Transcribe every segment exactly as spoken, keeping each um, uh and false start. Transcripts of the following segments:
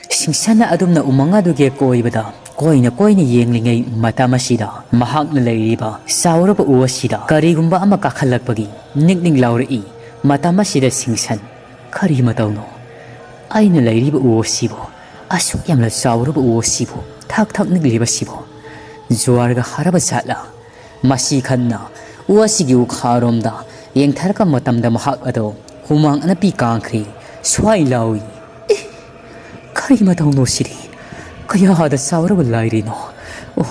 ꯁꯤꯡꯁꯟꯅ ꯑꯗꯨꯝꯅ ꯎꯃꯪ ꯑꯗꯨꯒꯤ ꯑꯀꯣꯏꯕꯗ ꯀꯣꯏꯅ ꯀꯣꯏꯅ ꯌꯦꯡꯂꯤꯉꯩ ꯃꯇꯝ ꯑꯁꯤꯗ, ꯃꯍꯥꯛꯅ ꯂꯩꯔꯤꯕ ꯆꯥꯎꯔꯕ ꯎ ꯑꯁꯤꯗ ꯀꯔꯤꯒꯨꯝꯕ ꯑꯃ ꯀꯥꯈꯠꯂꯛꯄꯒꯤ ꯅꯤꯛ ꯅꯤꯛ ꯂꯥꯎꯔꯛꯏ꯫ ꯃꯇꯝ ꯑꯁꯤꯗ ꯁꯤꯡꯁꯟ, "ꯀꯔꯤ ꯃꯇꯧꯅꯣ? ꯑꯩꯅ ꯂꯩꯔꯤꯕ ꯎ ꯑꯁꯤꯕꯨ, ꯑꯁꯨꯛ ꯌꯥꯝꯅ ꯆꯥꯎꯔꯕ ꯎ ꯑꯁꯤꯕꯨ ꯊꯛ ꯊꯛ ꯅꯤꯛꯂꯤꯕꯁꯤꯕꯨ? ꯖꯨꯋꯥꯔꯒ ꯍꯥꯔꯕ ꯖꯥꯠꯂꯥ?" ꯃꯁꯤ ꯈꯟꯅ ꯎ ꯑꯁꯤꯒꯤ ꯎꯈꯥꯔꯣꯝꯗ ꯌꯦꯡꯊꯔꯛꯄ ꯃꯇꯝꯗ, ꯃꯍꯥꯛ ꯑꯗꯣ ꯍꯨꯃꯥꯡ ꯑꯅꯞꯄꯤ ꯀꯥꯡꯈ꯭ꯔꯦ꯫ ꯁ꯭ꯋꯥꯏ ꯂꯥꯎꯏ꯫ "ꯑꯦ, ꯀꯔꯤ ꯃꯇꯧꯅꯣ ꯁꯤꯗꯤ? ꯀꯌꯥꯗ ꯆꯥꯎꯔꯕ ꯂꯥꯏꯔꯤꯅꯣ? ꯑꯣ,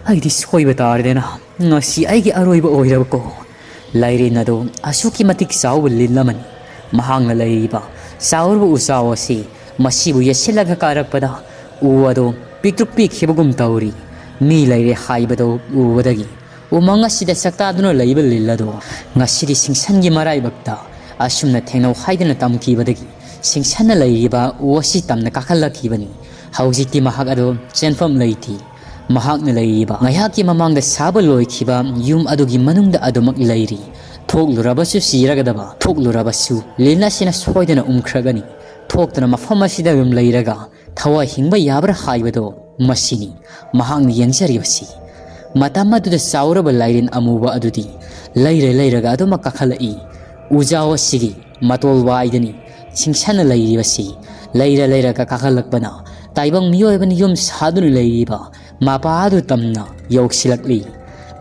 ꯑꯩꯗꯤ ꯁꯣꯏꯕ ꯇꯥꯔꯦꯗꯅ꯫ ꯉꯁꯤ ꯑꯩꯒꯤ ꯑꯔꯣꯏꯕ ꯑꯣꯏꯔꯕꯀꯣ꯫" ꯂꯥꯏꯔꯦꯟ ꯑꯗꯨ ꯑꯁꯨꯛꯀꯤ ꯃꯇꯤꯛ ꯆꯥꯎꯕ ꯂꯤꯟ ꯑꯃꯅꯤ꯫ ꯃꯍꯥꯛꯅ ꯂꯩꯔꯤꯕ ꯆꯥꯎꯔꯕ ꯎꯆꯥꯎ ꯑꯁꯤ ꯃꯁꯤꯕꯨ ꯌꯦꯠꯁꯤꯜꯂꯒ ꯀꯥꯔꯛꯄꯗ, ꯎ ꯑꯗꯨ ꯄꯤꯛꯇ꯭ꯔꯨꯛ ꯄꯤꯛꯈꯤꯕꯒꯨꯝ ꯇꯧꯔꯤ꯫ ꯃꯤ ꯂꯩꯔꯦ ꯍꯥꯏꯕꯗꯨ ꯎꯕꯗꯒꯤ, ꯎꯃꯪ ꯑꯁꯤꯗ ꯆꯥꯛꯇꯥꯗꯨꯅ ꯂꯩꯕ ꯂꯤꯟ ꯑꯗꯨ ꯉꯁꯤꯗꯤ ꯁꯤꯡꯁꯟꯒꯤ ꯃꯔꯥꯏꯕꯛꯇ ꯑꯁꯨꯝꯅ ꯊꯦꯡꯅꯧ ꯍꯥꯏꯗꯨꯅ ꯇꯝꯈꯤꯕꯗꯒꯤ, ꯁꯤꯡꯁꯟꯅ ꯂꯩꯔꯤꯕ ꯎ ꯑꯁꯤ ꯇꯝꯅ ꯀꯥꯈꯠꯂꯛꯈꯤꯕꯅꯤ꯫ ꯍꯧꯖꯤꯛꯇꯤ ꯃꯍꯥꯛ ꯑꯗꯨ ꯆꯦꯟꯐꯝ ꯂꯩꯇꯦ꯫ ꯃꯍꯥꯛꯅ ꯂꯩꯔꯤꯕ ꯉꯥꯏꯍꯥꯛꯀꯤ ꯃꯃꯥꯡꯗ ꯁꯥꯕ ꯂꯣꯏꯈꯤꯕ ꯌꯨꯝ ꯑꯗꯨꯒꯤ ꯃꯅꯨꯡꯗ ꯑꯗꯨꯃꯛ ꯂꯩꯔꯤ꯫ ꯊꯣꯛꯂꯨꯔꯕꯁꯨ ꯁꯤꯔꯒꯗꯕ, ꯊꯣꯛꯂꯨꯔꯕꯁꯨ ꯂꯤꯟ ꯑꯁꯤꯅ ꯁꯣꯏꯗꯅ ꯎꯝꯈ꯭ꯔꯒꯅꯤ꯫ ꯊꯣꯛꯇꯨꯅ ꯃꯐꯝ ꯑꯁꯤꯗ ꯑꯗꯨꯝ ꯂꯩꯔꯒ ꯊꯋꯥꯏ ꯍꯤꯡꯕ ꯌꯥꯕ꯭ꯔꯥ ꯍꯥꯏꯕꯗꯣ ꯃꯁꯤꯅꯤ ꯃꯍꯥꯛꯅ ꯌꯦꯡꯖꯔꯤꯕꯁꯤ꯫ ꯃꯇꯝ ꯑꯗꯨꯗ ꯆꯥꯎꯔꯕ ꯂꯥꯏꯔꯦꯟ ꯑꯃꯨꯕ ꯑꯗꯨꯗꯤ ꯂꯩꯔ ꯂꯩꯔꯒ ꯑꯗꯨꯃꯛ ꯀꯥꯈꯠꯂꯛꯏ꯫ ꯎꯖꯥꯎ ꯑꯁꯤꯒꯤ ꯃꯇꯣꯜ ꯋꯥꯏꯗꯅꯤ ꯁꯤꯡꯁꯟꯅ ꯂꯩꯔꯤꯕꯁꯤ꯫ ꯂꯩꯔ ꯂꯩꯔꯒ ꯀꯥꯈꯠꯂꯛꯄꯅ ꯇꯥꯏꯕꯪ ꯃꯤꯑꯣꯏꯕꯅ ꯌꯨꯝ ꯁꯥꯗꯨꯅ ꯂꯩꯔꯤꯕ ꯃꯄꯥ ꯑꯗꯨ ꯇꯝꯅ ꯌꯧꯁꯤꯜꯂꯛꯂꯤ꯫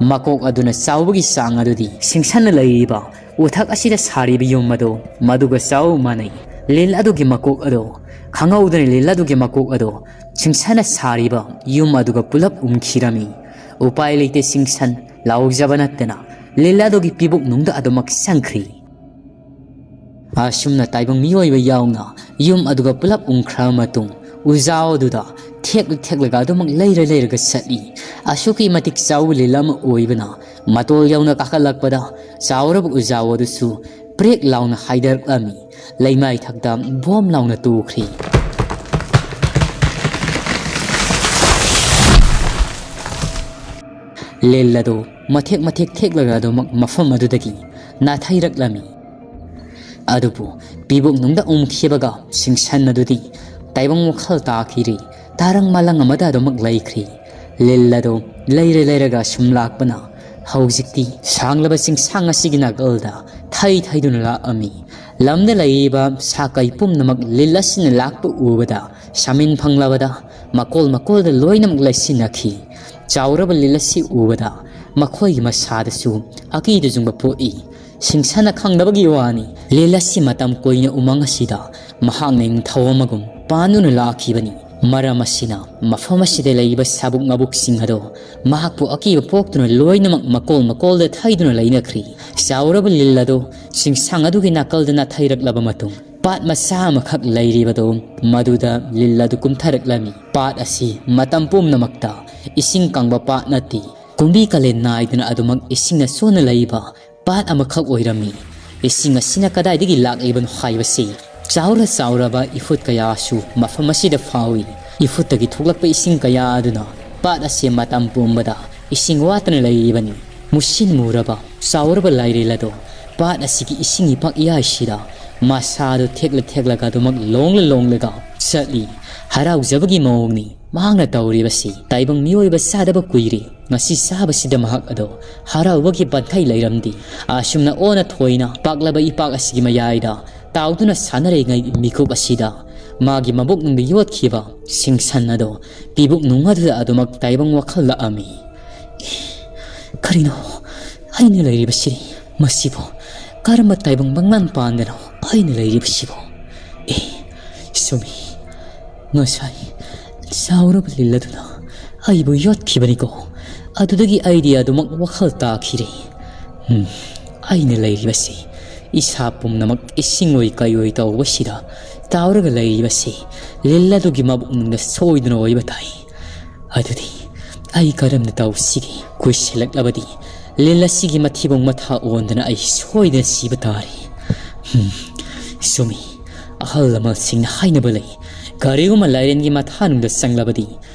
ꯃꯀꯣꯛ ꯑꯗꯨꯅ ꯆꯥꯎꯕꯒꯤ ꯆꯥꯡ ꯑꯗꯨꯗꯤ ꯁꯤꯡꯁꯟꯅ ꯂꯩꯔꯤꯕ ꯎꯊꯛ ꯑꯁꯤꯗ ꯁꯥꯔꯤꯕ ꯌꯨꯝ ꯑꯗꯨ ꯃꯗꯨꯒ ꯆꯥꯎ ꯃꯥꯟꯅꯩ꯫ ꯂꯤꯟ ꯑꯗꯨꯒꯤ ꯃꯀꯣꯛ ꯑꯗꯨ ꯈꯪꯍꯧꯗꯅ ꯂꯤꯟ ꯑꯗꯨꯒꯤ ꯃꯀꯣꯛ ꯑꯗꯨ ꯁꯤꯡꯁꯟꯅ ꯁꯥꯔꯤꯕ ꯌꯨꯝ ꯑꯗꯨꯒ ꯄꯨꯂꯞ ꯎꯝꯈꯤꯔꯝꯃꯤ꯫ ꯎꯄꯥꯏ ꯂꯩꯇꯦ ꯁꯤꯡꯁꯟ ꯂꯥꯎꯖꯕ ꯅꯠꯇꯅ ꯂꯤꯟ ꯑꯗꯨꯒꯤ ꯄꯤꯕꯨꯛ ꯅꯨꯡꯗ ꯑꯗꯨꯃꯛ ꯆꯪꯈ꯭ꯔꯤ꯫ ꯑꯁꯨꯝꯅ ꯇꯥꯏꯕꯪ ꯃꯤꯑꯣꯏꯕ ꯌꯥꯎꯅ ꯌꯨꯝ ꯑꯗꯨꯒ ꯄꯨꯂꯞ ꯎꯝꯈ꯭ꯔꯕ ꯃꯇꯨꯡ, ꯎꯖꯥꯎ ꯑꯗꯨꯗ ꯊꯦꯛꯂ ꯊꯦꯛꯂꯒ ꯑꯗꯨꯃꯛ ꯂꯩꯔ ꯂꯩꯔꯒ ꯆꯠꯂꯤ꯫ ꯑꯁꯨꯛꯀꯤ ꯃꯇꯤꯛ ꯆꯥꯎꯕ ꯂꯤꯟ ꯑꯃ ꯑꯣꯏꯕꯅ ꯃꯇꯣꯜ ꯌꯧꯅ ꯀꯥꯈꯠꯂꯛꯄꯗ ꯆꯥꯎꯔꯕ ꯎꯖꯥꯎ ꯑꯗꯨꯁꯨ ꯄ꯭ꯔꯦꯛ ꯂꯥꯎꯅ ꯍꯥꯏꯗꯔꯛꯂꯝꯃꯤ꯫ ꯂꯩꯃꯥꯏ ꯊꯛꯇ ꯕꯣꯝ ꯂꯥꯎꯅ ꯇꯨꯈ꯭ꯔꯤ꯫ ꯂꯤꯟ ꯑꯗꯨ ꯃꯊꯦꯛ ꯃꯊꯦꯛ ꯊꯦꯛꯂꯒ ꯑꯗꯨꯃꯛ ꯃꯐꯝ ꯑꯗꯨꯗꯒꯤ ꯅꯥꯊꯩꯔꯛꯂꯝꯃꯤ꯫ ꯑꯗꯨꯕꯨ ꯄꯤꯕꯨꯛ ꯅꯨꯡꯗ ꯎꯝꯈꯤꯕꯒ ꯁꯤꯡꯁꯟ ꯑꯗꯨꯗꯤ ꯇꯥꯏꯕꯪ ꯋꯥꯈꯜ ꯇꯥꯈꯤꯔꯦ꯫ ꯇꯥꯔꯪ ꯃꯥꯂꯪ ꯑꯃꯗ ꯑꯗꯨꯃꯛ ꯂꯩꯈ꯭ꯔꯦ꯫ ꯂꯤꯜ ꯑꯗꯨ ꯂꯩꯔ ꯂꯩꯔꯒ ꯁꯨꯝ ꯂꯥꯛꯄꯅ ꯍꯧꯖꯤꯛꯇꯤ ꯁꯥꯡꯂꯕ ꯆꯤꯡꯁꯥꯡ ꯑꯁꯤꯒꯤ ꯅꯥꯀꯜꯗ ꯊꯩ ꯊꯩꯗꯨꯅ ꯂꯥꯛꯑꯝꯃꯤ꯫ ꯂꯝꯗ ꯂꯩꯔꯤꯕ ꯁꯥ ꯀꯩ ꯄꯨꯝꯅꯃꯛ ꯂꯤꯜ ꯑꯁꯤꯅ ꯂꯥꯛꯄ ꯎꯕꯗ ꯁꯥꯃꯤꯟ ꯐꯪꯂꯕꯗ ꯃꯀꯣꯜ ꯃꯀꯣꯜꯗ ꯂꯣꯏꯅꯃꯛ ꯂꯩꯁꯤꯟꯅꯈꯤ꯫ ꯆꯥꯎꯔꯕ ꯂꯤꯜ ꯑꯁꯤ ꯎꯕꯗ ꯃꯈꯣꯏꯒꯤ ꯃꯁꯥꯗꯁꯨ ꯑꯀꯤꯕ ꯆꯨꯡꯕ ꯄꯣꯛꯏ꯫ ꯁꯤꯡꯁꯥꯅ ꯈꯪꯗꯕꯒꯤ ꯋꯥꯅꯤ, ꯂꯤꯜ ꯑꯁꯤ ꯃꯇꯝ ꯀꯨꯏꯅ ꯎꯃꯪ ꯑꯁꯤꯗ ꯃꯍꯥꯛꯅ ꯅꯤꯡꯊꯧ ꯑꯃꯒꯨꯝ ꯄꯥꯟꯗꯨꯅ ꯂꯥꯛꯈꯤꯕꯅꯤ꯫ ꯃꯔꯝ ꯑꯁꯤꯅ ꯃꯐꯝ ꯑꯁꯤꯗ ꯂꯩꯔꯤꯕ ꯁꯥꯕꯨꯛ ꯃꯕꯨꯛꯁꯤꯡ ꯑꯗꯣ ꯃꯍꯥꯛꯄꯨ ꯑꯀꯤꯕ ꯄꯣꯛꯇꯨꯅ ꯂꯣꯏꯅꯃꯛ ꯃꯀꯣꯜ ꯃꯀꯣꯜꯗ ꯊꯩꯗꯨꯅ ꯂꯩꯅꯈ꯭ꯔꯤ꯫ ꯆꯥꯎꯔꯕ ꯂꯤꯜ ꯑꯗꯨ ꯆꯤꯡꯁꯥꯡ ꯑꯗꯨꯒꯤ ꯅꯥꯀꯜꯗ ꯅꯥꯊꯩꯔꯛꯂꯕ ꯃꯇꯨꯡ, ꯄꯥꯠ ꯃꯆꯥ ꯑꯃꯈꯛ ꯂꯩꯔꯤꯕꯗꯨ, ꯃꯗꯨꯗ ꯂꯤꯜ ꯑꯗꯨ ꯀꯨꯝꯊꯔꯛꯂꯝꯃꯤ꯫ ꯄꯥꯠ ꯑꯁꯤ ꯃꯇꯝ ꯄꯨꯝꯅꯃꯛꯇ ꯏꯁꯤꯡ ꯀꯪꯕ ꯄꯥꯠ ꯅꯠꯇꯦ꯫ ꯀꯨꯝꯕꯤ ꯀꯥꯂꯦꯟ ꯅꯥꯏꯗꯅ ꯑꯗꯨꯃꯛ ꯏꯁꯤꯡꯅ ꯆꯣꯟꯅ ꯂꯩꯕ ꯄꯥꯠ ꯑꯃꯈꯛ ꯑꯣꯏꯔꯝꯃꯤ꯫ ꯏꯁꯤꯡ ꯑꯁꯤꯅ ꯀꯗꯥꯏꯗꯒꯤ ꯂꯥꯛꯂꯤꯕꯅꯣ ꯍꯥꯏꯕꯁꯤ ꯆꯥꯎꯔ ꯆꯥꯎꯔꯕ ꯏꯐꯨꯠ ꯀꯌꯥꯁꯨ ꯃꯐꯝ ꯑꯁꯤꯗ ꯐꯥꯎꯏ꯫ ꯏꯐꯨꯠꯇꯒꯤ ꯊꯣꯛꯂꯛꯄ ꯏꯁꯤꯡ ꯀꯌꯥ ꯑꯗꯨꯅ ꯄꯥꯠ ꯑꯁꯤ ꯃꯇꯝ ꯄꯨꯝꯕꯗ ꯏꯁꯤꯡ ꯋꯥꯠꯇꯅ ꯂꯩꯔꯤꯕꯅꯤ꯫ ꯃꯨꯁꯤꯟ ꯃꯨꯔꯕ ꯆꯥꯎꯔꯕ ꯂꯥꯏꯔꯦꯜ ꯑꯗꯣ ꯄꯥꯠ ꯑꯁꯤꯒꯤ ꯏꯁꯤꯡ ꯏꯄꯥꯛ ꯏꯌꯥꯏꯁꯤꯗ ꯃꯁꯥꯗꯨ ꯊꯦꯛꯂ ꯊꯦꯛꯂꯒ ꯑꯗꯨꯃꯛ ꯂꯣꯡꯂ ꯂꯣꯡꯂꯒ ꯆꯠꯂꯤ꯫ ꯍꯔꯥꯎꯖꯕꯒꯤ ꯃꯑꯣꯡꯅꯤ ꯃꯍꯥꯛꯅ ꯇꯧꯔꯤꯕꯁꯤ꯫ ꯇꯥꯏꯕꯪ ꯃꯤꯑꯣꯏꯕ ꯆꯥꯗꯕ ꯀꯨꯏꯔꯦ꯫ ꯉꯁꯤ ꯆꯥꯕꯁꯤꯗ ꯃꯍꯥꯛ ꯑꯗꯣ ꯍꯔꯥꯎꯕꯒꯤ ꯄꯟꯊꯩ ꯂꯩꯔꯝꯗꯦ꯫ ꯑꯁꯨꯝꯅ ꯑꯣꯟꯅ ꯊꯣꯏꯅ ꯄꯥꯛꯂꯕ ꯏꯄꯥꯛ ꯑꯁꯤꯒꯤ ꯃꯌꯥꯏꯗ ꯇꯥꯎꯗꯨꯅ ꯁꯥꯟꯅꯔꯤꯉꯩ ꯃꯤꯀꯨꯞ ꯑꯁꯤꯗ ꯃꯥꯒꯤ ꯃꯕꯨꯛꯅꯨꯡꯗ ꯌꯣꯠꯈꯤꯕ ꯁꯤꯡꯁꯟ ꯑꯗꯣ ꯄꯤꯕꯨꯛ ꯅꯨꯡ ꯑꯗꯨꯗ ꯑꯗꯨꯃꯛ ꯇꯥꯏꯕꯪ ꯋꯥꯈꯜ ꯂꯥꯛꯑꯝꯃꯤ꯫ "ꯀꯔꯤꯅꯣ ꯑꯩꯅ ꯂꯩꯔꯤꯕꯁꯤ? ꯃꯁꯤꯕꯨ ꯀꯔꯝꯕ ꯇꯥꯏꯕꯪ ꯃꯪꯂꯥꯟ ꯄꯥꯟꯗꯅꯣ ꯑꯩꯅ ꯂꯩꯔꯤꯕꯁꯤꯕꯨ? ꯑꯦ, ꯆꯨꯝꯃꯤ, ꯉꯁꯥꯏ ꯆꯥꯎꯔꯕ ꯂꯤꯜ ꯑꯗꯨꯅ ꯑꯩꯕꯨ ꯌꯣꯠꯈꯤꯕꯅꯤꯀꯣ꯫ ꯑꯗꯨꯗꯒꯤ ꯑꯩꯗꯤ ꯑꯗꯨꯃꯛ ꯋꯥꯈꯜ ꯇꯥꯈꯤꯔꯦ꯫ ꯎꯝ, ꯑꯩꯅ ꯂꯩꯔꯤꯕꯁꯤ ꯏꯁꯥ ꯄꯨꯝꯅꯃꯛ ꯏꯁꯤꯡ ꯑꯣꯏ ꯀꯩ ꯑꯣꯏ ꯇꯧꯕꯁꯤꯗ ꯇꯥꯎꯔꯒ ꯂꯩꯔꯤꯕꯁꯤ ꯂꯤꯜ ꯑꯗꯨꯒꯤ ꯃꯕꯨꯛꯅꯨꯡꯗ ꯁꯣꯏꯗꯅ ꯑꯣꯏꯕ ꯇꯥꯏ꯫ ꯑꯗꯨꯗꯤ ꯑꯩ ꯀꯔꯝꯅ ꯇꯧꯁꯤꯒꯦ? ꯀꯨꯏꯁꯤꯜꯂꯛꯂꯕꯗꯤ ꯂꯤꯜ ꯑꯁꯤꯒꯤ ꯃꯊꯤꯕꯣꯡ ꯃꯊꯥ ꯑꯣꯟꯗꯅ ꯑꯩ ꯁꯣꯏꯗꯅ ꯁꯤꯕ ꯇꯥꯔꯦ꯫ ꯍꯝ, ꯆꯨꯝꯃꯤ, ꯑꯍꯜ ꯂꯃꯟꯁꯤꯡꯅ ꯍꯥꯏꯅꯕ ꯂꯩ, ꯀꯔꯤꯒꯨꯝꯕ ꯂꯥꯏꯔꯦꯟꯒꯤ ꯃꯊꯥꯅꯨꯡꯗ ꯆꯪꯂꯕꯗꯤ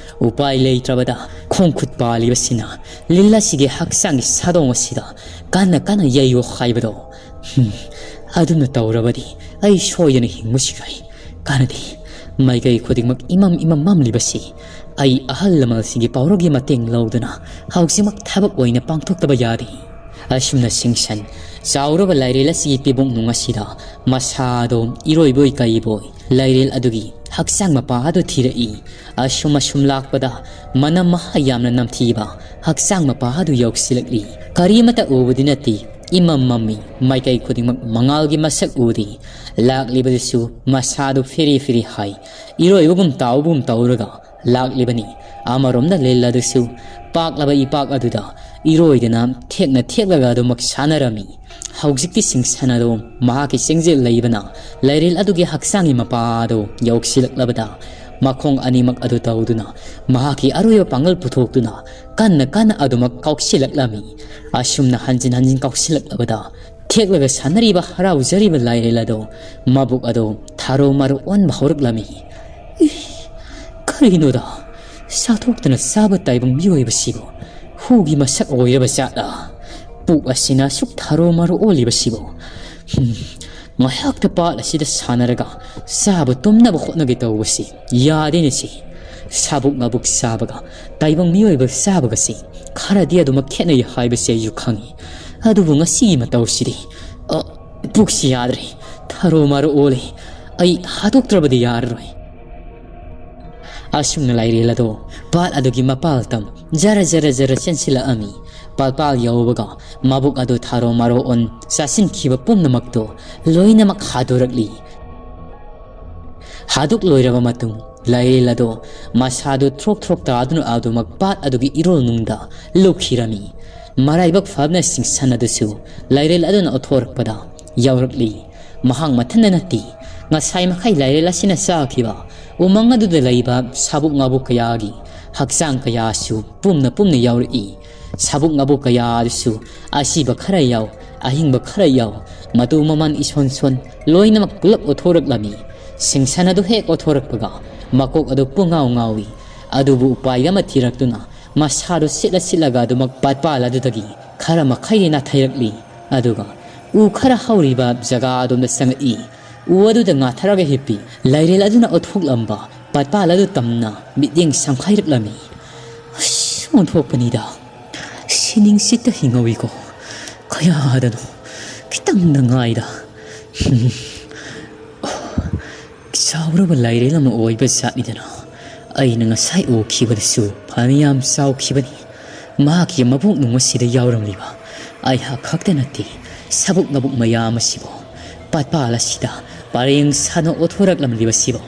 ꯎꯄꯥꯏ ꯂꯩꯇ꯭ꯔꯕꯗ ꯈꯣꯡ ꯈꯨꯠ ꯄꯥꯜꯂꯤꯕꯁꯤꯅ ꯂꯤꯜ ꯑꯁꯤꯒꯤ ꯍꯛꯆꯥꯡꯒꯤ ꯁꯥꯗꯣꯡ ꯑꯁꯤꯗ ꯀꯟꯅ ꯀꯟꯅ ꯌꯩꯌꯨ ꯍꯥꯏꯕꯗꯣ꯫ ꯍꯝ, ꯑꯗꯨꯝꯅ ꯇꯧꯔꯕꯗꯤ ꯑꯩ ꯁꯣꯏꯗꯅ ꯍꯤꯡꯕꯁꯨ ꯌꯥꯏ꯫ ꯀꯥꯟꯅꯗꯦ, ꯃꯥꯏꯀꯩ ꯈꯨꯗꯤꯡꯃꯛ ꯏꯃꯝ ꯏꯃꯝ ꯃꯝꯂꯤꯕꯁꯤ ꯑꯩ ꯑꯍꯜ ꯂꯃꯟꯁꯤꯡꯒꯤ ꯄꯥꯎꯔꯧꯒꯤ ꯃꯇꯦꯡ ꯂꯧꯗꯨꯅ ꯍꯧꯖꯤꯛꯃꯛ ꯊꯕꯛ ꯑꯣꯏꯅ ꯄꯥꯡꯊꯣꯛꯇꯕ ꯌꯥꯗꯦ꯫ ꯑꯁꯨꯝꯅ ꯁꯤꯡꯁꯟ ꯆꯥꯎꯔꯕ ꯂꯥꯏꯔꯦꯜ ꯑꯁꯤꯒꯤ ꯄꯤꯕꯨꯡꯅꯨꯡ ꯑꯁꯤꯗ ꯃꯁꯥꯗꯣ ꯏꯔꯣꯏꯕꯣꯏ ꯀꯩꯕꯣꯏ ꯂꯥꯏꯔꯦꯜ ꯑꯗꯨꯒꯤ ꯍꯛꯆꯥꯡ ꯃꯄꯥ ꯑꯗꯨ ꯊꯤꯔꯛꯏ꯫ ꯑꯁꯨꯝ ꯑꯁꯨꯝ ꯂꯥꯛꯄꯗ ꯃꯅꯝ ꯃꯍꯥ ꯌꯥꯝꯅ ꯅꯝꯊꯤꯕ ꯍꯛꯆꯥꯡ ꯃꯄꯥ ꯑꯗꯨ ꯌꯧꯁꯤꯜꯂꯛꯂꯤ꯫ ꯀꯔꯤꯃꯇ ꯎꯕꯗꯤ ꯅꯠꯇꯦ, ꯏꯃꯝ ꯃꯝꯃꯤ, ꯃꯥꯏꯀꯩ ꯈꯨꯗꯤꯡꯃꯛ ꯃꯉꯥꯜꯒꯤ ꯃꯁꯛ ꯎꯗꯦ꯫ ꯂꯥꯛꯂꯤꯕꯗꯨꯁꯨ ꯃꯁꯥꯗꯨ ꯐꯤꯔꯤ ꯐꯤꯔꯤ ꯍꯥꯏ, ꯏꯔꯣꯏꯕꯒꯨꯝ ꯇꯥꯎꯕꯒꯨꯝ ꯇꯧꯔꯒ ꯂꯥꯛꯂꯤꯕꯅꯤ꯫ ꯑꯃꯔꯣꯝꯗ ꯂꯤꯜ ꯑꯗꯨꯁꯨ ꯄꯥꯛꯂꯕ ꯏꯄꯥꯛ ꯑꯗꯨꯗ ꯏꯔꯣꯏꯗꯅ ꯊꯦꯛꯅ ꯊꯦꯛꯂꯒ ꯑꯗꯨꯃꯛ ꯁꯥꯟꯅꯔꯝꯃꯤ꯫ ꯍꯧꯖꯤꯛꯇꯤ ꯁꯤꯡꯁꯟ ꯑꯗꯨ ꯃꯍꯥꯛꯀꯤ ꯆꯦꯡꯖꯦꯜ ꯂꯩꯕꯅ ꯂꯥꯏꯔꯦꯜ ꯑꯗꯨꯒꯤ ꯍꯛꯆꯥꯡꯒꯤ ꯃꯄꯥ ꯑꯗꯨ ꯌꯧꯁꯤꯜꯂꯛꯂꯕꯗ ꯃꯈꯣꯡ ꯑꯅꯤꯃꯛ ꯑꯗꯨ ꯇꯧꯗꯨꯅ ꯃꯍꯥꯛꯀꯤ ꯑꯔꯣꯏꯕ ꯄꯥꯡꯒꯜ ꯄꯨꯊꯣꯛꯇꯨꯅ ꯀꯟꯅ ꯀꯟꯅ ꯑꯗꯨꯃꯛ ꯀꯥꯎꯁꯤꯜꯂꯛꯂꯝꯃꯤ꯫ ꯑꯁꯨꯝꯅ ꯍꯟꯖꯤꯟ ꯍꯟꯖꯤꯟ ꯀꯥꯎꯁꯤꯜꯂꯛꯂꯕꯗ ꯊꯦꯛꯂꯒ ꯁꯥꯟꯅꯔꯤꯕ ꯍꯔꯥꯎꯖꯔꯤꯕ ꯂꯥꯏꯔꯦꯜ ꯑꯗꯨ ꯃꯕꯨꯛ ꯑꯗꯨ ꯊꯥꯔꯣ ꯃꯥꯔꯣ ꯑꯣꯟꯕ ꯍꯧꯔꯛꯂꯝꯃꯤ꯫ ꯏ, ꯀꯔꯤꯅꯣꯗ? ꯆꯥꯊꯣꯛꯇꯅ ꯆꯥꯕ ꯇꯥꯏꯕꯪ ꯃꯤꯑꯣꯏꯕꯁꯤꯕꯨ ꯍꯨꯒꯤ ꯃꯁꯛ ꯑꯣꯏꯔꯕ ꯖꯥꯠꯂ? ꯄꯨꯛ ꯑꯁꯤꯅ ꯑꯁꯨꯛ ꯊꯥꯔꯣ ꯃꯥꯔꯣ ꯑꯣꯜꯂꯤꯕꯁꯤꯕꯨ? ꯍꯨꯝ, ꯉꯥꯏꯍꯥꯛꯇ ꯄꯥꯠ ꯑꯁꯤꯗ ꯁꯥꯟꯅꯔꯒ ꯆꯥꯕ ꯇꯨꯝꯅꯕ ꯍꯣꯠꯅꯒꯦ ꯇꯧꯕꯁꯤ ꯌꯥꯗꯦꯅꯦ ꯁꯤ꯫ ꯁꯥꯕꯨꯛ ꯃꯕꯨꯛ ꯆꯥꯕꯒ ꯇꯥꯏꯕꯪ ꯃꯤꯑꯣꯏꯕ ꯆꯥꯕꯒꯁꯤ ꯈꯔꯗꯤ ꯑꯗꯨꯃꯛ ꯈꯦꯠꯅꯩ ꯍꯥꯏꯕꯁꯤ ꯑꯩꯁꯨ ꯈꯪꯏ꯫ ꯑꯗꯨꯕꯨ ꯉꯁꯤꯒꯤ ꯃꯇꯧꯁꯤꯗꯤ, ꯑ, ꯄꯨꯛꯁꯤ ꯌꯥꯗ꯭ꯔꯦ, ꯊꯥꯔꯣ ꯃꯥꯔꯣ ꯑꯣꯜꯂꯦ꯫ ꯑꯩ ꯍꯥꯠꯇꯣꯛꯇ꯭ꯔꯕꯗꯤ ꯌꯥꯔꯔꯣꯏ꯫ ꯑꯁꯨꯝꯅ ꯂꯥꯏꯔꯦꯜ ꯑꯗꯣ ꯄꯥꯠ ꯑꯗꯨꯒꯤ ꯃꯄꯥꯜ ꯇꯝ ꯖꯔ ꯖꯔ ꯖꯔ ꯆꯦꯟꯁꯤꯜꯂꯛꯑꯝꯃꯤ꯫ ꯄꯥꯠꯄꯥꯜ ꯌꯧꯕꯒ ꯃꯕꯨꯛ ꯑꯗꯨ ꯊꯥꯔꯣ ꯃꯥꯔꯣ ꯑꯣꯟ ꯆꯥꯁꯤꯟꯈꯤꯕ ꯄꯨꯝꯅꯃꯛꯇꯣ ꯂꯣꯏꯅꯃꯛ ꯍꯥꯗꯣꯔꯛꯂꯤ꯫ ꯍꯥꯗꯣꯛ ꯂꯣꯏꯔꯕ ꯃꯇꯨꯡ ꯂꯥꯏꯔꯦꯜ ꯑꯗꯣ ꯃꯁꯥꯗꯨ ꯊ꯭ꯔꯣꯛ ꯊ꯭ꯔꯣꯛ ꯇꯥꯗꯨꯅ ꯑꯗꯨꯃꯛ ꯄꯥꯠ ꯑꯗꯨꯒꯤ ꯏꯔꯣꯜꯅꯨꯡꯗ ꯂꯨꯞꯈꯤꯔꯝꯃꯤ꯫ ꯃꯔꯥꯏꯕꯛ ꯐꯕꯅ ꯁꯤꯡꯁꯟ ꯑꯗꯨꯁꯨ ꯂꯥꯏꯔꯦꯜ ꯑꯗꯨꯅ ꯑꯣꯊꯣꯔꯛꯄꯗ ꯌꯥꯎꯔꯛꯂꯤ꯫ ꯃꯍꯥꯛ ꯃꯊꯟꯇ ꯅꯠꯇꯦ, ꯉꯁꯥꯏ ꯃꯈꯩ ꯂꯥꯏꯔꯦꯜ ꯑꯁꯤꯅ ꯆꯥꯈꯤꯕ ꯎꯃꯪ ꯑꯗꯨꯗ ꯂꯩꯕ ꯁꯥꯕꯨꯛ ꯉꯥꯕꯨꯛ ꯀꯌꯥꯒꯤ ꯍꯛꯆꯥꯡ ꯀꯌꯥꯁꯨ ꯄꯨꯝꯅ ꯄꯨꯝꯅ ꯌꯥꯎꯔꯛꯏ꯫ ꯁꯥꯕꯨꯛ ꯉꯥꯕꯨꯛ ꯀꯌꯥ ꯑꯗꯨꯁꯨ ꯑꯁꯤꯕ ꯈꯔ ꯌꯥꯎ, ꯑꯍꯤꯡꯕ ꯈꯔ ꯌꯥꯎ, ꯃꯇꯨ ꯃꯃꯥꯟ ꯏꯁꯣꯟ ꯁꯣꯟ ꯂꯣꯏꯅꯃꯛ ꯄꯨꯂꯞ ꯑꯣꯊꯣꯔꯛꯂꯝꯃꯤ꯫ ꯁꯤꯡꯁꯟ ꯑꯗꯨ ꯍꯦꯛ ꯑꯣꯊꯣꯔꯛꯄꯒ ꯃꯀꯣꯛ ꯑꯗꯨ ꯄꯨꯡꯉꯥꯎ ꯉꯥꯎꯏ꯫ ꯑꯗꯨꯕꯨ ꯎꯄꯥꯏ ꯑꯃ ꯊꯤꯔꯛꯇꯨꯅ ꯃꯁꯥꯗꯨ ꯁꯤꯠꯂ ꯁꯤꯠꯂꯒ ꯑꯗꯨꯃꯛ ꯄꯥꯠꯄꯥꯜ ꯑꯗꯨꯗꯒꯤ ꯈꯔ ꯃꯈꯩꯗꯤ ꯅꯥꯊꯩꯔꯛꯂꯤ꯫ ꯑꯗꯨꯒ ꯎ ꯈꯔ ꯍꯧꯔꯤꯕ ꯖꯒꯥ ꯑꯗꯣꯝꯗ ꯆꯪꯉꯛꯏ꯫ ꯎ ꯑꯗꯨꯗ ꯉꯥꯊꯔꯒ ꯍꯤꯞꯄꯤ꯫ ꯂꯥꯏꯔꯦꯜ ꯑꯗꯨꯅ ꯎꯠꯊꯣꯛꯂꯝꯕ ꯄꯥꯠꯄꯥꯜ ꯑꯗꯨ ꯇꯝꯅ ꯃꯤꯠꯌꯦꯡ ꯁꯪꯈꯥꯏꯔꯛꯂꯝꯃꯤ꯫ ꯑꯁ, ꯑꯣꯟꯊꯣꯛꯄꯅꯤꯗ꯫ ꯁꯤꯅꯤꯡꯁꯤꯠꯇ ꯍꯤꯡꯍꯧꯏꯀꯣ꯫ ꯀꯌꯥꯗꯅꯣ꯫ ꯈꯤꯇꯪꯗ ꯉꯥꯏꯗ꯫ ꯆꯥꯎꯔꯕ ꯂꯥꯏꯔꯦꯜ ꯑꯃ ꯑꯣꯏꯕ ꯖꯥꯠꯅꯤꯗꯅ꯫ ꯑꯩꯅ ꯉꯁꯥꯏ ꯎꯈꯤꯕꯗꯁꯨ ꯐꯅꯌꯥꯝ ꯆꯥꯎꯈꯤꯕꯅꯤ꯫ ꯃꯍꯥꯛꯀꯤ ꯃꯕꯨꯛ ꯅꯨꯡ ꯑꯁꯤꯗ ꯌꯥꯎꯔꯝꯂꯤꯕ ꯑꯩꯍꯥꯛ ꯈꯛꯇ ꯅꯠꯇꯦ, ꯁꯕꯨꯛ ꯅꯕꯨꯛ ꯃꯌꯥꯝ ꯑꯁꯤꯕꯨ ꯄꯥꯠꯄꯥꯜ ꯑꯁꯤꯗ ꯄꯔꯦꯡ ꯁꯥꯅ ꯑꯣꯠꯊꯣꯔꯛꯂꯝꯂꯤꯕꯁꯤꯕꯨ꯫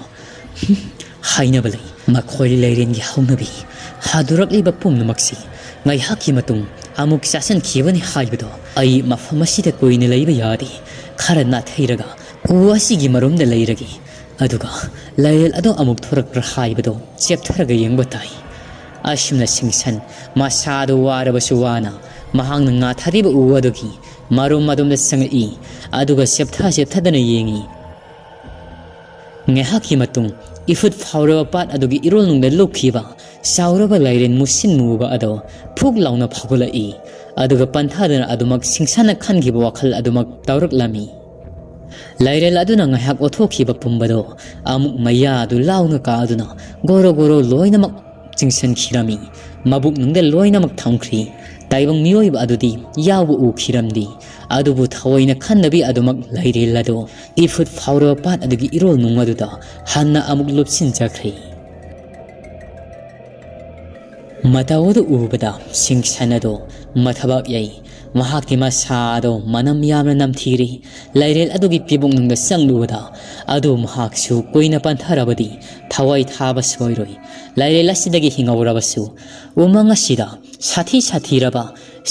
ꯍꯥꯏꯅꯕ ꯂꯩ, ꯃꯈꯣꯏ ꯂꯩꯔꯦꯟꯒꯤ ꯍꯧꯅꯕꯤ ꯍꯥꯗꯣꯔꯛꯂꯤꯕ ꯄꯨꯝꯅꯃꯛꯁꯤ ꯉꯥꯏꯍꯥꯛꯀꯤ ꯃꯇꯨꯡ ꯑꯃꯨꯛ ꯆꯥꯁꯤꯟꯈꯤꯕꯅꯤ ꯍꯥꯏꯕꯗꯣ꯫ ꯑꯩ ꯃꯐꯝ ꯑꯁꯤꯗ ꯀꯨꯏꯅ ꯂꯩꯕ ꯌꯥꯗꯦ꯫ ꯈꯔ ꯅꯥꯊꯩꯔꯒ ꯎ ꯑꯁꯤꯒꯤ ꯃꯔꯨꯝꯗ ꯂꯩꯔꯒꯦ꯫ ꯑꯗꯨꯒ ꯂꯥꯏꯔꯦꯜ ꯑꯗꯣ ꯑꯃꯨꯛ ꯊꯣꯔꯛꯄ꯭ꯔꯥ ꯍꯥꯏꯕꯗꯣ ꯆꯦꯞꯊꯔꯒ ꯌꯦꯡꯕ ꯇꯥꯏ꯫ ꯑꯁꯨꯝꯅ ꯁꯤꯡꯁꯟ ꯃꯁꯥꯗꯨ ꯋꯥꯔꯕꯁꯨ ꯋꯥꯅ ꯃꯍꯥꯛꯅ ꯉꯥꯊꯔꯤꯕ ꯎ ꯑꯗꯨꯒꯤ ꯃꯔꯨꯝ ꯑꯗꯣꯝꯗ ꯆꯪꯉꯛꯏ꯫ ꯑꯗꯨꯒ ꯆꯦꯞꯊ ꯆꯦꯞꯊꯗꯅ ꯌꯦꯡꯉꯤ꯫ ꯉꯥꯏꯍꯥꯛꯀꯤ ꯃꯇꯨꯡ ꯏꯐꯨꯠ ꯐꯥꯎꯔꯕ ꯄꯥꯠ ꯑꯗꯨꯒꯤ ꯏꯔꯣꯜꯅꯨꯡꯗ ꯂꯨꯞꯈꯤꯕ ꯆꯥꯎꯔꯕ ꯂꯥꯏꯔꯦꯟ ꯃꯨꯁꯤꯟ ꯃꯨꯕ ꯑꯗꯣ ꯐꯨꯛ ꯂꯥꯎꯅ ꯐꯥꯎꯒꯠꯂꯛꯏ꯫ ꯑꯗꯨꯒ ꯄꯟꯊꯥꯗꯨꯅ ꯑꯗꯨꯃꯛ ꯁꯤꯡꯁꯥꯅ ꯈꯟꯈꯤꯕ ꯋꯥꯈꯜ ꯑꯗꯨꯃꯛ ꯇꯧꯔꯛꯂꯝꯃꯤ꯫ ꯂꯥꯏꯔꯦꯜ ꯑꯗꯨꯅ ꯉꯥꯏꯍꯥꯛ ꯑꯣꯠꯊꯣꯛꯈꯤꯕ ꯄꯨꯝꯕꯗꯣ ꯑꯃꯨꯛ ꯃꯌꯥ ꯑꯗꯨ ꯂꯥꯎꯅ ꯀꯥꯗꯨꯅ ꯒꯣꯔꯣ ꯒꯣꯔꯣ ꯂꯣꯏꯅꯃꯛ ꯆꯤꯡꯁꯤꯟꯈꯤꯔꯝꯃꯤ꯫ ꯃꯕꯨꯛꯅꯨꯡꯗ ꯂꯣꯏꯅꯃꯛ ꯊꯝꯈ꯭ꯔꯤ꯫ ꯇꯥꯏꯕꯪ ꯃꯤꯑꯣꯏꯕ ꯑꯗꯨꯗꯤ ꯌꯥꯎꯕ ꯎꯈꯤꯔꯝꯗꯦ꯫ ꯑꯗꯨꯕꯨ ꯊꯑꯣꯏꯅ ꯈꯟꯅꯕꯤ ꯑꯗꯨꯃꯛ ꯂꯥꯏꯔꯦꯜ ꯑꯗꯨ ꯏꯐꯨꯠ ꯐꯥꯎꯔꯕ ꯄꯥꯠ ꯑꯗꯨꯒꯤ ꯏꯔꯣꯜ ꯅꯨꯡ ꯑꯗꯨꯗ ꯍꯟꯅ ꯑꯃꯨꯛ ꯂꯨꯞꯁꯤꯟꯖꯈ꯭ꯔꯦ꯫ ꯃꯇꯧ ꯑꯗꯨ ꯎꯕꯗ ꯁꯤꯡꯁꯟ ꯑꯗꯨ ꯃꯊꯕꯥꯛ ꯌꯩ꯫ ꯃꯍꯥꯛꯀꯤ ꯃꯁꯥ ꯑꯗꯨ ꯃꯅꯝ ꯌꯥꯝꯅ ꯅꯝꯊꯤꯔꯤ꯫ ꯂꯥꯏꯔꯦꯜ ꯑꯗꯨꯒꯤ ꯄꯤꯕꯨꯛꯅꯨꯡꯗ ꯆꯪꯂꯨꯕꯗ ꯑꯗꯨ ꯃꯍꯥꯛꯁꯨ ꯀꯨꯏꯅ ꯄꯟꯊꯔꯕꯗꯤ ꯊꯋꯥꯏ ꯊꯥꯕ ꯁꯣꯏꯔꯣꯏ꯫ ꯂꯥꯏꯔꯦꯜ ꯑꯁꯤꯗꯒꯤ ꯍꯤꯡꯍꯧꯔꯕꯁꯨ ꯎꯃꯪ ꯑꯁꯤꯗ ꯁꯥꯊꯤ ꯁꯥꯊꯤꯔꯕ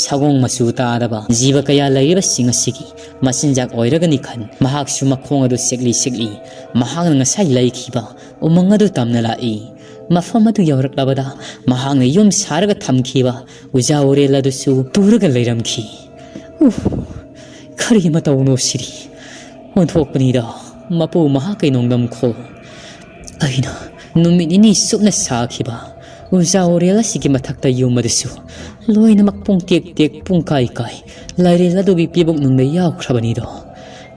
ꯁꯒꯣꯡ ꯃꯆꯨ ꯇꯥꯔꯕ ꯖꯤꯕ ꯀꯌꯥ ꯂꯩꯔꯤꯕꯁꯤꯡ ꯑꯁꯤꯒꯤ ꯃꯆꯤꯟꯖꯥꯛ ꯑꯣꯏꯔꯒꯅꯤ ꯈꯟ ꯃꯍꯥꯛꯁꯨ ꯃꯈꯣꯡ ꯑꯗꯨ ꯁꯦꯛꯂꯤ ꯁꯦꯛꯂꯤ ꯃꯍꯥꯛꯅ ꯉꯁꯥꯏ ꯂꯩꯈꯤꯕ ꯎꯃꯪ ꯑꯗꯨ ꯇꯝꯅ ꯂꯥꯛꯏ꯫ ꯃꯐꯝ ꯑꯗꯨ ꯌꯧꯔꯛꯂꯕꯗ ꯃꯍꯥꯛꯅ ꯌꯨꯝ ꯁꯥꯔꯒ ꯊꯝꯈꯤꯕ ꯎꯖꯥ ꯎꯔꯦꯜ ꯑꯗꯨꯁꯨ ꯇꯨꯔꯒ ꯂꯩꯔꯝꯈꯤ꯫ ꯎꯐ, ꯀꯔꯤ ꯃꯇꯧꯅꯣ ꯁꯤꯗꯤ? ꯑꯣꯟꯊꯣꯛꯄꯅꯤꯗ ꯃꯄꯨ ꯃꯍꯥꯛꯀꯤ ꯅꯣꯡꯗꯝꯈꯣꯜ꯫ ꯑꯩꯅ ꯅꯨꯃꯤꯠ ꯅꯤꯅꯤ ꯆꯨꯞꯅ ꯁꯥꯈꯤꯕ ꯎꯖꯥ ꯎꯔꯦꯜ ꯑꯁꯤꯒꯤ ꯃꯊꯛꯇ ꯌꯨꯝ ꯑꯗꯨꯁꯨ ꯂꯣꯏꯅꯃꯛ ꯄꯨꯡ ꯇꯦꯛ ꯇꯦꯛ, ꯄꯨꯡ ꯀꯥꯏ ꯀꯥꯏ ꯂꯥꯏꯔꯦꯜ ꯑꯗꯨꯒꯤ ꯄꯤꯕꯨꯛ ꯅꯨꯡꯗ ꯌꯥꯎꯈ꯭ꯔꯕꯅꯤꯗꯣ꯫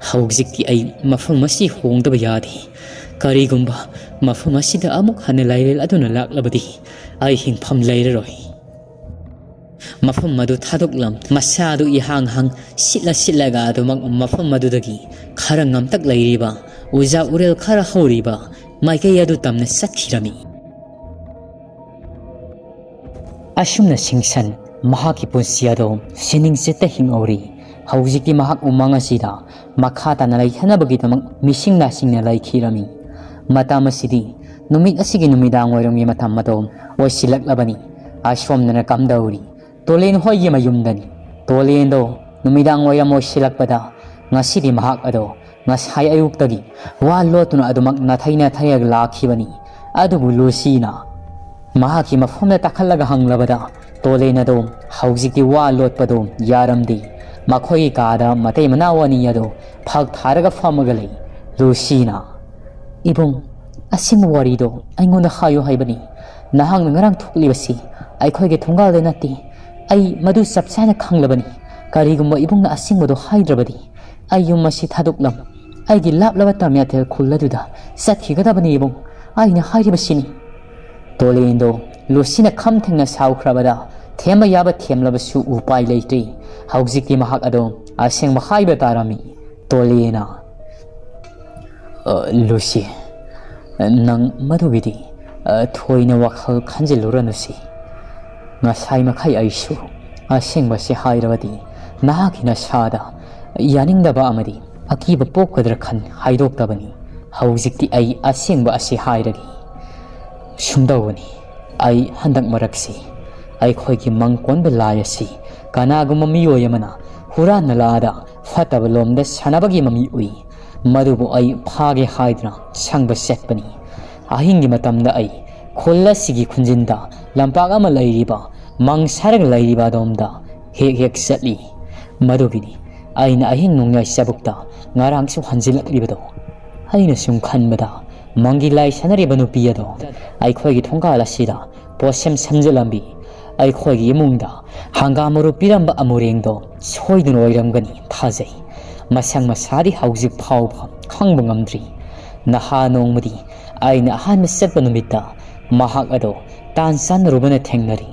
ꯍꯧꯖꯤꯛꯇꯤ ꯑꯩ ꯃꯐꯝ ꯑꯁꯤ ꯍꯣꯡꯗꯕ ꯌꯥꯗꯦ꯫ ꯀꯔꯤꯒꯨꯝꯕ ꯃꯐꯝ ꯑꯁꯤꯗ ꯑꯃꯨꯛ ꯍꯟꯅ ꯂꯥꯏꯔꯦꯜ ꯑꯗꯨꯅ ꯂꯥꯛꯂꯕꯗꯤ ꯑꯩ ꯍꯤꯡꯐꯝ ꯂꯩꯔꯔꯣꯏ꯫ ꯃꯐꯝ ꯑꯗꯨ ꯊꯥꯗꯣꯛꯂꯝ ꯃꯁꯥꯗꯨ ꯏꯍꯥꯡ ꯍꯥꯡ ꯁꯤꯠꯂ ꯁꯤꯠꯂꯒ ꯑꯗꯨꯃꯛ ꯃꯐꯝ ꯑꯗꯨꯗꯒꯤ ꯈꯔ ꯉꯝꯇꯛ ꯂꯩꯔꯤꯕ ꯎꯖꯥ ꯎꯔꯦꯜ ꯈꯔ ꯍꯧꯔꯤꯕ ꯃꯥꯏꯀꯩ ꯑꯗꯨ ꯇꯝꯅ ꯆꯠꯈꯤꯔꯝꯃꯤ꯫ ꯑꯁꯨꯝꯅ ꯁꯤꯡꯁꯟ ꯃꯍꯥꯛꯀꯤ ꯄꯨꯟꯁꯤ ꯑꯗꯨ ꯁꯤꯅꯤꯡꯆꯤꯠꯇ ꯍꯤꯡꯍꯧꯔꯤ꯫ ꯍꯧꯖꯤꯛꯇꯤ ꯃꯍꯥꯛ ꯎꯃꯪ ꯑꯁꯤꯗ ꯃꯈꯥ ꯇꯥꯅ ꯂꯩꯊꯅꯕꯒꯤꯗꯃꯛ ꯃꯤꯁꯤꯡ ꯅꯥꯁꯤꯡꯅ ꯂꯩꯈꯤꯔꯝꯃꯤ꯫ ꯃꯇꯝ ꯑꯁꯤꯗꯤ ꯅꯨꯃꯤꯠ ꯑꯁꯤꯒꯤ ꯅꯨꯃꯤꯗꯥꯡ ꯋꯥꯏꯔꯝꯒꯤ ꯃꯇꯝ ꯑꯗꯨ ꯑꯣꯏꯁꯤꯜꯂꯛꯂꯕꯅꯤ꯫ ꯑꯁꯣꯝꯗꯅ ꯀꯝꯗꯧꯔꯤ? ꯇꯣꯂꯦꯟ ꯍꯣꯏꯒꯤ ꯃꯌꯨꯝꯗꯅꯤ꯫ ꯇꯣꯂꯦꯟꯗꯣ ꯅꯨꯃꯤꯗꯥꯡ ꯋꯥꯏꯔꯝ ꯑꯣꯏꯁꯤꯜꯂꯛꯄꯗ ꯉꯁꯤꯗꯤ ꯃꯍꯥꯛ ꯑꯗꯣ ꯉꯁꯥꯏ ꯑꯌꯨꯛꯇꯒꯤ ꯋꯥ ꯂꯣꯠꯇꯨꯅ ꯑꯗꯨꯃꯛ ꯅꯥꯊꯩ ꯅꯥꯊꯩꯔꯒ ꯂꯥꯛꯈꯤꯕꯅꯤ꯫ ꯑꯗꯨꯕꯨ ꯂꯨꯁꯤꯅ ꯃꯍꯥꯛꯀꯤ ꯃꯐꯝꯗ ꯇꯥꯈꯠꯂꯒ ꯍꯪꯂꯕꯗ ꯇꯣꯂꯦꯟ ꯑꯗꯣ ꯍꯧꯖꯤꯛꯇꯤ ꯋꯥ ꯂꯣꯠꯄꯗꯣ ꯌꯥꯔꯝꯗꯦ꯫ ꯃꯈꯣꯏꯒꯤ ꯀꯥꯗ ꯃꯇꯩ ꯃꯅꯥꯎ ꯑꯅꯤ ꯑꯗꯣ ꯐꯛ ꯊꯥꯔꯒ ꯐꯝꯃꯒ ꯂꯩ꯫ ꯂꯨꯁꯤꯅ, "ꯏꯕꯨꯡ, ꯑꯁꯤꯒꯨꯝꯕ ꯋꯥꯔꯤꯗꯣ ꯑꯩꯉꯣꯟꯗ ꯍꯥꯏꯌꯨ ꯍꯥꯏꯕꯅꯤ꯫ ꯅꯍꯥꯛꯅ ꯉꯔꯥꯡ ꯊꯣꯛꯂꯤꯕꯁꯤ ꯑꯩꯈꯣꯏꯒꯤ ꯊꯣꯡꯒꯥꯜꯗ ꯅꯠꯇꯦ꯫ ꯑꯩ ꯃꯗꯨ ꯆꯞ ꯆꯥꯅ ꯈꯪꯂꯕꯅꯤ꯫ ꯀꯔꯤꯒꯨꯝꯕ ꯏꯕꯨꯡꯅ ꯑꯁꯦꯡꯕꯗꯣ ꯍꯥꯏꯗ꯭ꯔꯕꯗꯤ ꯑꯩ ꯌꯨꯝ ꯑꯁꯤ ꯊꯥꯗꯣꯛꯂꯝ ꯑꯩꯒꯤ ꯂꯥꯞꯂꯕ ꯇꯥꯃꯤꯌꯥꯊꯦꯜ ꯈꯨꯜ ꯑꯗꯨꯗ ꯆꯠꯈꯤꯒꯗꯕꯅꯤ ꯏꯕꯨꯡ꯫ ꯑꯩꯅ ꯍꯥꯏꯔꯤꯕꯁꯤꯅꯤ꯫" ꯇꯣꯂꯦꯟꯗꯣ ꯂꯨꯁꯤꯅ ꯈꯝ ꯊꯦꯡꯅ ꯁꯥꯎꯈ꯭ꯔꯕꯗ ꯊꯦꯝꯕ ꯌꯥꯕ ꯊꯦꯝꯂꯕꯁꯨ ꯎꯄꯥꯏ ꯂꯩꯇ꯭ꯔꯤ꯫ ꯍꯧꯖꯤꯛꯇꯤ ꯃꯍꯥꯛ ꯑꯗꯣ ꯑꯁꯦꯡꯕ ꯍꯥꯏꯕ ꯇꯥꯔꯝꯃꯤ꯫ ꯇꯣꯂꯦꯅ, "ꯑ, ꯂꯨꯁꯤ, ꯅꯪ ꯃꯗꯨꯒꯤꯗꯤ, ꯑ, ꯊꯣꯏꯅ ꯋꯥꯈꯜ ꯈꯟꯖꯤꯜꯂꯨꯔꯅꯨꯁꯤ꯫ ꯉꯁꯥꯏ ꯃꯈꯩ ꯑꯩꯁꯨ ꯑꯁꯦꯡꯕꯁꯤ ꯍꯥꯏꯔꯕꯗꯤ ꯅꯍꯥꯛꯀꯤ ꯅꯁꯥꯗ ꯌꯥꯅꯤꯡꯗꯕ ꯑꯃꯗꯤ ꯑꯀꯤꯕ ꯄꯣꯛꯀꯗ꯭ꯔꯥ ꯈꯟ ꯍꯥꯏꯗꯣꯛꯇꯕꯅꯤ꯫ ꯍꯧꯖꯤꯛꯇꯤ ꯑꯩ ꯑꯁꯦꯡꯕ ꯑꯁꯤ ꯍꯥꯏꯔꯒꯦ꯫ ꯁꯨꯝꯗꯧꯕꯅꯤ, ꯑꯩ ꯍꯟꯗꯛ ꯃꯔꯛꯁꯤ ꯑꯩꯈꯣꯏꯒꯤ ꯃꯪ ꯀꯣꯟꯕ ꯂꯥꯏ ꯑꯁꯤ ꯀꯅꯥꯒꯨꯝꯕ ꯃꯤꯑꯣꯏ ꯑꯃꯅ ꯍꯨꯔꯥꯟꯅ ꯂꯥꯛꯑꯗ ꯐꯠꯇꯕ ꯂꯣꯝꯗ ꯁꯥꯟꯅꯕꯒꯤ ꯃꯃꯤ ꯎꯏ꯫ ꯃꯗꯨꯕꯨ ꯑꯩ ꯐꯥꯒꯦ ꯍꯥꯏꯗꯨꯅ ꯁꯪꯕ ꯆꯠꯄꯅꯤ꯫ ꯑꯍꯤꯡꯒꯤ ꯃꯇꯝꯗ ꯑꯩ ꯈꯨꯜ ꯑꯁꯤꯒꯤ ꯈꯨꯟꯖꯤꯟꯗ ꯂꯝꯄꯥꯛ ꯑꯃ ꯂꯩꯔꯤꯕ ꯃꯪ ꯁꯥꯔꯒ ꯂꯩꯔꯤꯕ ꯑꯗꯣꯝꯗ ꯍꯦꯛ ꯍꯦꯛ ꯆꯠꯂꯤ꯫ ꯃꯗꯨꯒꯤꯅꯤ ꯑꯩꯅ ꯑꯍꯤꯡ ꯅꯣꯡꯌꯥꯏ ꯆꯕꯨꯛꯇ ꯉꯔꯥꯡꯁꯨ ꯍꯟꯖꯤꯜꯂꯛꯂꯤꯕꯗꯣ꯫ ꯑꯩꯅ ꯁꯨꯝ ꯈꯟꯕꯗ ꯃꯪꯒꯤ ꯂꯥꯏ ꯁꯥꯟꯅꯔꯤꯕ ꯅꯨꯄꯤ ꯑꯗꯣ ꯑꯩꯈꯣꯏꯒꯤ ꯊꯣꯡꯒꯥꯜ ꯑꯁꯤꯗ ꯄꯣꯠꯁꯦꯝ ꯁꯦꯝꯖꯤꯜꯂꯝꯃꯤ꯫ ꯑꯩꯈꯣꯏꯒꯤ ꯏꯃꯨꯡꯗ ꯍꯪꯒꯥꯝ ꯃꯔꯨ ꯄꯤꯔꯝꯕ ꯑꯃꯨꯔꯦꯡꯗꯣ ꯁꯣꯏꯗꯅ ꯑꯣꯏꯔꯝꯒꯅꯤ ꯊꯥꯖꯩ꯫ ꯃꯁꯪ ꯃꯁꯥꯗꯤ ꯍꯧꯖꯤꯛ ꯐꯥꯎꯕ ꯈꯪꯕ ꯉꯝꯗ꯭ꯔꯤ꯫ ꯅꯍꯥ ꯅꯣꯡꯃꯗꯤ ꯑꯩꯅ ꯑꯍꯥꯟꯕ ꯆꯠꯄ ꯅꯨꯃꯤꯠꯇ ꯃꯍꯥꯛ ꯑꯗꯣ ꯇꯥꯟ ꯆꯥꯟꯅꯔꯨꯕꯅ ꯊꯦꯡꯅꯔꯤ꯫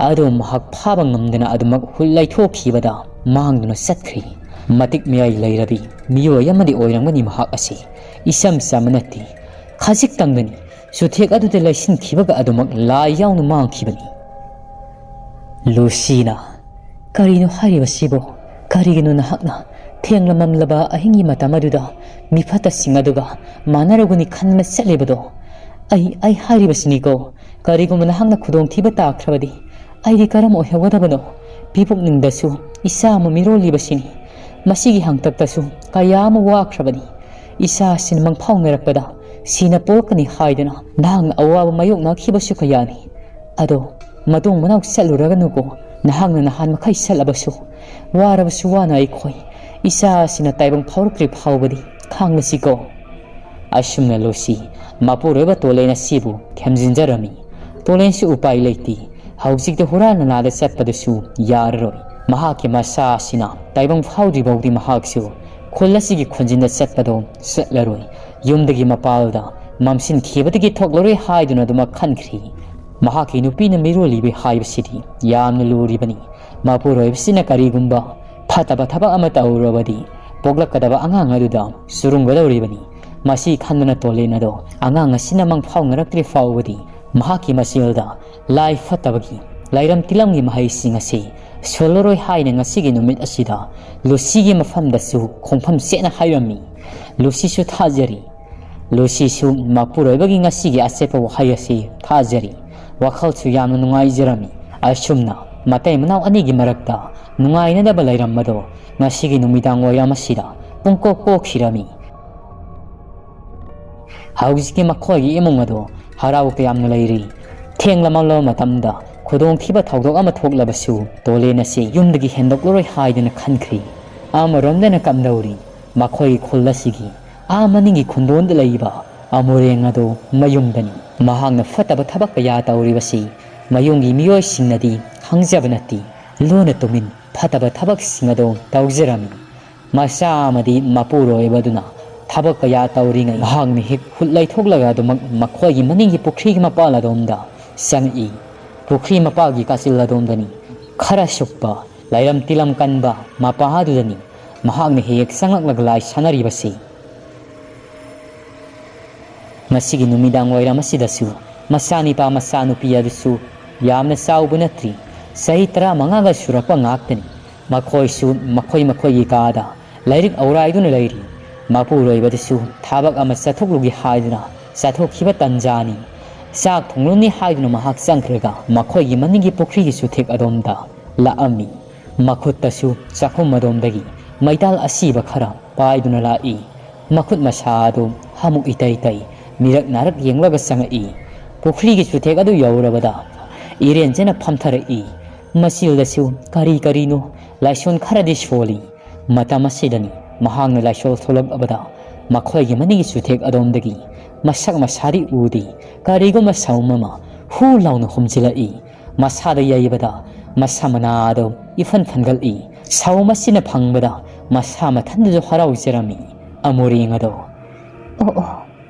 ꯑꯗꯣ ꯃꯍꯥꯛ ꯐꯥꯕ ꯉꯝꯗꯅ ꯑꯗꯨꯃꯛ ꯍꯨꯠ ꯂꯩꯊꯣꯛꯈꯤꯕꯗ ꯃꯥꯡꯗꯨꯅ ꯆꯠꯈ꯭ꯔꯤ꯫ ꯃꯇꯤꯛ ꯃꯌꯥꯏ ꯂꯩꯔꯕꯤ ꯃꯤꯑꯣꯏ ꯑꯃꯗꯤ ꯑꯣꯏꯔꯝꯒꯅꯤ ꯃꯍꯥꯛ ꯑꯁꯤ꯫ ꯏꯆꯝ ꯆꯝꯕ ꯅꯠꯇꯦ꯫ ꯈꯖꯤꯛꯇꯪꯗꯅꯤ ꯆꯨꯊꯦꯛ ꯑꯗꯨꯗ ꯂꯩꯁꯤꯟꯈꯤꯕꯒ ꯑꯗꯨꯃꯛ ꯂꯥꯏ ꯌꯥꯎꯅ ꯃꯥꯡꯈꯤꯕꯅꯤ꯫ ꯂꯨꯁꯤꯅ, "ꯀꯔꯤꯅꯣ ꯍꯥꯏꯔꯤꯕꯁꯤꯕꯣ? ꯀꯔꯤꯒꯤꯅꯣ ꯅꯍꯥꯛꯅ ꯊꯦꯡꯂ ꯃꯝꯂꯕ ꯑꯍꯤꯡꯒꯤ ꯃꯇꯝ ꯑꯗꯨꯗ ꯃꯤꯐꯠꯇꯁꯤꯡ ꯑꯗꯨꯒ ꯃꯥꯟꯅꯔꯒꯅꯤ ꯈꯟꯅ ꯆꯠꯂꯤꯕꯗꯣ? ꯑꯩ, ꯑꯩ ꯍꯥꯏꯔꯤꯕꯁꯤꯅꯤꯀꯣ, ꯀꯔꯤꯒꯨꯝꯕ ꯅꯍꯥꯛꯅ ꯈꯨꯗꯣꯡꯊꯤꯕ ꯇꯥꯈ꯭ꯔꯕꯗꯤ ꯑꯩꯗꯤ ꯀꯔꯝ ꯑꯣꯏꯍꯧꯒꯗꯕꯅꯣ? ꯄꯤꯕꯨꯛꯅꯤꯡꯗꯁꯨ ꯏꯆꯥ ꯑꯃ ꯃꯤꯔꯣꯜꯂꯤꯕꯁꯤꯅꯤ꯫ ꯃꯁꯤꯒꯤ ꯍꯥꯡꯇꯛꯇꯁꯨ ꯀꯌꯥ ꯑꯃ ꯋꯥꯈ꯭ꯔꯕꯅꯤ꯫ ꯏꯆꯥꯁꯤꯅ ꯃꯪꯐꯥꯎꯅꯔꯛꯄꯗ ꯁꯤꯅ ꯄꯣꯛꯂꯛꯀꯅꯤ ꯍꯥꯏꯗꯨꯅ ꯅꯍꯥꯛꯅ ꯑꯋꯥꯕ ꯃꯥꯌꯣꯛꯅꯈꯤꯕꯁꯨ ꯀꯌꯥꯅꯤ꯫ ꯑꯗꯣ ꯃꯇꯨꯡ ꯃꯅꯥꯎ ꯆꯠꯂꯨꯔꯒꯅꯨꯀꯣ꯫ ꯅꯍꯥꯛꯅ ꯅꯍꯥꯟ ꯃꯈꯩ ꯆꯠꯂꯕꯁꯨ, ꯋꯥꯔꯕꯁꯨ ꯋꯥꯅ ꯑꯩꯈꯣꯏ ꯏꯆꯥꯁꯤꯅ ꯇꯥꯏꯕꯪ ꯐꯥꯎꯔꯛꯇ꯭ꯔꯤ ꯐꯥꯎꯕꯗꯤ ꯈꯥꯡꯂꯁꯤꯀꯣ"꯫ ꯑꯁꯨꯝꯅ ꯂꯨꯁꯤ ꯃꯄꯨꯔꯣꯏꯕ ꯇꯣꯂꯦꯟ ꯑꯁꯤꯕꯨ ꯊꯦꯝꯖꯤꯟꯖꯔꯝꯃꯤ꯫ ꯇꯣꯂꯦꯟꯁꯨ ꯎꯄꯥꯏ ꯂꯩꯇꯦ꯫ ꯍꯧꯖꯤꯛꯇꯤ ꯍꯨꯔꯥꯟ ꯅꯂꯥꯗ ꯆꯠꯄꯗꯨꯁꯨ ꯌꯥꯔꯔꯣꯏ꯫ ꯃꯍꯥꯛꯀꯤ ꯃꯆꯥ ꯑꯁꯤꯅ ꯇꯥꯏꯕꯪ ꯐꯥꯎꯗ꯭ꯔꯤ ꯐꯥꯎꯗꯤ ꯃꯍꯥꯛꯁꯨ ꯈꯨꯜ ꯑꯁꯤꯒꯤ ꯈꯨꯟꯖꯤꯟꯗ ꯆꯠꯄꯗꯣ ꯆꯠꯂꯔꯣꯏ꯫ ꯌꯨꯝꯗꯒꯤ ꯃꯄꯥꯜꯗ ꯃꯝꯁꯤꯟꯈꯤꯕꯗꯒꯤ ꯊꯣꯛꯂꯔꯣꯏ ꯍꯥꯏꯗꯨꯅ ꯑꯗꯨꯃꯛ ꯈꯟꯈ꯭ꯔꯤ꯫ ꯃꯍꯥꯛꯀꯤ ꯅꯨꯄꯤꯅ ꯃꯤꯔꯣꯜꯂꯤꯕꯤ ꯍꯥꯏꯕꯁꯤꯗꯤ ꯌꯥꯝꯅ ꯂꯨꯔꯤꯕꯅꯤ꯫ ꯃꯄꯨꯔꯣꯏꯕꯁꯤꯅ ꯀꯔꯤꯒꯨꯝꯕ ꯐꯠꯇꯕ ꯊꯕꯛ ꯑꯃ ꯇꯧꯔꯕꯗꯤ ꯄꯣꯛꯂꯛꯀꯗꯕ ꯑꯉꯥꯡ ꯑꯗꯨꯗ ꯆꯨꯔꯨꯡꯒꯗꯧꯔꯤꯕꯅꯤ꯫ ꯃꯁꯤ ꯈꯟꯗꯨꯅ ꯇꯣꯂꯦꯟ ꯑꯗꯣ ꯑꯉꯥꯡ ꯑꯁꯤꯅ ꯃꯪ ꯐꯥꯎꯅꯔꯛꯇ꯭ꯔꯤ ꯐꯥꯎꯕꯗꯤ ꯃꯍꯥꯛꯀꯤ ꯃꯆꯦꯜꯗ ꯂꯥꯏ ꯐꯠꯇꯕꯒꯤ ꯂꯥꯏꯔꯝ ꯇꯤꯜꯂꯝꯒꯤ ꯃꯍꯩꯁꯤꯡ ꯑꯁꯤ ꯁꯣꯜꯂꯔꯣꯏ ꯍꯥꯏꯅ ꯉꯁꯤꯒꯤ ꯅꯨꯃꯤꯠ ꯑꯁꯤꯗ ꯂꯨꯁꯤꯒꯤ ꯃꯐꯝꯗꯁꯨ ꯈꯣꯡꯐꯝ ꯆꯦꯠꯅ ꯍꯥꯏꯔꯝꯃꯤ꯫ ꯂꯨꯁꯤꯁꯨ ꯊꯥꯖꯔꯤ꯫ ꯂꯨꯁꯤꯁꯨ ꯃꯄꯨꯔꯣꯏꯕꯒꯤ ꯉꯁꯤꯒꯤ ꯑꯆꯦꯠꯄ ꯋꯥꯍꯩ ꯑꯁꯤ ꯊꯥꯖꯔꯤ꯫ ꯋꯥꯈꯜꯁꯨ ꯌꯥꯝꯅ ꯅꯨꯡꯉꯥꯏꯖꯔꯝꯃꯤ꯫ ꯑꯁꯨꯝꯅ ꯃꯇꯩ ꯃꯅꯥꯎ ꯑꯅꯤꯒꯤ ꯃꯔꯛꯇ ꯅꯨꯡꯉꯥꯏꯅꯗꯕ ꯂꯩꯔꯝꯕꯗꯣ ꯉꯁꯤꯒꯤ ꯅꯨꯃꯤꯗꯥꯡ ꯋꯥꯏꯔꯝ ꯑꯁꯤꯗ ꯄꯨꯡꯀꯣꯛ ꯀꯣꯛꯈꯤꯔꯝꯃꯤ꯫ ꯍꯧꯖꯤꯛꯇꯤ ꯃꯈꯣꯏꯒꯤ ꯏꯃꯨꯡ ꯑꯗꯨ ꯍꯔꯥꯎ ꯇꯌꯥꯝꯅ ꯂꯩꯔꯤ꯫ ꯊꯦꯡꯂꯃꯜꯂꯕ ꯃꯇꯝꯗ ꯈꯨꯗꯣꯡꯊꯤꯕ ꯊꯧꯗꯣꯛ ꯑꯃ ꯊꯣꯛꯂꯕꯁꯨ ꯇꯣꯂꯦꯟ ꯑꯁꯤ ꯌꯨꯝꯗꯒꯤ ꯍꯦꯟꯗꯣꯛꯂꯔꯣꯏ ꯍꯥꯏꯗꯨꯅ ꯈꯟꯈ꯭ꯔꯤ꯫ ꯑꯃꯔꯣꯝꯗꯅ ꯀꯝꯗꯧꯔꯤ? ꯃꯈꯣꯏꯒꯤ ꯈꯨꯜ ꯑꯁꯤꯒꯤ ꯑꯥ ꯃꯅꯤꯡꯒꯤ ꯈꯨꯟꯗꯣꯟꯗ ꯂꯩꯕ ꯑꯃꯨꯔꯦꯡ ꯑꯗꯨ ꯃꯌꯨꯝꯗꯅꯤ꯫ ꯃꯍꯥꯛꯅ ꯐꯠꯇꯕ ꯊꯕꯛ ꯀꯌꯥ ꯇꯧꯔꯤꯕꯁꯤ ꯃꯌꯨꯝꯒꯤ ꯃꯤꯑꯣꯏꯁꯤꯡꯅꯗꯤ ꯈꯪꯖꯕ ꯅꯠꯇꯦ꯫ ꯂꯣꯟꯅ ꯇꯨꯃꯤꯟ ꯐꯠꯇꯕ ꯊꯕꯛꯁꯤꯡ ꯑꯗꯨ ꯇꯧꯖꯔꯝꯃꯤ꯫ ꯃꯆꯥ ꯑꯃꯗꯤ ꯃꯄꯨꯔꯣꯏꯕꯗꯨꯅ ꯊꯕꯛ ꯀꯌꯥ ꯇꯧꯔꯤꯉꯩ ꯃꯍꯥꯛꯅ ꯍꯦꯛ ꯈꯨꯠ ꯂꯩꯊꯣꯛꯂꯒ ꯑꯗꯨꯃꯛ ꯃꯈꯣꯏꯒꯤ ꯃꯅꯤꯡꯒꯤ ꯄꯨꯈ꯭ꯔꯤꯒꯤ ꯃꯄꯥꯜ ꯑꯗꯣꯝꯗ ꯆꯪꯉꯛꯏ꯫ ꯄꯨꯈ꯭ꯔꯤ ꯃꯄꯥꯜꯒꯤ ꯀꯥꯆꯤꯜ ꯑꯗꯣꯝꯗꯅꯤ ꯈꯔ ꯁꯨꯛꯄ, ꯂꯥꯏꯔꯝ ꯇꯤꯂꯝ ꯀꯟꯕ ꯃꯄꯥ ꯑꯗꯨꯗꯅꯤ ꯃꯍꯥꯛꯅ ꯍꯦꯛ ꯆꯪꯂꯛꯂꯒ ꯂꯥꯏ ꯁꯥꯟꯅꯔꯤꯕꯁꯤ꯫ ꯉꯁꯤꯒꯤ ꯅꯨꯃꯤꯗꯥꯡ ꯋꯥꯏꯔꯝ ꯑꯁꯤꯗꯁꯨ ꯃꯆꯥꯅꯤꯄꯥ ꯃꯆꯥꯅꯨꯄꯤ ꯑꯗꯨꯁꯨ ꯌꯥꯝꯅ ꯆꯥꯎꯕ ꯅꯠꯇ꯭ꯔꯤ, ꯆꯍꯤ ꯇꯔꯥꯃꯉꯥꯒ ꯁꯨꯔꯛꯄ ꯉꯥꯛꯇꯅꯤ꯫ ꯃꯈꯣꯏꯁꯨ ꯃꯈꯣꯏ ꯃꯈꯣꯏꯒꯤ ꯀꯥꯗ ꯂꯥꯏꯔꯤꯛ ꯑꯧꯔꯥꯏꯗꯨꯅ ꯂꯩꯔꯤ꯫ ꯃꯄꯨꯔꯣꯏꯕꯗꯨꯁꯨ ꯊꯕꯛ ꯑꯃ ꯆꯠꯊꯣꯛꯂꯨꯒꯦ ꯍꯥꯏꯗꯨꯅ ꯆꯠꯊꯣꯛꯈꯤꯕ ꯇꯟꯖꯥꯅꯤ꯫ ꯆꯥꯛ ꯊꯣꯡꯂꯨꯅꯤ ꯍꯥꯏꯗꯨꯅ ꯃꯍꯥꯛ ꯆꯪꯈ꯭ꯔꯒ ꯃꯈꯣꯏꯒꯤ ꯃꯅꯤꯡꯒꯤ ꯄꯨꯈ꯭ꯔꯤꯒꯤ ꯆꯨꯊꯦꯛ ꯑꯗꯣꯝꯗ ꯂꯥꯛꯑꯝꯃꯤ꯫ ꯃꯈꯨꯠꯇꯁꯨ ꯆꯥꯛꯈꯨꯝ ꯑꯗꯣꯝꯗꯒꯤ ꯃꯩꯇꯥꯜ ꯑꯁꯤꯕ ꯈꯔ ꯄꯥꯏꯗꯨꯅ ꯂꯥꯛꯏ꯫ ꯃꯈꯨꯠ ꯃꯁꯥ ꯑꯗꯨ ꯍꯥꯃꯨꯛ ꯏꯇꯩ ꯇꯩ, ꯃꯤꯔꯛ ꯅꯥꯔꯛ ꯌꯦꯡꯂꯒ ꯆꯪꯉꯛꯏ꯫ ꯄꯨꯈ꯭ꯔꯤꯒꯤ ꯆꯨꯊꯦꯛ ꯑꯗꯨ ꯌꯧꯔꯕꯗ ꯏꯔꯦꯟꯖꯅ ꯐꯝꯊꯔꯛꯏ꯫ ꯃꯆꯤꯜꯗꯁꯨ ꯀꯔꯤ ꯀꯔꯤꯅꯣ ꯂꯥꯏꯁꯣꯟ ꯈꯔꯗꯤ ꯁꯣꯜꯂꯤ꯫ ꯃꯇꯝ ꯑꯁꯤꯗꯅꯤ ꯃꯍꯥꯛꯅ ꯂꯥꯏꯁꯣꯜ ꯊꯣꯛꯂꯛꯂꯕꯗ ꯃꯈꯣꯏꯒꯤ ꯃꯅꯤꯡꯒꯤ ꯆꯨꯊꯦꯛ ꯑꯗꯣꯝꯗꯒꯤ ꯃꯁꯛ ꯃꯁꯥꯗꯤ ꯎꯗꯦ, ꯀꯔꯤꯒꯨꯝꯕ ꯁꯥꯎꯝ ꯑꯃ ꯍꯨ ꯂꯥꯎꯅ ꯍꯨꯝꯖꯤꯜꯂꯛꯏ꯫ ꯃꯁꯥꯗ ꯌꯩꯕꯗ ꯃꯁꯥ ꯃꯅꯥ ꯑꯗꯨ ꯏꯐꯟ ꯐꯟꯒꯠꯂꯤ꯫ ꯁꯥꯎꯝ ꯑꯁꯤꯅ ꯐꯪꯕꯗ ꯃꯁꯥ ꯃꯊꯟꯇꯁꯨ ꯍꯔꯥꯎꯖꯔꯝꯃꯤ꯫ ꯑꯃꯣꯔꯦꯡ ꯑꯗꯣ, "ꯑꯣ, ꯑꯣ,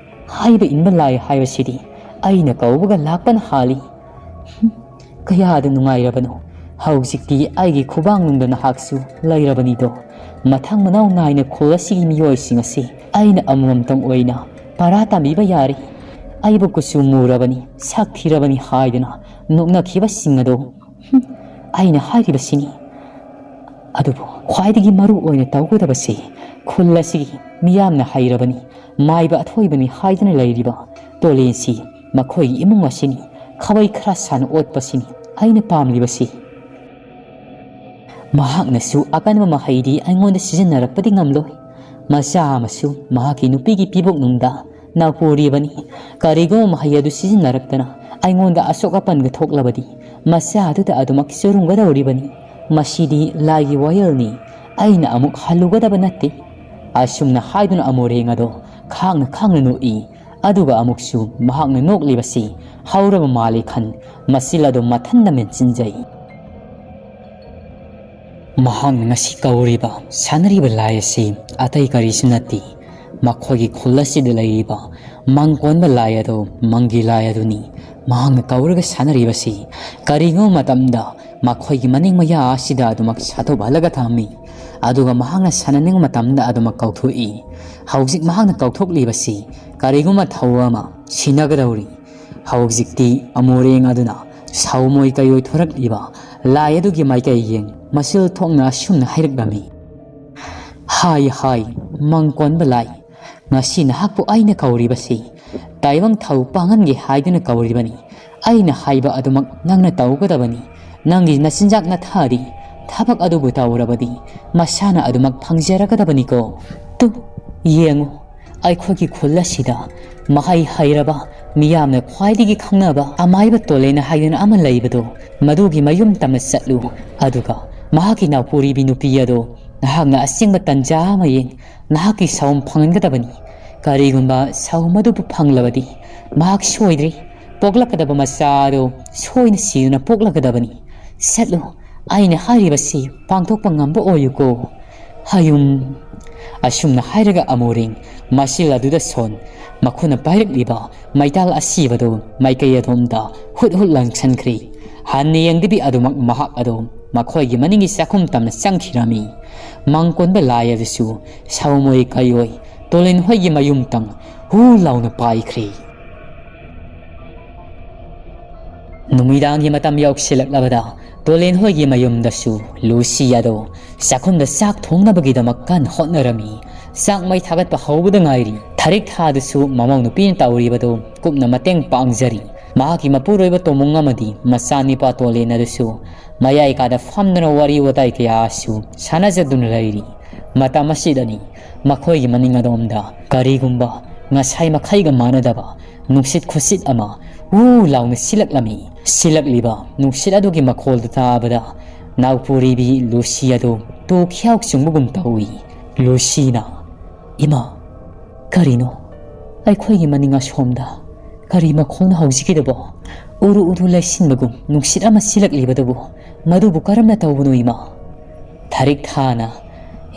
ꯍꯥꯏꯕ ꯏꯟꯕ ꯂꯥꯏ ꯍꯥꯏꯕꯁꯤꯗꯤ ꯑꯩꯅ ꯀꯧꯕꯒ ꯂꯥꯛꯄꯅ ꯍꯥꯜꯂꯤ꯫ ꯍꯨꯝ, ꯀꯌꯥꯗ ꯅꯨꯡꯉꯥꯏꯔꯕꯅꯣ꯫ ꯍꯧꯖꯤꯛꯇꯤ ꯑꯩꯒꯤ ꯈꯨꯕꯥꯡꯅꯨꯡꯗ ꯅꯍꯥꯛꯁꯨ ꯂꯩꯔꯕꯅꯤꯗꯣ꯫ ꯃꯊꯪ ꯃꯅꯥꯎ ꯅꯥꯏꯅ ꯈꯨꯜ ꯑꯁꯤꯒꯤ ꯃꯤꯑꯣꯏꯁꯤꯡ ꯑꯁꯤ ꯑꯩꯅ ꯑꯃꯃꯝꯇꯪ ꯑꯣꯏꯅ ꯄꯔꯥ ꯇꯝꯕꯤꯕ ꯌꯥꯔꯦ꯫ ꯑꯩꯕꯨ ꯀꯨꯆꯨ ꯃꯨꯔꯕꯅꯤ, ꯁꯛ ꯊꯤꯔꯕꯅꯤ ꯍꯥꯏꯗꯨꯅ ꯅꯣꯛꯅꯈꯤꯕꯁꯤꯡ ꯑꯗꯣ, ꯍꯨꯝ, ꯑꯩꯅ ꯍꯥꯏꯔꯤꯕꯁꯤꯅꯤ꯫ ꯑꯗꯨꯕꯨ ꯈ꯭ꯋꯥꯏꯗꯒꯤ ꯃꯔꯨ ꯑꯣꯏꯅ ꯇꯧꯒꯗꯕꯁꯤ ꯈꯨꯜ ꯑꯁꯤꯒꯤ ꯃꯤꯌꯥꯝꯅ ꯍꯩꯔꯕꯅꯤ, ꯃꯥꯏꯕ ꯑꯊꯣꯏꯕꯅꯤ ꯍꯥꯏꯗꯨꯅ ꯂꯩꯔꯤꯕ ꯇꯣꯂꯦꯟꯁꯤ ꯃꯈꯣꯏꯒꯤ ꯏꯃꯨꯡ ꯑꯁꯤꯅꯤ꯫ ꯈꯥꯕꯩ ꯈꯔ ꯁꯥꯅ ꯑꯣꯠꯄꯁꯤꯅꯤ ꯑꯩꯅ ꯄꯥꯝꯂꯤꯕꯁꯤ꯫ ꯃꯍꯥꯛꯅꯁꯨ ꯑꯀꯟꯕ ꯃꯍꯩꯗꯤ ꯑꯩꯉꯣꯟꯗ ꯁꯤꯖꯤꯟꯅꯔꯛꯄꯗꯤ ꯉꯝꯂꯣꯏ꯫ ꯃꯆꯥ ꯑꯃꯁꯨ ꯃꯍꯥꯛꯀꯤ ꯅꯨꯄꯤꯒꯤ ꯄꯤꯕꯣꯛꯅꯨꯡꯗ ꯅꯥꯎꯄꯨꯔꯤꯕꯅꯤ꯫ ꯀꯔꯤꯒꯨꯝꯕ ꯃꯍꯩ ꯑꯗꯨ ꯁꯤꯖꯤꯟꯅꯔꯛꯇꯅ ꯑꯩꯉꯣꯟꯗ ꯑꯁꯣꯛ ꯑꯄꯟꯒ ꯊꯣꯛꯂꯕꯗꯤ ꯃꯆꯥ ꯑꯗꯨꯗ ꯑꯗꯨꯃꯛ ꯆꯨꯔꯨꯝꯒꯗꯧꯔꯤꯕꯅꯤ꯫ ꯃꯁꯤꯗꯤ ꯂꯥꯏꯒꯤ ꯋꯥꯌꯦꯜꯅꯤ꯫ ꯑꯩꯅ ꯑꯃꯨꯛ ꯍꯜꯂꯨꯒꯗꯕ ꯅꯠꯇꯦ꯫" ꯑꯁꯨꯝꯅ ꯍꯥꯏꯗꯨꯅ ꯑꯃꯣꯔꯦꯡ ꯑꯗꯣ ꯈꯥꯡꯅ ꯈꯥꯡꯅ ꯅꯣꯛꯏ꯫ ꯑꯗꯨꯒ ꯑꯃꯨꯛꯁꯨ ꯃꯍꯥꯛꯅ ꯅꯣꯛꯂꯤꯕꯁꯤ ꯍꯧꯔꯕ ꯃꯥꯜꯂꯤ ꯈꯟ ꯃꯆꯤꯜ ꯑꯗꯨ ꯃꯊꯟꯗ ꯃꯦꯟꯁꯤꯟꯖꯩ꯫ ꯃꯍꯥꯛꯅ ꯉꯁꯤ ꯀꯧꯔꯤꯕ, ꯁꯥꯟꯅꯔꯤꯕ ꯂꯥꯏ ꯑꯁꯤ ꯑꯇꯩ ꯀꯔꯤꯁꯨ ꯅꯠꯇꯦ, ꯃꯈꯣꯏꯒꯤ ꯈꯨꯜ ꯑꯁꯤꯗ ꯂꯩꯔꯤꯕ ꯃꯪꯀꯣꯟꯕ ꯂꯥꯏ ꯑꯗꯣ, ꯃꯪꯒꯤ ꯂꯥꯏ ꯑꯗꯨꯅꯤ꯫ ꯃꯍꯥꯛꯅ ꯀꯧꯔꯒ ꯁꯥꯟꯅꯔꯤꯕꯁꯤ ꯀꯔꯤꯒꯨꯝꯕ ꯃꯇꯝꯗ ꯃꯈꯣꯏꯒꯤ ꯃꯅꯤꯡ ꯃꯌꯥ ꯑꯁꯤꯗ ꯑꯗꯨꯃꯛ ꯁꯥꯊꯧꯍꯜꯂꯒ ꯊꯝꯃꯤ, ꯑꯗꯨꯒ ꯃꯍꯥꯛꯅ ꯁꯥꯟꯅꯅꯤꯡꯕ ꯃꯇꯝꯗ ꯑꯗꯨꯃꯛ ꯀꯧꯊꯣꯛꯏ꯫ ꯍꯧꯖꯤꯛ ꯃꯍꯥꯛꯅ ꯀꯧꯊꯣꯛꯂꯤꯕꯁꯤ ꯀꯔꯤꯒꯨꯝꯕ ꯊꯧ ꯑꯃ ꯁꯤꯟꯅꯒꯗꯧꯔꯤ꯫ ꯍꯧꯖꯤꯛꯇꯤ ꯑꯃꯣꯔꯦꯡ ꯑꯗꯨꯅ ꯁꯥꯎꯃꯣꯏ ꯀꯩꯑꯣꯏ ꯊꯣꯔꯛꯂꯤꯕ ꯂꯥꯏ ꯑꯗꯨꯒꯤ ꯃꯥꯏꯀꯩ ꯌꯦꯡ ꯃꯆꯤꯜ ꯊꯣꯛꯅ ꯑꯁꯨꯝꯅ ꯍꯥꯏꯔꯛꯂꯝꯃꯤ꯫ "ꯍꯥꯏ, ꯍꯥꯏ, ꯃꯪꯀꯣꯟꯕ ꯂꯥꯏ, ꯉꯁꯤ ꯅꯍꯥꯛꯄꯨ ꯑꯩꯅ ꯀꯧꯔꯤꯕꯁꯤ ꯇꯥꯏꯕꯪ ꯊꯧ ꯄꯥꯡꯍꯟꯒꯦ ꯍꯥꯏꯗꯨꯅ ꯀꯧꯔꯤꯕꯅꯤ꯫ ꯑꯩꯅ ꯍꯥꯏꯕ ꯑꯗꯨꯃꯛ ꯅꯪꯅ ꯇꯧꯒꯗꯕꯅꯤ꯫ ꯅꯪꯒꯤ ꯅꯆꯤꯟꯖꯥꯛ ꯅꯊꯥꯔꯤ ꯊꯕꯛ ꯑꯗꯨꯕꯨ ꯇꯧꯔꯕꯗꯤ ꯃꯁꯥꯅ ꯑꯗꯨꯃꯛ ꯐꯪꯖꯔꯒꯗꯕꯅꯤꯀꯣ꯫ ꯇꯨ, ꯌꯦꯡꯉꯨ, ꯑꯩꯈꯣꯏꯒꯤ ꯈꯨꯜ ꯑꯁꯤꯗ ꯃꯍꯩ ꯍꯩꯔꯕ, ꯃꯤꯌꯥꯝꯅ ꯈ꯭ꯋꯥꯏꯗꯒꯤ ꯈꯪꯅꯕ ꯑꯃꯥꯏꯕ ꯇꯣꯂꯦꯟ ꯍꯥꯏꯗꯨꯅ ꯑꯃ ꯂꯩꯕꯗꯣ, ꯃꯗꯨꯒꯤ ꯃꯌꯨꯝ ꯇꯝꯅ ꯆꯠꯂꯨ, ꯑꯗꯨꯒ ꯃꯍꯥꯛꯀꯤ ꯅꯥꯎꯄꯨꯔꯤꯕꯤ ꯅꯨꯄꯤ ꯑꯗꯣ ꯅꯍꯥꯛꯅ ꯑꯁꯦꯡꯕ ꯇꯟꯖꯥ ꯑꯃ ꯌꯦꯡ ꯅꯍꯥꯛꯀꯤ ꯁꯥꯎꯝ ꯐꯪꯍꯟꯒꯗꯕꯅꯤ꯫ ꯀꯔꯤꯒꯨꯝꯕ ꯁꯥꯎꯝ ꯑꯗꯨꯕꯨ ꯐꯪꯂꯕꯗꯤ ꯃꯍꯥꯛ ꯁꯣꯏꯗ꯭ꯔꯦ, ꯄꯣꯛꯂꯛꯀꯗꯕ ꯃꯆꯥ ꯑꯗꯣ ꯁꯣꯏꯅ ꯁꯤꯗꯨꯅ ꯄꯣꯛꯂꯛꯀꯗꯕꯅꯤ꯫ ꯆꯠꯂꯨ, ꯑꯩꯅ ꯍꯥꯏꯔꯤꯕꯁꯤ ꯄꯥꯡꯊꯣꯛꯄ ꯉꯝꯕ ꯑꯣꯏꯌꯨꯀꯣ꯫ ꯍꯌꯨꯝ!" ꯑꯁꯨꯝꯅ ꯍꯥꯏꯔꯒ ꯑꯃꯣꯔꯦꯡ ꯃꯆꯤꯜ ꯑꯗꯨꯗ ꯁꯣꯟ ꯃꯈꯨꯠꯅ ꯄꯥꯏꯔꯛꯂꯤꯕ ꯃꯩꯇꯥꯜ ꯑꯁꯤꯕꯗꯨ ꯃꯥꯏꯀꯩ ꯑꯗꯣꯝꯗ ꯍꯨꯠ ꯍꯨꯠ ꯂꯪꯁꯟꯈ꯭ꯔꯤ꯫ ꯍꯟꯅ ꯌꯦꯡꯗꯕꯤ ꯑꯗꯨꯃꯛ ꯃꯍꯥꯛ ꯑꯗꯨ ꯃꯈꯣꯏꯒꯤ ꯃꯅꯤꯡꯒꯤ ꯆꯥꯛꯈꯨꯝ ꯇꯝꯅ ꯆꯪꯈꯤꯔꯝꯃꯤ꯫ ꯃꯪꯀꯣꯟꯕ ꯂꯥꯏ ꯑꯗꯨꯁꯨ ꯁꯥꯎꯃꯣꯏ ꯀꯩꯑꯣꯏ ꯇꯣꯂꯦꯟ ꯍꯣꯏꯒꯤ ꯃꯌꯨꯝꯇꯪ ꯍꯨ ꯂꯥꯎꯅ ꯄꯥꯏꯈ꯭ꯔꯦ꯫ ꯅꯨꯃꯤꯗꯥꯡꯒꯤ ꯃꯇꯝ ꯌꯧꯁꯤꯜꯂꯛꯂꯕꯗ ꯇꯣꯂꯦꯟ ꯍꯣꯏꯒꯤ ꯃꯌꯨꯝꯗꯁꯨ ꯂꯨꯁꯤ ꯑꯗꯣ ꯆꯥꯛꯈꯨꯝꯗ ꯆꯥꯛ ꯊꯣꯡꯅꯕꯒꯤꯗꯃꯛ ꯀꯟꯅ ꯍꯣꯠꯅꯔꯝꯃꯤ꯫ ꯆꯥꯛ ꯃꯩ ꯊꯥꯒꯠꯄ ꯍꯧꯕꯗ ꯉꯥꯏꯔꯤ꯫ ꯊꯔꯤꯛ ꯊꯥꯗꯨꯁꯨ ꯃꯃꯧ ꯅꯨꯄꯤꯅ ꯇꯧꯔꯤꯕꯗꯨ ꯀꯨꯞꯅ ꯃꯇꯦꯡ ꯄꯥꯡꯖꯔꯤ꯫ ꯃꯍꯥꯛꯀꯤ ꯃꯄꯨꯔꯣꯏꯕ ꯇꯣꯃꯨꯡ ꯑꯃꯗꯤ ꯃꯆꯥꯅꯤꯄꯥ ꯇꯣꯂꯦꯟ ꯑꯗꯨꯁꯨ ꯃꯌꯥꯏ ꯀꯥꯗ ꯐꯝꯗꯨꯅ ꯋꯥꯔꯤ ꯋꯥꯇꯥꯏ ꯀꯌꯥꯁꯨ ꯁꯥꯟꯅꯖꯗꯨꯅ ꯂꯩꯔꯤ꯫ ꯃꯇꯝ ꯑꯁꯤꯗꯅꯤ ꯃꯈꯣꯏꯒꯤ ꯃꯅꯤꯡ ꯑꯗꯣꯝꯗ ꯀꯔꯤꯒꯨꯝꯕ ꯉꯁꯥꯏ ꯃꯈꯩꯒ ꯃꯥꯟꯅꯗꯕ ꯅꯨꯡꯁꯤꯠ ꯈꯨꯁꯤꯠ ꯑꯃ ꯎ ꯂꯥꯎꯅ ꯁꯤꯜꯂꯛꯂꯝꯃꯤ꯫ ꯁꯤꯜꯂꯛꯂꯤꯕ ꯅꯨꯡꯁꯤꯠ ꯑꯗꯨꯒꯤ ꯃꯈꯣꯜꯗꯨ ꯇꯥꯕꯗ ꯅꯥꯎꯄꯨꯔꯤꯕꯤ ꯂꯨꯁꯤ ꯑꯗꯨ ꯇꯨ ꯈ꯭ꯌꯥꯎ ꯆꯨꯡꯕꯒꯨꯝ ꯇꯧꯏ꯫ ꯂꯨꯁꯤꯅ, "ꯏꯃꯥ, ꯀꯔꯤꯅꯣ? ꯑꯩꯈꯣꯏꯒꯤ ꯃꯅꯤꯡ ꯑꯁꯣꯝꯗ ꯀꯔꯤ ꯃꯈꯣꯜꯅꯣ ꯍꯧꯖꯤꯛꯀꯤꯗꯨꯕꯣ? ꯎꯔꯨ ꯎꯔꯨ ꯂꯩꯁꯤꯟꯕꯒꯨꯝ ꯅꯨꯡꯁꯤꯠ ꯑꯃ ꯁꯤꯜꯂꯛꯂꯤꯕꯗꯨꯕꯨ, ꯃꯗꯨꯕꯨ ꯀꯔꯝꯅ ꯇꯧꯕꯅꯣ, ꯏꯃꯥ?" ꯊꯥꯔꯤꯛ ꯊꯥꯅ,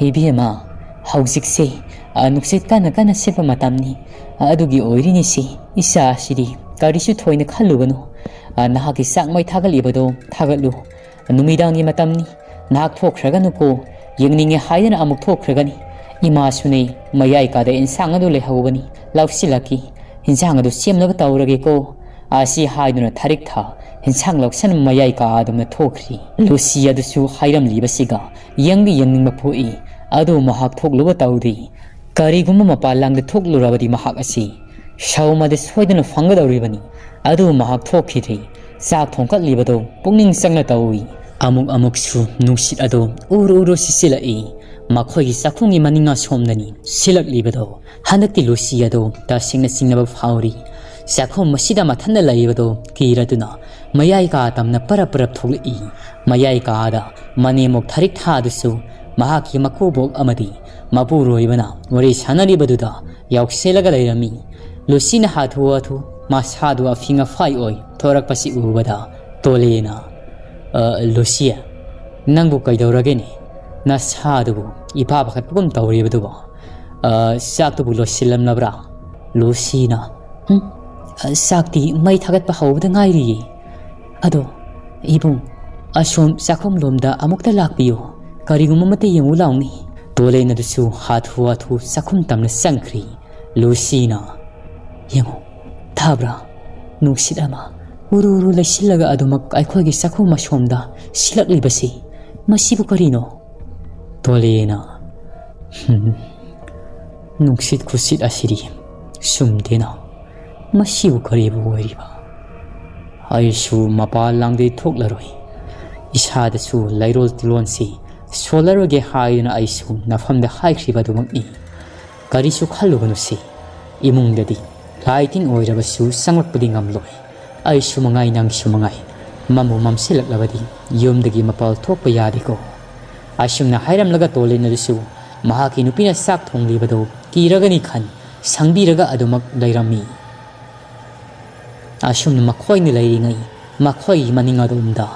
"ꯏꯕꯦꯝꯃ, ꯍꯧꯖꯤꯛꯁꯦ, ꯑ, ꯅꯨꯡꯁꯤꯠ ꯀꯟꯅ ꯀꯟꯅ ꯁꯤꯠꯄ ꯃꯇꯝꯅꯤ꯫ ꯑ, ꯑꯗꯨꯒꯤ ꯑꯣꯏꯔꯤꯅꯤꯁꯤ꯫ ꯏꯆꯥꯁꯤꯗꯤ ꯀꯔꯤꯁꯨ ꯊꯣꯏꯅ ꯈꯜꯂꯨꯒꯅꯨ꯫ ꯑ, ꯅꯍꯥꯛꯀꯤ ꯆꯥꯛ ꯃꯩ ꯊꯥꯒꯠꯂꯤꯕꯗꯣ ꯊꯥꯒꯠꯂꯨ꯫ ꯅꯨꯃꯤꯗꯥꯡꯒꯤ ꯃꯇꯝꯅꯤ꯫ ꯅꯍꯥꯛ ꯊꯣꯛꯈ꯭ꯔꯒꯅꯨꯀꯣ꯫ ꯌꯦꯡꯅꯤꯡꯉꯦ ꯍꯥꯏꯗꯅ ꯑꯃꯨꯛ ꯊꯣꯛꯈ꯭ꯔꯒꯅꯤ꯫ ꯏꯃꯥꯁꯨꯅꯦ, ꯃꯌꯥꯏ ꯀꯥꯗ ꯏꯟꯁꯥꯡ ꯑꯗꯨ ꯂꯩꯍꯧꯕꯅꯤ꯫ ꯂꯧꯁꯤꯜꯂꯛꯈꯤ꯫ ꯏꯟꯁꯥꯡ ꯑꯗꯨ ꯁꯦꯝꯅꯕ ꯇꯧꯔꯒꯦꯀꯣ"꯫ ꯑꯁꯤ ꯍꯥꯏꯗꯨꯅ ꯊꯥꯔꯤꯛ ꯊꯥ ꯏꯟꯁꯥꯡ ꯂꯧꯁꯟ ꯃꯌꯥꯏ ꯀꯥꯗꯨꯅ ꯊꯣꯛꯈ꯭ꯔꯤ꯫ ꯂꯨꯁꯤ ꯑꯗꯨꯁꯨ ꯍꯥꯏꯔꯝꯂꯤꯕꯁꯤꯒ ꯌꯦꯡꯗꯤ ꯌꯦꯡꯅꯤꯡꯕ ꯄꯣꯛꯏ꯫ ꯑꯗꯨ ꯃꯍꯥꯛ ꯊꯣꯛꯂꯨꯕ ꯇꯧꯗꯦ꯫ ꯀꯔꯤꯒꯨꯝꯕ ꯃꯄꯥꯟ ꯂꯝꯗ ꯊꯣꯛꯂꯨꯔꯕꯗꯤ ꯃꯍꯥꯛ ꯑꯁꯤ ꯁꯧ ꯑꯃꯗꯤ ꯁꯣꯏꯗꯅ ꯐꯪꯒꯗꯧꯔꯤꯕꯅꯤ꯫ ꯑꯗꯨꯕꯨ ꯃꯍꯥꯛ ꯊꯣꯛꯈꯤꯗ꯭ꯔꯤ꯫ ꯆꯥꯛ ꯊꯣꯡꯀꯠꯂꯤꯕꯗꯨ ꯄꯨꯛꯅꯤꯡ ꯆꯪꯅ ꯇꯧꯏ꯫ ꯑꯃꯨꯛ ꯑꯃꯨꯛꯁꯨ ꯅꯨꯡꯁꯤꯠ ꯑꯗꯨ ꯎꯔꯨ ꯎꯔꯨ ꯁꯤꯠꯆꯤꯜꯂꯛꯏ꯫ ꯃꯈꯣꯏꯒꯤ ꯆꯥꯛꯈꯨꯝꯒꯤ ꯃꯅꯤꯡ ꯑꯁꯣꯝꯗꯅꯤ ꯁꯤꯜꯂꯛꯂꯤꯕꯗꯨ꯫ ꯍꯟꯗꯛꯇꯤ ꯂꯨꯁꯤ ꯑꯗꯨ ꯇꯁꯦꯡꯅ ꯆꯤꯡꯅꯕ ꯐꯥꯎꯔꯤ꯫ ꯆꯥꯛꯈꯨꯝ ꯑꯁꯤꯗ ꯃꯊꯟꯇ ꯂꯩꯔꯤꯕꯗꯨ ꯀꯤꯔꯗꯨꯅ ꯃꯌꯥꯏ ꯀꯥ ꯇꯝꯅ ꯄꯔꯞ ꯄꯔꯞ ꯊꯣꯛꯂꯛꯏ꯫ ꯃꯌꯥꯏ ꯀꯥꯗ ꯃꯅꯦꯝꯃꯣꯛ ꯊꯥꯔꯤꯛ ꯊꯥꯗꯨꯁꯨ ꯃꯍꯥꯛꯀꯤ ꯃꯀꯨꯕꯣꯛ ꯑꯃꯗꯤ ꯃꯄꯨꯔꯣꯏꯕꯅ ꯋꯥꯔꯤ ꯁꯥꯟꯅꯔꯤꯕꯗꯨꯗ ꯌꯥꯎꯁꯦꯜꯂꯒ ꯂꯩꯔꯝꯃꯤ꯫ ꯂꯨꯁꯤꯅ ꯍꯥꯊꯨ ꯍꯥꯊꯨ ꯃꯁꯥꯗꯨ ꯑꯐꯤꯡ ꯑꯐꯥꯏ ꯑꯣꯏ ꯊꯣꯔꯛꯄꯁꯤ ꯎꯕꯗ ꯇꯣꯂꯦꯅ, "ꯑ, ꯂꯨꯁꯤ, ꯅꯪꯕꯨ ꯀꯩꯗꯧꯔꯒꯦꯅꯦ? ꯅꯁꯥꯗꯨꯕꯨ ꯏꯄꯥ ꯄꯥꯈꯠꯄꯒꯨꯝ ꯇꯧꯔꯤꯕꯗꯨꯕꯨ? ꯑ, ꯆꯥꯛꯇꯨꯕꯨ ꯂꯣꯏꯁꯤꯜꯂꯝꯂꯕ꯭ꯔꯥ?" ꯂꯨꯁꯤꯅ, "ꯎꯝ, ꯑ, ꯆꯥꯛꯇꯤ ꯃꯩ ꯊꯥꯒꯠꯄ ꯍꯧꯕꯗ ꯉꯥꯏꯔꯤꯌꯦ꯫ ꯑꯗꯣ, ꯏꯕꯨꯡ, ꯑꯁꯣꯝ ꯆꯥꯛꯈꯨꯝꯂꯣꯝꯗ ꯑꯃꯨꯛꯇ ꯂꯥꯛꯄꯤꯌꯨ꯫ ꯀꯔꯤꯒꯨꯝꯕ ꯑꯃꯠꯇ ꯌꯦꯡꯉꯨ ꯂꯥꯎꯅꯤ꯫" ꯇꯣꯂꯦꯟ ꯑꯗꯨꯁꯨ ꯍꯥꯊꯨ ꯍꯥꯊꯨ ꯆꯥꯛꯈꯨꯝ ꯇꯝꯅ ꯆꯪꯈ꯭ꯔꯤ꯫ ꯂꯨꯁꯤꯅ, "ꯌꯦꯡꯉꯨ, ꯊꯥꯕ꯭ꯔꯥ? ꯅꯨꯡꯁꯤꯠ ꯑꯃ ꯎꯔꯨ ꯎꯔꯨ ꯂꯩꯁꯤꯜꯂꯒ ꯑꯗꯨꯃꯛ ꯑꯩꯈꯣꯏꯒꯤ ꯆꯥꯛꯈꯨꯝ ꯑꯁꯣꯝꯗ ꯁꯤꯜꯂꯛꯂꯤꯕꯁꯤ꯫ ꯃꯁꯤꯕꯨ ꯀꯔꯤꯅꯣ?" ꯇꯣꯂꯦꯅ, "ꯍꯝ, ꯅꯨꯡꯁꯤꯠ ꯈꯨꯁꯤꯠ ꯑꯁꯤꯗꯤ ꯆꯨꯝꯗꯦꯅ꯫ ꯃꯁꯤꯕꯨ ꯀꯔꯤꯕꯨ ꯑꯣꯏꯔꯤꯕ? ꯑꯩꯁꯨ ꯃꯄꯥꯟ ꯂꯥꯡꯗꯩ ꯊꯣꯛꯂꯔꯣꯏ꯫ ꯏꯁꯥꯗꯁꯨ ꯂꯩꯔꯣꯜ ꯇꯤꯔꯣꯜꯁꯤ ꯁꯣꯜꯂꯔꯣꯏꯒꯦ ꯍꯥꯏꯗꯨꯅ ꯑꯩꯁꯨ ꯅꯐꯝꯗ ꯍꯥꯏꯈ꯭ꯔꯤꯕ ꯑꯗꯨꯃꯛꯅꯤ꯫ ꯀꯔꯤꯁꯨ ꯈꯜꯂꯨꯒꯅꯨꯁꯤ꯫ ꯏꯃꯨꯡꯗꯗꯤ ꯂꯥꯏ ꯇꯤꯟ ꯑꯣꯏꯔꯕꯁꯨ ꯆꯪꯂꯛꯄꯗꯤ ꯉꯝꯂꯣꯏ꯫ ꯑꯩꯁꯨ ꯃꯉꯥꯏ, ꯅꯪꯁꯨ ꯃꯉꯥꯏ꯫ ꯃꯝꯕꯨ ꯃꯝꯁꯤꯜꯂꯛꯂꯕꯗꯤ ꯌꯨꯝꯗꯒꯤ ꯃꯄꯥꯜ ꯊꯣꯛꯄ ꯌꯥꯗꯦꯀꯣ꯫" ꯑꯁꯨꯝꯅ ꯍꯥꯏꯔꯝꯂꯒ ꯇꯣꯂꯦꯟ ꯑꯗꯨꯁꯨ ꯃꯍꯥꯛꯀꯤ ꯅꯨꯄꯤꯅ ꯆꯥꯛ ꯊꯣꯡꯂꯤꯕꯗꯨ ꯀꯤꯔꯒꯅꯤ ꯈꯟ ꯁꯪꯕꯤꯔꯒ ꯑꯗꯨꯃꯛ ꯂꯩꯔꯝꯃꯤ꯫ ꯑꯁꯨꯝꯅ ꯃꯈꯣꯏꯅ ꯂꯩꯔꯤꯉꯩ ꯃꯈꯣꯏꯒꯤ ꯃꯅꯤꯡ ꯑꯗꯣꯝꯗ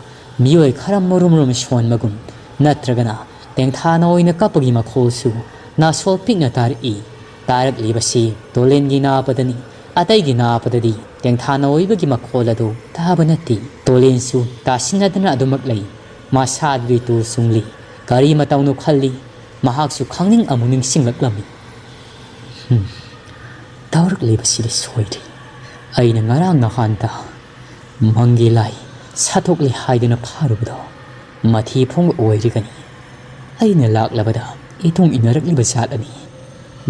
ꯃꯤꯑꯣꯏ ꯈꯔ ꯃꯔꯨꯝ ꯃꯔꯨꯝ ꯁꯣꯟꯕꯒꯨꯝ ꯅꯠꯇ꯭ꯔꯒꯅ ꯇꯦꯡꯊꯥꯅ ꯑꯣꯏꯅ ꯀꯞꯄꯒꯤ ꯃꯈꯣꯜꯁꯨ ꯅꯥꯁꯣꯜ ꯄꯤꯛꯅ ꯇꯥꯔꯛꯏ꯫ ꯇꯥꯔꯛꯂꯤꯕꯁꯤ ꯇꯣꯂꯦꯟꯒꯤ ꯅꯥꯄꯗꯅꯤ꯫ ꯑꯇꯩꯒꯤ ꯅꯥꯄꯗꯗꯤ ꯇꯦꯡꯊꯥꯅ ꯑꯣꯏꯕꯒꯤ ꯃꯈꯣꯜ ꯑꯗꯨ ꯇꯥꯕ ꯅꯠꯇꯦ꯫ ꯇꯣꯂꯦꯟꯁꯨ ꯇꯥꯁꯤꯟꯅꯗꯅ ꯑꯗꯨꯃꯛ ꯂꯩ꯫ ꯃꯁꯥꯗꯨꯗꯤ ꯇꯨ ꯆꯨꯡꯂꯤ꯫ ꯀꯔꯤ ꯃꯇꯧꯅꯣ ꯈꯜꯂꯤ꯫ ꯃꯍꯥꯛꯁꯨ ꯈꯪꯅꯤꯡ ꯑꯃꯨꯛ ꯅꯤꯡꯁꯤꯡꯂꯛꯂꯝꯃꯤ꯫ "ꯍꯨꯝ, ꯇꯧꯔꯛꯂꯤꯕꯁꯤꯗꯤ ꯁꯣꯏꯗ꯭ꯔꯤ꯫ ꯑꯩꯅ ꯉꯔꯥꯡ ꯅꯍꯥꯟꯗ ꯃꯪꯒꯤ ꯂꯥꯏ ꯁꯥꯊꯣꯛꯂꯤ ꯍꯥꯏꯗꯨꯅ ꯐꯥꯔꯨꯕꯗꯣ ꯃꯊꯤ ꯐꯣꯡꯕ ꯑꯣꯏꯔꯤꯒꯅꯤ꯫ ꯑꯩꯅ ꯂꯥꯛꯂꯕꯗ ꯏꯇꯨꯡ ꯏꯟꯅꯔꯛꯂꯤꯕ ꯖꯥꯠ ꯑꯅꯤ꯫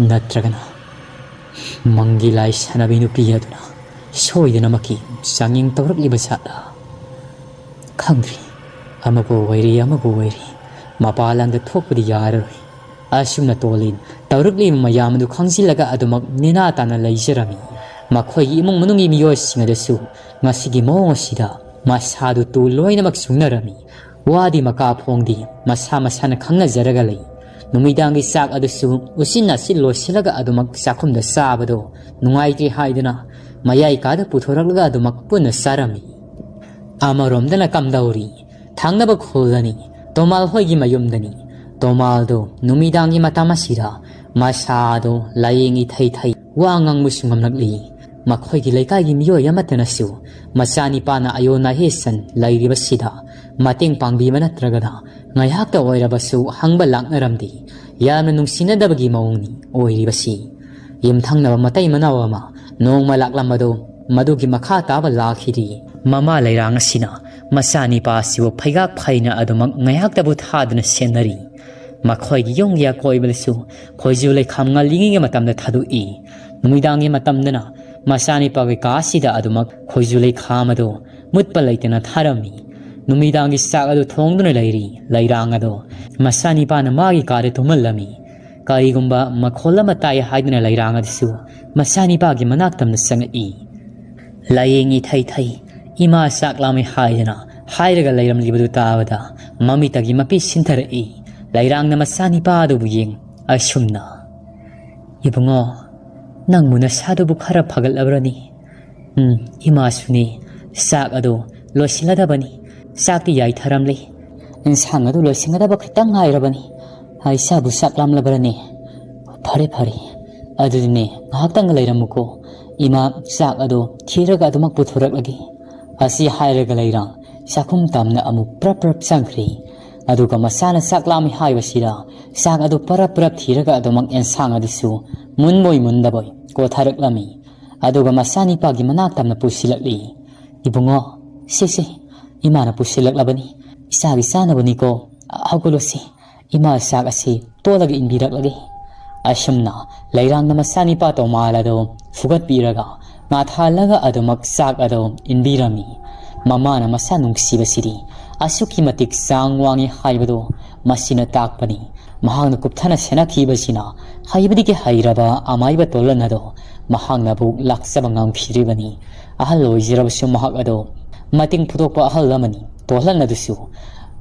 ꯅꯠꯇ꯭ꯔꯒꯅ ꯃꯪꯒꯤ ꯂꯥꯏ ꯁꯥꯟꯅꯕꯤ ꯅꯨꯄꯤ ꯑꯗꯨꯅ ꯁꯣꯏꯗꯅꯃꯛꯀꯤ ꯆꯥꯡꯌꯦꯡ ꯇꯧꯔꯛꯂꯤꯕ ꯖꯥꯠꯂ? ꯈꯪꯗ꯭ꯔꯤ꯫ ꯑꯃꯕꯨ ꯑꯣꯏꯔꯤ, ꯑꯃꯕꯨ ꯑꯣꯏꯔꯤ, ꯃꯄꯥꯟ ꯂꯝꯗ ꯊꯣꯛꯄꯗꯤ ꯌꯥꯔꯔꯣꯏ꯫ ꯑꯁꯨꯝꯅ ꯇꯣꯂꯤꯟ ꯇꯧꯔꯛꯂꯤꯕ ꯃꯌꯥꯝ ꯑꯗꯨ ꯈꯪꯖꯤꯜꯂꯒ ꯑꯗꯨꯃꯛ ꯅꯦꯅꯥ ꯇꯥꯅ ꯂꯩꯖꯔꯝꯃꯤ꯫ ꯃꯈꯣꯏꯒꯤ ꯏꯃꯨꯡ ꯃꯅꯨꯡꯒꯤ ꯃꯤꯑꯣꯏꯁꯤꯡ ꯑꯗꯨꯁꯨ ꯉꯁꯤꯒꯤ ꯃꯑꯣꯡ ꯑꯁꯤꯗ ꯃꯁꯥꯗꯨ ꯇꯨ ꯂꯣꯏꯅꯃꯛ ꯁꯨꯡꯅꯔꯝꯃꯤ꯫ ꯋꯥꯗꯤ ꯃꯀꯥ ꯐꯣꯡꯗꯤ ꯃꯁꯥ ꯃꯁꯥꯅ ꯈꯪꯅꯖꯔꯒ ꯂꯩ꯫ ꯅꯨꯃꯤꯗꯥꯡꯒꯤ ꯆꯥꯛ ꯑꯗꯨꯁꯨ ꯎꯆꯤꯟ ꯅꯥꯆꯤꯟ ꯂꯣꯏꯁꯤꯜꯂꯒ ꯑꯗꯨꯃꯛ ꯆꯥꯛꯈꯨꯝꯗ ꯆꯥꯕꯗꯣ ꯅꯨꯡꯉꯥꯏꯇ꯭ꯔꯦ ꯍꯥꯏꯗꯨꯅ ꯃꯌꯥꯏ ꯀꯥꯗ ꯄꯨꯊꯣꯔꯛꯂꯒ ꯑꯗꯨꯃꯛ ꯄꯨꯟꯅ ꯆꯥꯔꯝꯃꯤ꯫ ꯑꯃꯔꯣꯝꯗꯅ ꯀꯝꯗꯧꯔꯤ? ꯊꯪꯅꯕ ꯈꯨꯜꯗꯅꯤ, ꯇꯣꯃꯥꯜ ꯍꯣꯏꯒꯤ ꯃꯌꯨꯝꯗꯅꯤ꯫ ꯇꯣꯃꯥꯜꯗꯣ ꯅꯨꯃꯤꯗꯥꯡꯒꯤ ꯃꯇꯝ ꯑꯁꯤꯗ ꯃꯁꯥꯗꯣ ꯂꯥꯏꯌꯦꯡ ꯏꯊꯩ ꯊꯩ, ꯋꯥ ꯉꯥꯡꯕꯁꯨ ꯉꯝꯂꯛꯂꯤ꯫ ꯃꯈꯣꯏꯒꯤ ꯂꯩꯀꯥꯏꯒꯤ ꯃꯤꯑꯣꯏ ꯑꯃꯠꯇꯅꯁꯨ ꯃꯆꯥꯅꯤꯄꯥꯅ ꯑꯌꯣꯟ ꯑꯍꯦꯁꯟ ꯂꯩꯔꯤꯕꯁꯤꯗ ꯃꯇꯦꯡ ꯄꯥꯡꯕꯤꯕ ꯅꯠꯇ꯭ꯔꯒꯅ ꯉꯥꯏꯍꯥꯛꯇ ꯑꯣꯏꯔꯕꯁꯨ ꯍꯪꯕ ꯂꯥꯛꯅꯔꯝꯗꯦ꯫ ꯌꯥꯝꯅ ꯅꯨꯡꯁꯤꯅꯗꯕꯒꯤ ꯃꯑꯣꯡꯅꯤ ꯑꯣꯏꯔꯤꯕꯁꯤ꯫ ꯌꯨꯝꯊꯪꯅꯕ ꯃꯇꯩ ꯃꯅꯥꯎ ꯑꯃ ꯅꯣꯡꯃ ꯂꯥꯛꯂꯝꯕꯗꯨ ꯃꯗꯨꯒꯤ ꯃꯈꯥ ꯇꯥꯕ ꯂꯥꯛꯈꯤꯗ꯭ꯔꯤ꯫ ꯃꯃꯥ ꯂꯩꯔꯥꯡ ꯑꯁꯤꯅ ꯃꯆꯥꯅꯤꯄꯥ ꯑꯁꯤꯕꯨ ꯐꯩꯒꯥꯛ ꯐꯩꯅ ꯑꯗꯨꯃꯛ ꯉꯥꯏꯍꯥꯛꯇꯕꯨ ꯊꯥꯗꯨꯅ ꯁꯦꯟꯅꯔꯤ꯫ ꯃꯈꯣꯏꯒꯤ ꯌꯨꯝꯒꯤ ꯑꯀꯣꯏꯕꯗꯁꯨ ꯈꯣꯏꯖꯨ ꯂꯩꯈꯥꯝ ꯉꯜꯂꯤꯉꯩꯒꯤ ꯃꯇꯝꯗ ꯊꯥꯗꯣꯛꯏ꯫ ꯅꯨꯃꯤꯗꯥꯡꯒꯤ ꯃꯇꯝꯗꯅ ꯃꯆꯥꯅꯤꯄꯥꯒꯤ ꯀꯥ ꯑꯁꯤꯗ ꯑꯗꯨꯃꯛ ꯈꯣꯏꯖꯨ ꯂꯩꯈꯥꯝ ꯑꯗꯨ ꯃꯨꯠꯄ ꯂꯩꯇꯅ ꯊꯥꯔꯝꯃꯤ꯫ ꯅꯨꯃꯤꯗꯥꯡꯒꯤ ꯆꯥꯛ ꯑꯗꯨ ꯊꯣꯡꯗꯨꯅ ꯂꯩꯔꯤ ꯂꯩꯔꯥꯡ ꯑꯗꯣ ꯃꯆꯥꯅꯤꯄꯥꯅ ꯃꯥꯒꯤ ꯀꯥꯗ ꯇꯨꯝꯍꯜꯂꯝꯃꯤ꯫ ꯀꯔꯤꯒꯨꯝꯕ ꯃꯈꯣꯜ ꯑꯃ ꯇꯥꯏ ꯍꯥꯏꯗꯨꯅ ꯂꯩꯔꯥꯡ ꯑꯗꯨꯁꯨ ꯃꯆꯥꯅꯤꯄꯥꯒꯤ ꯃꯅꯥꯛꯇꯝꯅ ꯆꯪꯉꯛꯏ꯫ ꯂꯥꯏꯌꯦꯡ ꯏꯊꯩ ꯊꯩ, ꯏꯃꯥ ꯆꯥꯛ ꯂꯥꯝꯃꯤ ꯍꯥꯏꯗꯅ ꯍꯥꯏꯔꯒ ꯂꯩꯔꯝꯂꯤꯕꯗꯨ ꯇꯥꯕꯗ ꯃꯃꯤꯠꯇꯒꯤ ꯃꯄꯤ ꯁꯤꯟꯊꯔꯛꯏ꯫ ꯂꯩꯔꯥꯡꯅ ꯃꯆꯥꯅꯤꯄꯥ ꯑꯗꯨꯕꯨ ꯌꯦꯡ ꯑꯁꯨꯝꯅ, "ꯏꯕꯨꯡꯉꯣ, ꯅꯪꯕꯨ ꯅꯁꯥꯗꯨꯕꯨ ꯈꯔ ꯐꯒꯠꯂꯕ꯭ꯔꯅꯤ?" "ꯎꯝ, ꯏꯃꯥꯁꯨꯅꯤ, ꯆꯥꯛ ꯑꯗꯨ ꯂꯣꯏꯁꯤꯜꯂꯗꯕꯅꯤ, ꯆꯥꯛꯇꯤ ꯌꯥꯏꯊꯔꯝꯂꯦ, "ꯏꯟꯁꯥꯡ ꯑꯗꯨ ꯂꯣꯏꯁꯤꯟꯒꯗꯕ ꯈꯤꯇꯪ ꯉꯥꯏꯔꯕꯅꯤ꯫ ꯏꯆꯥꯕꯨ ꯆꯥꯛ ꯂꯥꯝꯂꯕ꯭ꯔꯅꯦ? ꯐꯔꯦ, ꯐꯔꯦ꯫ ꯑꯗꯨꯗꯤꯅꯦ, ꯉꯥꯏꯍꯥꯛꯇꯪ ꯂꯩꯔꯝꯃꯨꯀꯣ꯫ ꯏꯃꯥ ꯆꯥꯛ ꯑꯗꯨ ꯊꯤꯔꯒ ꯑꯗꯨꯃꯛ ꯄꯨꯊꯣꯔꯛꯂꯒꯦ"꯫ ꯑꯁꯤ ꯍꯥꯏꯔꯒ ꯂꯩꯔꯥꯡ ꯆꯥꯛꯈꯨꯝ ꯇꯝꯅ ꯑꯃꯨꯛ ꯄ꯭ꯔꯞ ꯄ꯭ꯔꯞ ꯆꯪꯈ꯭ꯔꯦ꯫ ꯑꯗꯨꯒ ꯃꯆꯥꯅ ꯆꯥꯛ ꯂꯥꯝꯃꯤ ꯍꯥꯏꯕꯁꯤꯗ ꯆꯥꯛ ꯑꯗꯨ ꯄ꯭ꯔꯞ ꯄ꯭ꯔꯞ ꯊꯤꯔꯒ ꯑꯗꯨꯃꯛ ꯑꯦꯟꯁꯥꯡ ꯑꯗꯨꯁꯨ ꯃꯨꯟꯕꯣꯏ ꯃꯨꯟꯗꯕꯣꯏ ꯀꯣꯊꯔꯛꯂꯝꯃꯤ꯫ ꯑꯗꯨꯒ ꯃꯆꯥꯅꯤꯄꯥꯒꯤ ꯃꯅꯥꯛ ꯇꯝꯅ ꯄꯨꯁꯤꯜꯂꯛꯂꯤ꯫ "ꯏꯕꯨꯡꯉꯣ, ꯁꯦ, ꯁꯦ, ꯏꯃꯥꯅ ꯄꯨꯁꯤꯜꯂꯛꯂꯕꯅꯤ꯫ ꯏꯆꯥꯒꯤ ꯆꯥꯅꯕꯅꯤꯀꯣ꯫ ꯍꯧꯒꯠꯂꯣꯁꯦ, ꯏꯃꯥ ꯆꯥꯛ ꯑꯁꯤ ꯇꯣꯠꯂꯒ ꯏꯟꯕꯤꯔꯛꯂꯒꯦ"꯫ ꯑꯁꯨꯝꯅ ꯂꯩꯔꯥꯡꯅ ꯃꯆꯥꯅꯤꯄꯥ ꯇꯣꯃꯥꯜ ꯑꯗꯨ ꯐꯨꯒꯠꯄꯤꯔꯒ ꯉꯥꯊꯥꯜꯂꯒ ꯑꯗꯨꯃꯛ ꯆꯥꯛ ꯑꯗꯨ ꯏꯟꯕꯤꯔꯝꯃꯤ꯫ ꯃꯃꯥꯅ ꯃꯆꯥ ꯅꯨꯡꯁꯤꯕꯁꯤꯗꯤ ꯑꯁꯨꯛꯀꯤ ꯃꯇꯤꯛ ꯆꯥꯡ ꯋꯥꯡꯉꯤ ꯍꯥꯏꯕꯗꯨ ꯃꯁꯤꯅ ꯇꯥꯛꯄꯅꯤ꯫ ꯃꯍꯥꯛꯅ ꯀꯨꯞꯊꯅ ꯁꯦꯟꯅꯈꯤꯕꯁꯤꯅ ꯍꯩꯕꯗꯒꯤ ꯍꯩꯔꯕ ꯑꯃꯥꯏꯕ ꯇꯣꯜꯂꯟ ꯑꯗꯣ ꯃꯍꯥꯛꯅꯕꯨ ꯂꯥꯛꯆꯕ ꯉꯝꯈꯤꯗ꯭ꯔꯤꯕꯅꯤ꯫ ꯑꯍꯜ ꯑꯣꯏꯖꯔꯕꯁꯨ ꯃꯍꯥꯛ ꯑꯗꯣ ꯃꯇꯦꯡ ꯄꯨꯊꯣꯛꯄ ꯑꯍꯜ ꯑꯃꯅꯤ꯫ ꯇꯣꯜꯍꯟ ꯑꯗꯨꯁꯨ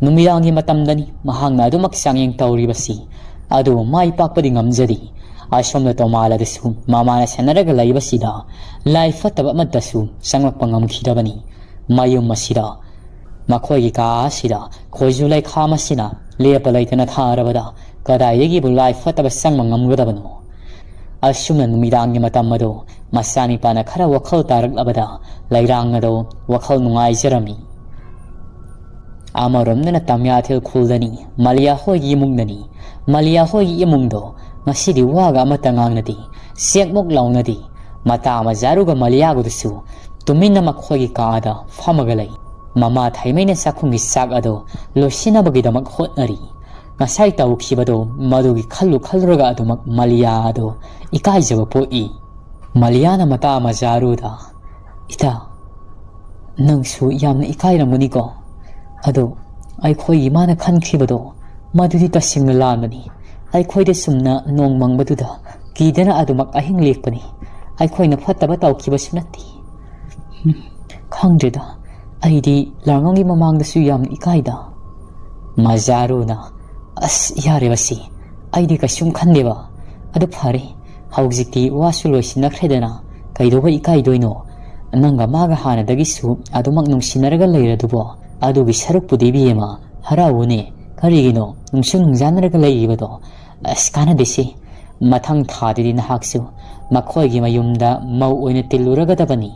ꯅꯨꯃꯤꯗꯥꯡꯒꯤ ꯃꯇꯝꯗꯅꯤ ꯃꯍꯥꯛꯅ ꯑꯗꯨꯃꯛ ꯆꯥꯡꯌꯦꯡ ꯇꯧꯔꯤꯕꯁꯤ꯫ ꯑꯗꯨꯕꯨ ꯃꯥꯏ ꯄꯥꯛꯄꯗꯤ ꯉꯝꯖꯗꯦ꯫ ꯑꯁꯣꯝꯗ ꯇꯣꯃꯥꯜ ꯑꯗꯨꯁꯨ ꯃꯃꯥꯅ ꯁꯦꯟꯅꯔꯒ ꯂꯩꯕꯁꯤꯗ ꯂꯥꯏ ꯐꯠꯇꯕ ꯑꯃꯠꯇꯁꯨ ꯆꯪꯂꯛꯄ ꯉꯝꯈꯤꯗꯕꯅꯤ꯫ ꯃꯌꯨꯝ ꯑꯁꯤꯗ, ꯃꯈꯣꯏꯒꯤ ꯀꯥ ꯑꯁꯤꯗ ꯈꯣꯏꯖꯨ ꯂꯩꯈꯥꯝ ꯑꯁꯤꯅ ꯂꯦꯞꯄ ꯂꯩꯇꯅ ꯊꯥꯔꯕꯗ ꯀꯗꯥꯏꯗꯒꯤꯕꯨ ꯂꯥꯏ ꯐꯠꯇꯕ ꯆꯪꯕ ꯉꯝꯒꯗꯕꯅꯣ? ꯑꯁꯨꯝꯅ ꯅꯨꯃꯤꯗꯥꯡꯒꯤ ꯃꯇꯝ ꯑꯗꯨ ꯃꯆꯥꯅꯤꯄꯥꯅ ꯈꯔ ꯋꯥꯈꯜ ꯇꯥꯔꯛꯂꯕꯗ ꯂꯩꯔꯥꯡ ꯑꯗꯨ ꯋꯥꯈꯜ ꯅꯨꯡꯉꯥꯏꯖꯔꯝꯃꯤ꯫ ꯑꯃꯔꯣꯝꯗꯅ ꯇꯝꯌꯥꯊꯦꯜ ꯈꯨꯜꯗꯅꯤ, ꯃꯂꯤꯌꯥ ꯍꯣꯏꯒꯤ ꯏꯃꯨꯡꯗꯅꯤ꯫ ꯃꯂꯤꯌꯥ ꯍꯣꯏꯒꯤ ꯏꯃꯨꯡꯗꯣ ꯉꯁꯤꯗꯤ ꯋꯥꯒ ꯑꯃꯠꯇ ꯉꯥꯡꯅꯗꯦ, ꯆꯦꯛꯃꯨꯛ ꯂꯥꯎꯅꯗꯦ꯫ ꯃꯇꯥ ꯃꯖꯥꯔꯨꯒ ꯃꯂꯤꯌꯥꯒꯗꯨꯁꯨ ꯇꯨꯃꯤꯟꯅ ꯃꯈꯣꯏꯒꯤ ꯀꯥꯗ ꯐꯝꯃꯒ ꯂꯩ꯫ ꯃꯃꯥ ꯊꯥꯏꯃꯩꯅ ꯆꯥꯛꯈꯨꯝꯒꯤ ꯆꯥꯛ ꯑꯗꯨ ꯂꯣꯏꯁꯤꯟꯅꯕꯒꯤꯗꯃꯛ ꯍꯣꯠꯅꯔꯤ꯫ ꯉꯁꯥꯏ ꯇꯧꯈꯤꯕꯗꯣ ꯃꯗꯨꯒꯤ ꯈꯜꯂꯨ ꯈꯜꯂꯨꯔꯒ ꯑꯗꯨꯃꯛ ꯃꯂꯤꯌꯥ ꯑꯗꯨ ꯏꯀꯥꯏꯖꯕ ꯄꯣꯛꯏ꯫ ꯃꯂꯤꯌꯥꯅ ꯃꯇꯥ ꯃꯖꯥꯔꯨꯗ, "ꯏꯇꯥ, ꯅꯪꯁꯨ ꯌꯥꯝꯅ ꯏꯀꯥꯏꯔꯝꯒꯅꯤꯀꯣ? ꯑꯗꯣ ꯑꯩꯈꯣꯏꯒꯤ ꯃꯥꯅ ꯈꯟꯈꯤꯕꯗꯣ ꯃꯗꯨꯗꯤ ꯇꯁꯦꯡꯅ ꯂꯥꯟꯕꯅꯤ꯫ ꯑꯩꯈꯣꯏꯗ ꯆꯨꯝꯅ ꯅꯣꯡ ꯃꯪꯕꯗꯨꯗ ꯀꯤꯗꯅ ꯑꯗꯨꯃꯛ ꯑꯍꯤꯡ ꯂꯦꯛꯄꯅꯤ꯫ ꯑꯩꯈꯣꯏꯅ ꯐꯠꯇꯕ ꯇꯧꯈꯤꯕꯁꯨ ꯅꯠꯇꯦ"꯫ "ꯎꯝ, ꯈꯪꯗ꯭ꯔꯦꯗ, ꯑꯩꯗꯤ ꯂꯥꯡꯉꯝꯒꯤ ꯃꯃꯥꯡꯗꯁꯨ ꯌꯥꯝꯅ ꯏꯀꯥꯏꯗ"꯫ ꯃꯖꯥꯔꯨꯅ, "ꯑꯁ, ꯌꯥꯔꯦ ꯃꯁꯤ, ꯑꯩꯗꯤ ꯀꯩꯁꯨꯝ ꯈꯟꯗꯦꯕ꯫ ꯑꯗꯨ ꯐꯔꯦ, ꯍꯧꯖꯤꯛꯇꯤ ꯋꯥꯁꯨ ꯂꯣꯏꯁꯤꯟꯅꯈ꯭ꯔꯦꯗꯅ, ꯀꯩꯗꯧꯕ ꯏꯀꯥꯏꯗꯣꯏꯅꯣ? ꯅꯪꯒ ꯃꯥꯒ ꯍꯥꯟꯅꯗꯒꯤꯁꯨ ꯑꯗꯨꯃꯛ ꯅꯨꯡꯁꯤꯅꯔꯒ ꯂꯩꯔꯗꯨꯕꯣ? ꯑꯗꯨꯒꯤ ꯁꯔꯨꯛꯄꯨꯗꯤ ꯏꯕꯦꯝꯃ, "ꯍꯔꯥꯎꯕꯅꯦ, ꯀꯔꯤꯒꯤꯅꯣ ꯅꯨꯡꯁꯨ ꯅꯨꯡꯖꯥꯅꯔꯒ ꯂꯩꯔꯤꯕꯗꯣ? ꯑꯁ, ꯀꯥꯟꯅꯗꯦꯁꯤ, ꯃꯊꯪ ꯊꯥꯗꯗꯤ ꯅꯍꯥꯛꯁꯨ ꯃꯈꯣꯏꯒꯤ ꯃꯌꯨꯝꯗ ꯃꯧ ꯑꯣꯏꯅ ꯇꯤꯜꯂꯨꯔꯒꯗꯕꯅꯤ꯫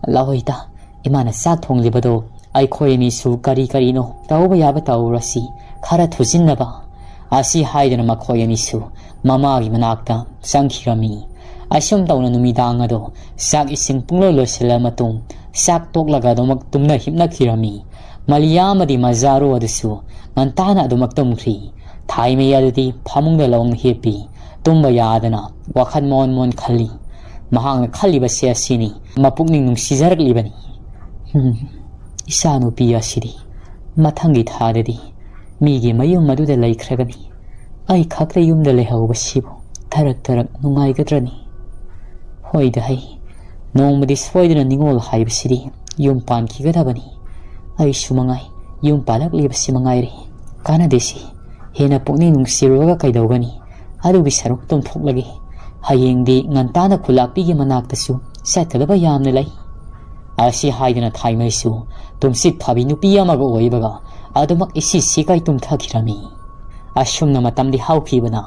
ꯂꯥꯛꯑꯣ ꯏꯇꯥ, ꯏꯃꯥꯅ ꯆꯥꯛ ꯊꯣꯡꯂꯤꯕꯗꯣ ꯑꯩꯈꯣꯏ ꯑꯅꯤꯁꯨ ꯀꯔꯤ ꯀꯔꯤꯅꯣ ꯇꯧꯕ ꯌꯥꯕ ꯇꯧꯔꯁꯤ, ꯈꯔ ꯊꯨꯖꯤꯟꯅꯕ"꯫ ꯑꯁꯤ ꯍꯥꯏꯗꯨꯅ ꯃꯈꯣꯏ ꯑꯅꯤꯁꯨ ꯃꯃꯥꯒꯤ ꯃꯅꯥꯛꯇ ꯆꯪꯈꯤꯔꯝꯃꯤ꯫ ꯑꯁꯨꯝ ꯇꯧꯅ ꯅꯨꯃꯤꯗꯥꯡ ꯑꯗꯣ ꯆꯥꯛ ꯏꯁꯤꯡ ꯄꯨꯡꯂꯣꯏ ꯂꯣꯏꯁꯤꯜꯂ ꯃꯇꯨꯡ, ꯆꯥꯛ ꯇꯣꯛꯂꯒ ꯑꯗꯨꯃꯛ ꯇꯨꯝꯅ ꯍꯤꯞꯅꯈꯤꯔꯝꯃꯤ꯫ ꯃꯂꯤꯌꯥ ꯑꯃꯗꯤ ꯃꯖꯥꯔꯨ ꯑꯗꯨꯁꯨ ꯉꯟꯇꯥꯅ ꯑꯗꯨꯃꯛ ꯇꯨꯝꯈ꯭ꯔꯤ꯫ ꯊꯥꯏꯃꯩ ꯑꯗꯨꯗꯤ ꯐꯃꯨꯡꯗ ꯂꯣꯡꯅ ꯍꯤꯞꯄꯤ꯫ ꯇꯨꯝꯕ ꯌꯥꯗꯅ ꯋꯥꯈꯜ ꯃꯣꯟ ꯃꯣꯟ ꯈꯜꯂꯤ꯫ ꯃꯍꯥꯛꯅ ꯈꯜꯂꯤꯕꯁꯦ ꯑꯁꯤꯅꯤ, ꯃꯄꯨꯛꯅꯤꯡ ꯅꯨꯡꯁꯤꯖꯔꯛꯂꯤꯕꯅꯤ꯫ "ꯍꯨꯝ, ꯏꯆꯥꯅꯨꯄꯤ ꯑꯁꯤꯗꯤ ꯃꯊꯪꯒꯤ ꯊꯥꯗꯗꯤ ꯃꯤꯒꯤ ꯃꯌꯨꯝ ꯑꯗꯨꯗ ꯂꯩꯈ꯭ꯔꯒꯅꯤ꯫ ꯑꯩ ꯈꯛꯇ ꯌꯨꯝꯗ ꯂꯩꯍꯧꯕꯁꯤꯕꯨ ꯊꯔꯛ ꯊꯔꯛ ꯅꯨꯡꯉꯥꯏꯒꯗ꯭ꯔꯅꯤ? ꯍꯣꯏꯗ ꯍꯩ, ꯅꯣꯡꯃꯗꯤ ꯁꯣꯏꯗꯅ ꯅꯤꯉꯣꯜ ꯍꯥꯏꯕꯁꯤꯗꯤ ꯌꯨꯝ ꯄꯥꯟꯈꯤꯒꯗꯕꯅꯤ꯫ ꯑꯩꯁꯨ ꯃꯉꯥꯏ, ꯌꯨꯝ ꯄꯥꯜꯂꯛꯂꯤꯕꯁꯤ ꯃꯉꯥꯏꯔꯦ꯫ ꯀꯥꯟꯅꯗꯦꯁꯤ, ꯍꯦꯟꯅ ꯄꯨꯛꯅꯤꯡ ꯅꯨꯡꯁꯤꯔꯨꯔꯒ ꯀꯩꯗꯧꯒꯅꯤ? ꯑꯗꯨꯒꯤ ꯁꯔꯨꯛ ꯇꯨꯝꯊꯣꯛꯂꯒꯦ꯫ ꯍꯌꯦꯡꯗꯤ ꯉꯟꯇꯥꯅ ꯈꯨꯂꯥꯛꯄꯤꯒꯤ ꯃꯅꯥꯛꯇꯁꯨ ꯆꯠꯀꯗꯕ ꯌꯥꯝꯅ ꯂꯩ"꯫ ꯑꯁꯤ ꯍꯥꯏꯗꯨꯅ ꯊꯥꯏꯃꯩꯁꯨ ꯇꯨꯝꯁꯤꯠ ꯐꯥꯕꯤ ꯅꯨꯄꯤ ꯑꯃꯒ ꯑꯣꯏꯕꯒ ꯑꯗꯨꯃꯛ ꯏꯁꯤ ꯁꯤꯀꯥꯏ ꯇꯨꯝꯊꯈꯤꯔꯝꯃꯤ꯫ ꯑꯁꯨꯝꯅ ꯃꯇꯝꯗꯤ ꯍꯧꯈꯤꯕꯅ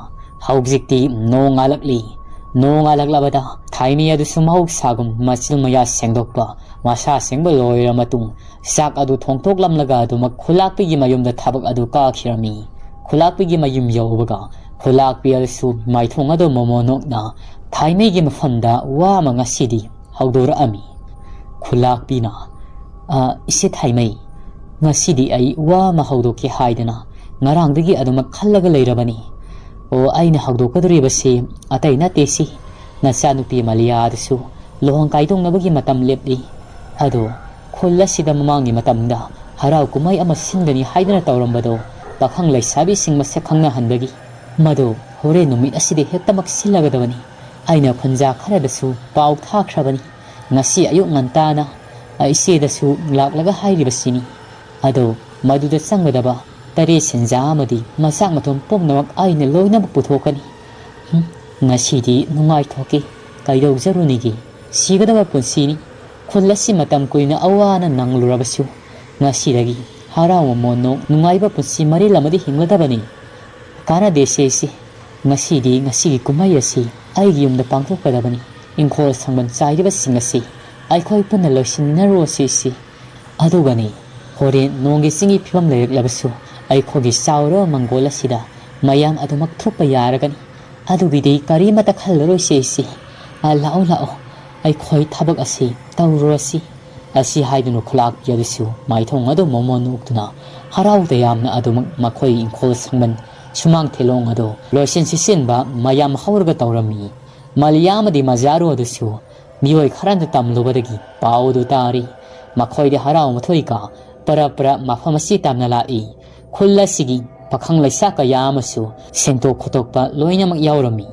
ꯍꯧꯖꯤꯛꯇꯤ ꯅꯣꯡ ꯉꯥꯜꯂꯛꯂꯤ꯫ ꯅꯣꯡ ꯉꯥꯜꯂꯛꯂꯕꯗ ꯊꯥꯏꯃꯩ ꯑꯗꯨꯁꯨ ꯃꯍꯧꯁꯥꯒꯨꯝ ꯃꯆꯤꯜ ꯃꯌꯥ ꯁꯦꯡꯗꯣꯛꯄ, ꯃꯁꯥ ꯁꯦꯡꯕ ꯂꯣꯏꯔ ꯃꯇꯨꯡ ꯆꯥꯛ ꯑꯗꯨ ꯊꯣꯡꯗꯣꯛꯂꯝꯂꯒ ꯑꯗꯨꯃꯛ ꯈꯨꯂꯥꯛꯄꯤꯒꯤ ꯃꯌꯨꯝꯗ ꯊꯕꯛ ꯑꯗꯨ ꯀꯥꯈꯤꯔꯝꯃꯤ꯫ ꯈꯨꯂꯥꯛꯄꯤꯒꯤ ꯃꯌꯨꯝ ꯌꯧꯕꯒ ꯈꯨꯂꯥꯛꯄꯤ ꯑꯗꯨꯁꯨ ꯃꯥꯏꯊꯣꯡ ꯑꯗꯨ ꯃꯣꯃꯣꯟ ꯅꯣꯛꯅ ꯊꯥꯏꯃꯩꯒꯤ ꯃꯐꯝꯗ ꯋꯥ ꯑꯃ ꯉꯁꯤꯗꯤ ꯍꯧꯗꯣꯔꯛꯑꯝꯃꯤ꯫ ꯈꯨꯂꯥꯛꯄꯤꯅ, "ꯑ, ꯏꯆꯦ ꯊꯥꯏꯃꯩ, ꯉꯁꯤꯗꯤ ꯑꯩ ꯋꯥ ꯑꯃ ꯍꯧꯗꯣꯛꯀꯦ ꯍꯥꯏꯗꯅ ꯉꯔꯥꯡꯗꯒꯤ ꯑꯗꯨꯃꯛ ꯈꯜꯂꯒ ꯂꯩꯔꯕꯅꯤ꯫ ꯑꯣ, ꯑꯩꯅ ꯍꯧꯗꯣꯛꯀꯗꯧꯔꯤꯕꯁꯤ ꯑꯇꯩ ꯅꯠꯇꯦ ꯁꯤ, ꯅꯆꯥꯅꯨꯄꯤ ꯃꯂꯤꯌꯥ ꯑꯗꯨꯁꯨ ꯂꯨꯍꯣꯡ ꯀꯥꯏꯗꯣꯛꯅꯕꯒꯤ ꯃꯇꯝ ꯂꯦꯞꯂꯤ꯫ ꯑꯗꯣ ꯈꯨꯜ ꯑꯁꯤꯗ ꯃꯃꯥꯡꯒꯤ ꯃꯇꯝꯗ ꯍꯔꯥꯎ ꯀꯨꯝꯍꯩ ꯑꯃ ꯁꯤꯟꯒꯅꯤ ꯍꯥꯏꯗꯅ ꯇꯧꯔꯝꯕꯗꯣ ꯄꯥꯈꯪ ꯂꯩꯁꯥꯕꯤꯁꯤꯡ ꯃꯁꯛ ꯈꯪꯅꯍꯟꯕꯒꯤ, ꯃꯗꯨ ꯍꯣꯔꯦꯟ ꯅꯨꯃꯤꯠ ꯑꯁꯤꯗ ꯍꯦꯛꯇꯃꯛ ꯁꯤꯜꯂꯒꯗꯕꯅꯤ꯫ ꯑꯩꯅ ꯈꯨꯟꯖꯥ ꯈꯔꯗꯁꯨ ꯄꯥꯎ ꯊꯥꯈ꯭ꯔꯕꯅꯤ꯫ ꯉꯁꯤ ꯑꯌꯨꯛ ꯉꯟꯇꯥꯅ ꯏꯆꯦꯗꯁꯨ ꯂꯥꯛꯂꯒ ꯍꯥꯏꯔꯤꯕꯁꯤꯅꯤ꯫ ꯑꯗꯣ ꯃꯗꯨꯗ ꯆꯪꯒꯗꯕ ꯇꯔꯦꯠ ꯁꯦꯟꯖꯥ ꯑꯃꯗꯤ ꯃꯆꯥꯛ ꯃꯊꯨꯝ ꯄꯨꯝꯅꯃꯛ ꯑꯩꯅ ꯂꯣꯏꯅꯃꯛ ꯄꯨꯊꯣꯛꯀꯅꯤ"꯫ ꯍꯨꯝ, ꯉꯁꯤꯗꯤ ꯅꯨꯡꯉꯥꯏꯊꯣꯛꯀꯦ, ꯀꯩꯗꯧꯖꯔꯨꯅꯤꯒꯦ? ꯁꯤꯒꯗꯕ ꯄꯨꯟꯁꯤꯅꯤ꯫ ꯈꯨꯜ ꯑꯁꯤ ꯃꯇꯝ ꯀꯨꯏꯅ ꯑꯋꯥꯅ ꯅꯪꯂꯨꯔꯕꯁꯨ, ꯉꯁꯤꯗꯒꯤ ꯍꯔꯥꯎ ꯃꯃꯣꯟ ꯅꯣꯛ ꯅꯨꯡꯉꯥꯏꯕ ꯄꯨꯟꯁꯤ ꯃꯔꯦꯜ ꯑꯃꯗꯤ ꯍꯤꯡꯂꯗꯕꯅꯤ꯫ ꯀꯥꯟꯅꯗꯦ ꯁꯦ ꯏꯆꯦ, ꯉꯁꯤꯗꯤ ꯉꯁꯤꯒꯤ ꯀꯨꯝꯍꯩ ꯑꯁꯤ ꯑꯩꯒꯤ ꯌꯨꯝꯗ ꯄꯥꯡꯊꯣꯛꯀꯗꯕꯅꯤ꯫ ꯏꯪꯈꯣꯜ ꯁꯪꯕꯜ ꯆꯥꯏꯔꯤꯕꯁꯤꯡ ꯑꯁꯤ ꯑꯩꯈꯣꯏ ꯄꯨꯟꯅ ꯂꯣꯏꯁꯤꯟꯅꯔꯨꯔꯁꯤ ꯏꯆꯦ꯫ ꯑꯗꯨꯒꯅꯤ, ꯍꯣꯔꯦꯟ ꯅꯣꯡꯒꯤ ꯆꯤꯡꯒꯤ ꯐꯤꯕꯝ ꯂꯩꯔꯛꯂꯕꯁꯨ ꯑꯩꯈꯣꯏꯒꯤ ꯆꯥꯎꯔꯕ ꯃꯪꯒꯣꯜ ꯑꯁꯤꯗ ꯃꯌꯥꯝ ꯑꯗꯨꯃꯛ ꯊꯣꯛꯄ ꯌꯥꯔꯒꯅꯤ꯫ ꯑꯗꯨꯒꯤꯗꯤ ꯀꯔꯤꯃꯠꯇ ꯈꯜꯂꯔꯣꯏꯁꯦ ꯏꯆꯦ꯫ ꯑ, ꯂꯥꯛꯑꯣ, ꯂꯥꯛꯑꯣ, ꯑꯩꯈꯣꯏ ꯊꯕꯛ ꯑꯁꯤ ꯇꯧꯔꯨꯔꯁꯤ꯫ ꯑꯁꯤ ꯍꯥꯏꯗꯨꯅ ꯈꯨꯂꯥꯛꯄꯤ ꯑꯗꯨꯁꯨ ꯃꯥꯏꯊꯣꯡ ꯑꯗꯨ ꯃꯣꯃꯣꯟ ꯎꯛꯇꯨꯅ ꯍꯔꯥꯎ ꯇꯌꯥꯝꯅ ꯑꯗꯨꯃꯛ ꯃꯈꯣꯏ ꯏꯪꯈꯣꯜ ꯁꯪꯕꯟ ꯁꯨꯃꯥꯡ ꯊꯦꯂꯣꯡ ꯑꯗꯨ ꯂꯣꯏꯁꯤꯟ ꯁꯤꯠꯆꯤꯟꯕ ꯃꯌꯥꯝ ꯍꯧꯔꯒ ꯇꯧꯔꯝꯃꯤ꯫ ꯃꯂꯤꯌꯥ ꯑꯃꯗꯤ ꯃꯖꯥꯔꯨ ꯑꯗꯨꯁꯨ ꯃꯤꯑꯣꯏ ꯈꯔꯅ ꯇꯝꯂꯨꯕꯗꯒꯤ ꯄꯥꯎ ꯑꯗꯨ ꯇꯥꯔꯤ꯫ ꯃꯈꯣꯏꯗꯤ ꯍꯔꯥꯎ ꯃꯊꯣꯏꯒ ꯄꯔꯞ ꯄꯔꯞ ꯃꯐꯝ ꯑꯁꯤ ꯇꯝꯅ ꯂꯥꯛꯏ꯫ ꯈꯨꯜ ꯑꯁꯤꯒꯤ ꯄꯥꯈꯪ ꯂꯩꯁꯥ ꯀꯌꯥ ꯑꯃꯁꯨ ꯁꯦꯡꯗꯣꯛ ꯈꯣꯠꯇꯣꯛꯄ ꯂꯣꯏꯅꯃꯛ ꯌꯥꯎꯔꯝꯃꯤ꯫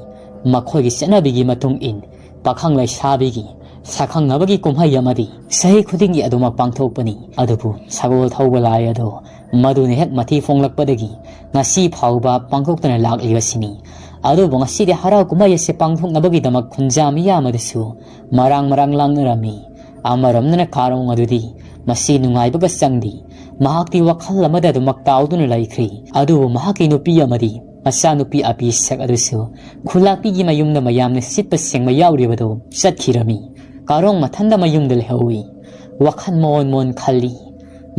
ꯃꯈꯣꯏꯒꯤ ꯆꯠꯅꯕꯤꯒꯤ ꯃꯇꯨꯡ ꯏꯟ ꯄꯥꯈꯪ ꯂꯩꯁꯥꯕꯤꯒꯤ ꯁꯛꯈꯪꯅꯕꯒꯤ ꯀꯨꯝꯍꯩ ꯑꯃꯗꯤ ꯆꯍꯤ ꯈꯨꯗꯤꯡꯒꯤ ꯑꯗꯨꯃꯛ ꯄꯥꯡꯊꯣꯛꯄꯅꯤ꯫ ꯑꯗꯨꯕꯨ ꯁꯒꯣꯜ ꯊꯧꯕ ꯂꯥꯏ ꯑꯗꯣ ꯃꯗꯨꯅ ꯍꯦꯛ ꯃꯊꯤ ꯐꯣꯡꯂꯛꯄꯗꯒꯤ ꯉꯁꯤ ꯐꯥꯎꯕ ꯄꯥꯡꯊꯣꯛꯇꯨꯅ ꯂꯥꯛꯂꯤꯕꯁꯤꯅꯤ꯫ ꯑꯗꯨꯕꯨ ꯉꯁꯤꯗꯤ ꯍꯔꯥꯎ ꯀꯨꯝꯍꯩ ꯑꯁꯤ ꯄꯥꯡꯊꯣꯛꯅꯕꯒꯤꯗꯃꯛ ꯈꯨꯟꯖꯥ ꯃꯤꯌꯥꯝ ꯑꯗꯨꯁꯨ ꯃꯔꯥꯡ ꯃꯔꯥꯡ ꯂꯥꯡꯅꯔꯝꯃꯤ꯫ ꯑꯃꯔꯣꯝꯗꯅ ꯀꯥꯔꯣꯡ ꯑꯗꯨꯗꯤ ꯃꯁꯤ ꯅꯨꯡꯉꯥꯏꯕꯒ ꯆꯪꯗꯦ꯫ ꯃꯍꯥꯛꯇꯤ ꯋꯥꯈꯜ ꯑꯃꯗ ꯑꯗꯨꯃꯛ ꯇꯥꯎꯗꯨꯅ ꯂꯩꯈ꯭ꯔꯦ꯫ ꯑꯗꯨꯕꯨ ꯃꯍꯥꯛꯀꯤ ꯅꯨꯄꯤ ꯑꯃꯗꯤ ꯃꯆꯥꯅꯨꯄꯤ ꯑꯄꯤꯁꯛ ꯑꯗꯨꯁꯨ ꯈꯨꯂꯥꯛꯄꯤꯒꯤ ꯃꯌꯨꯝꯗ ꯃꯌꯥꯝꯅ ꯁꯤꯠꯄ ꯁꯦꯡꯕ ꯌꯥꯎꯔꯤꯕꯗꯨ ꯆꯠꯈꯤꯔꯝꯃꯤ꯫ ꯀꯥꯔꯣꯡ ꯃꯊꯟꯗ ꯃꯌꯨꯝꯗ ꯂꯩꯍꯧꯏ꯫ ꯋꯥꯈꯜ ꯃꯣꯟ ꯃꯣꯟ ꯈꯜꯂꯤ꯫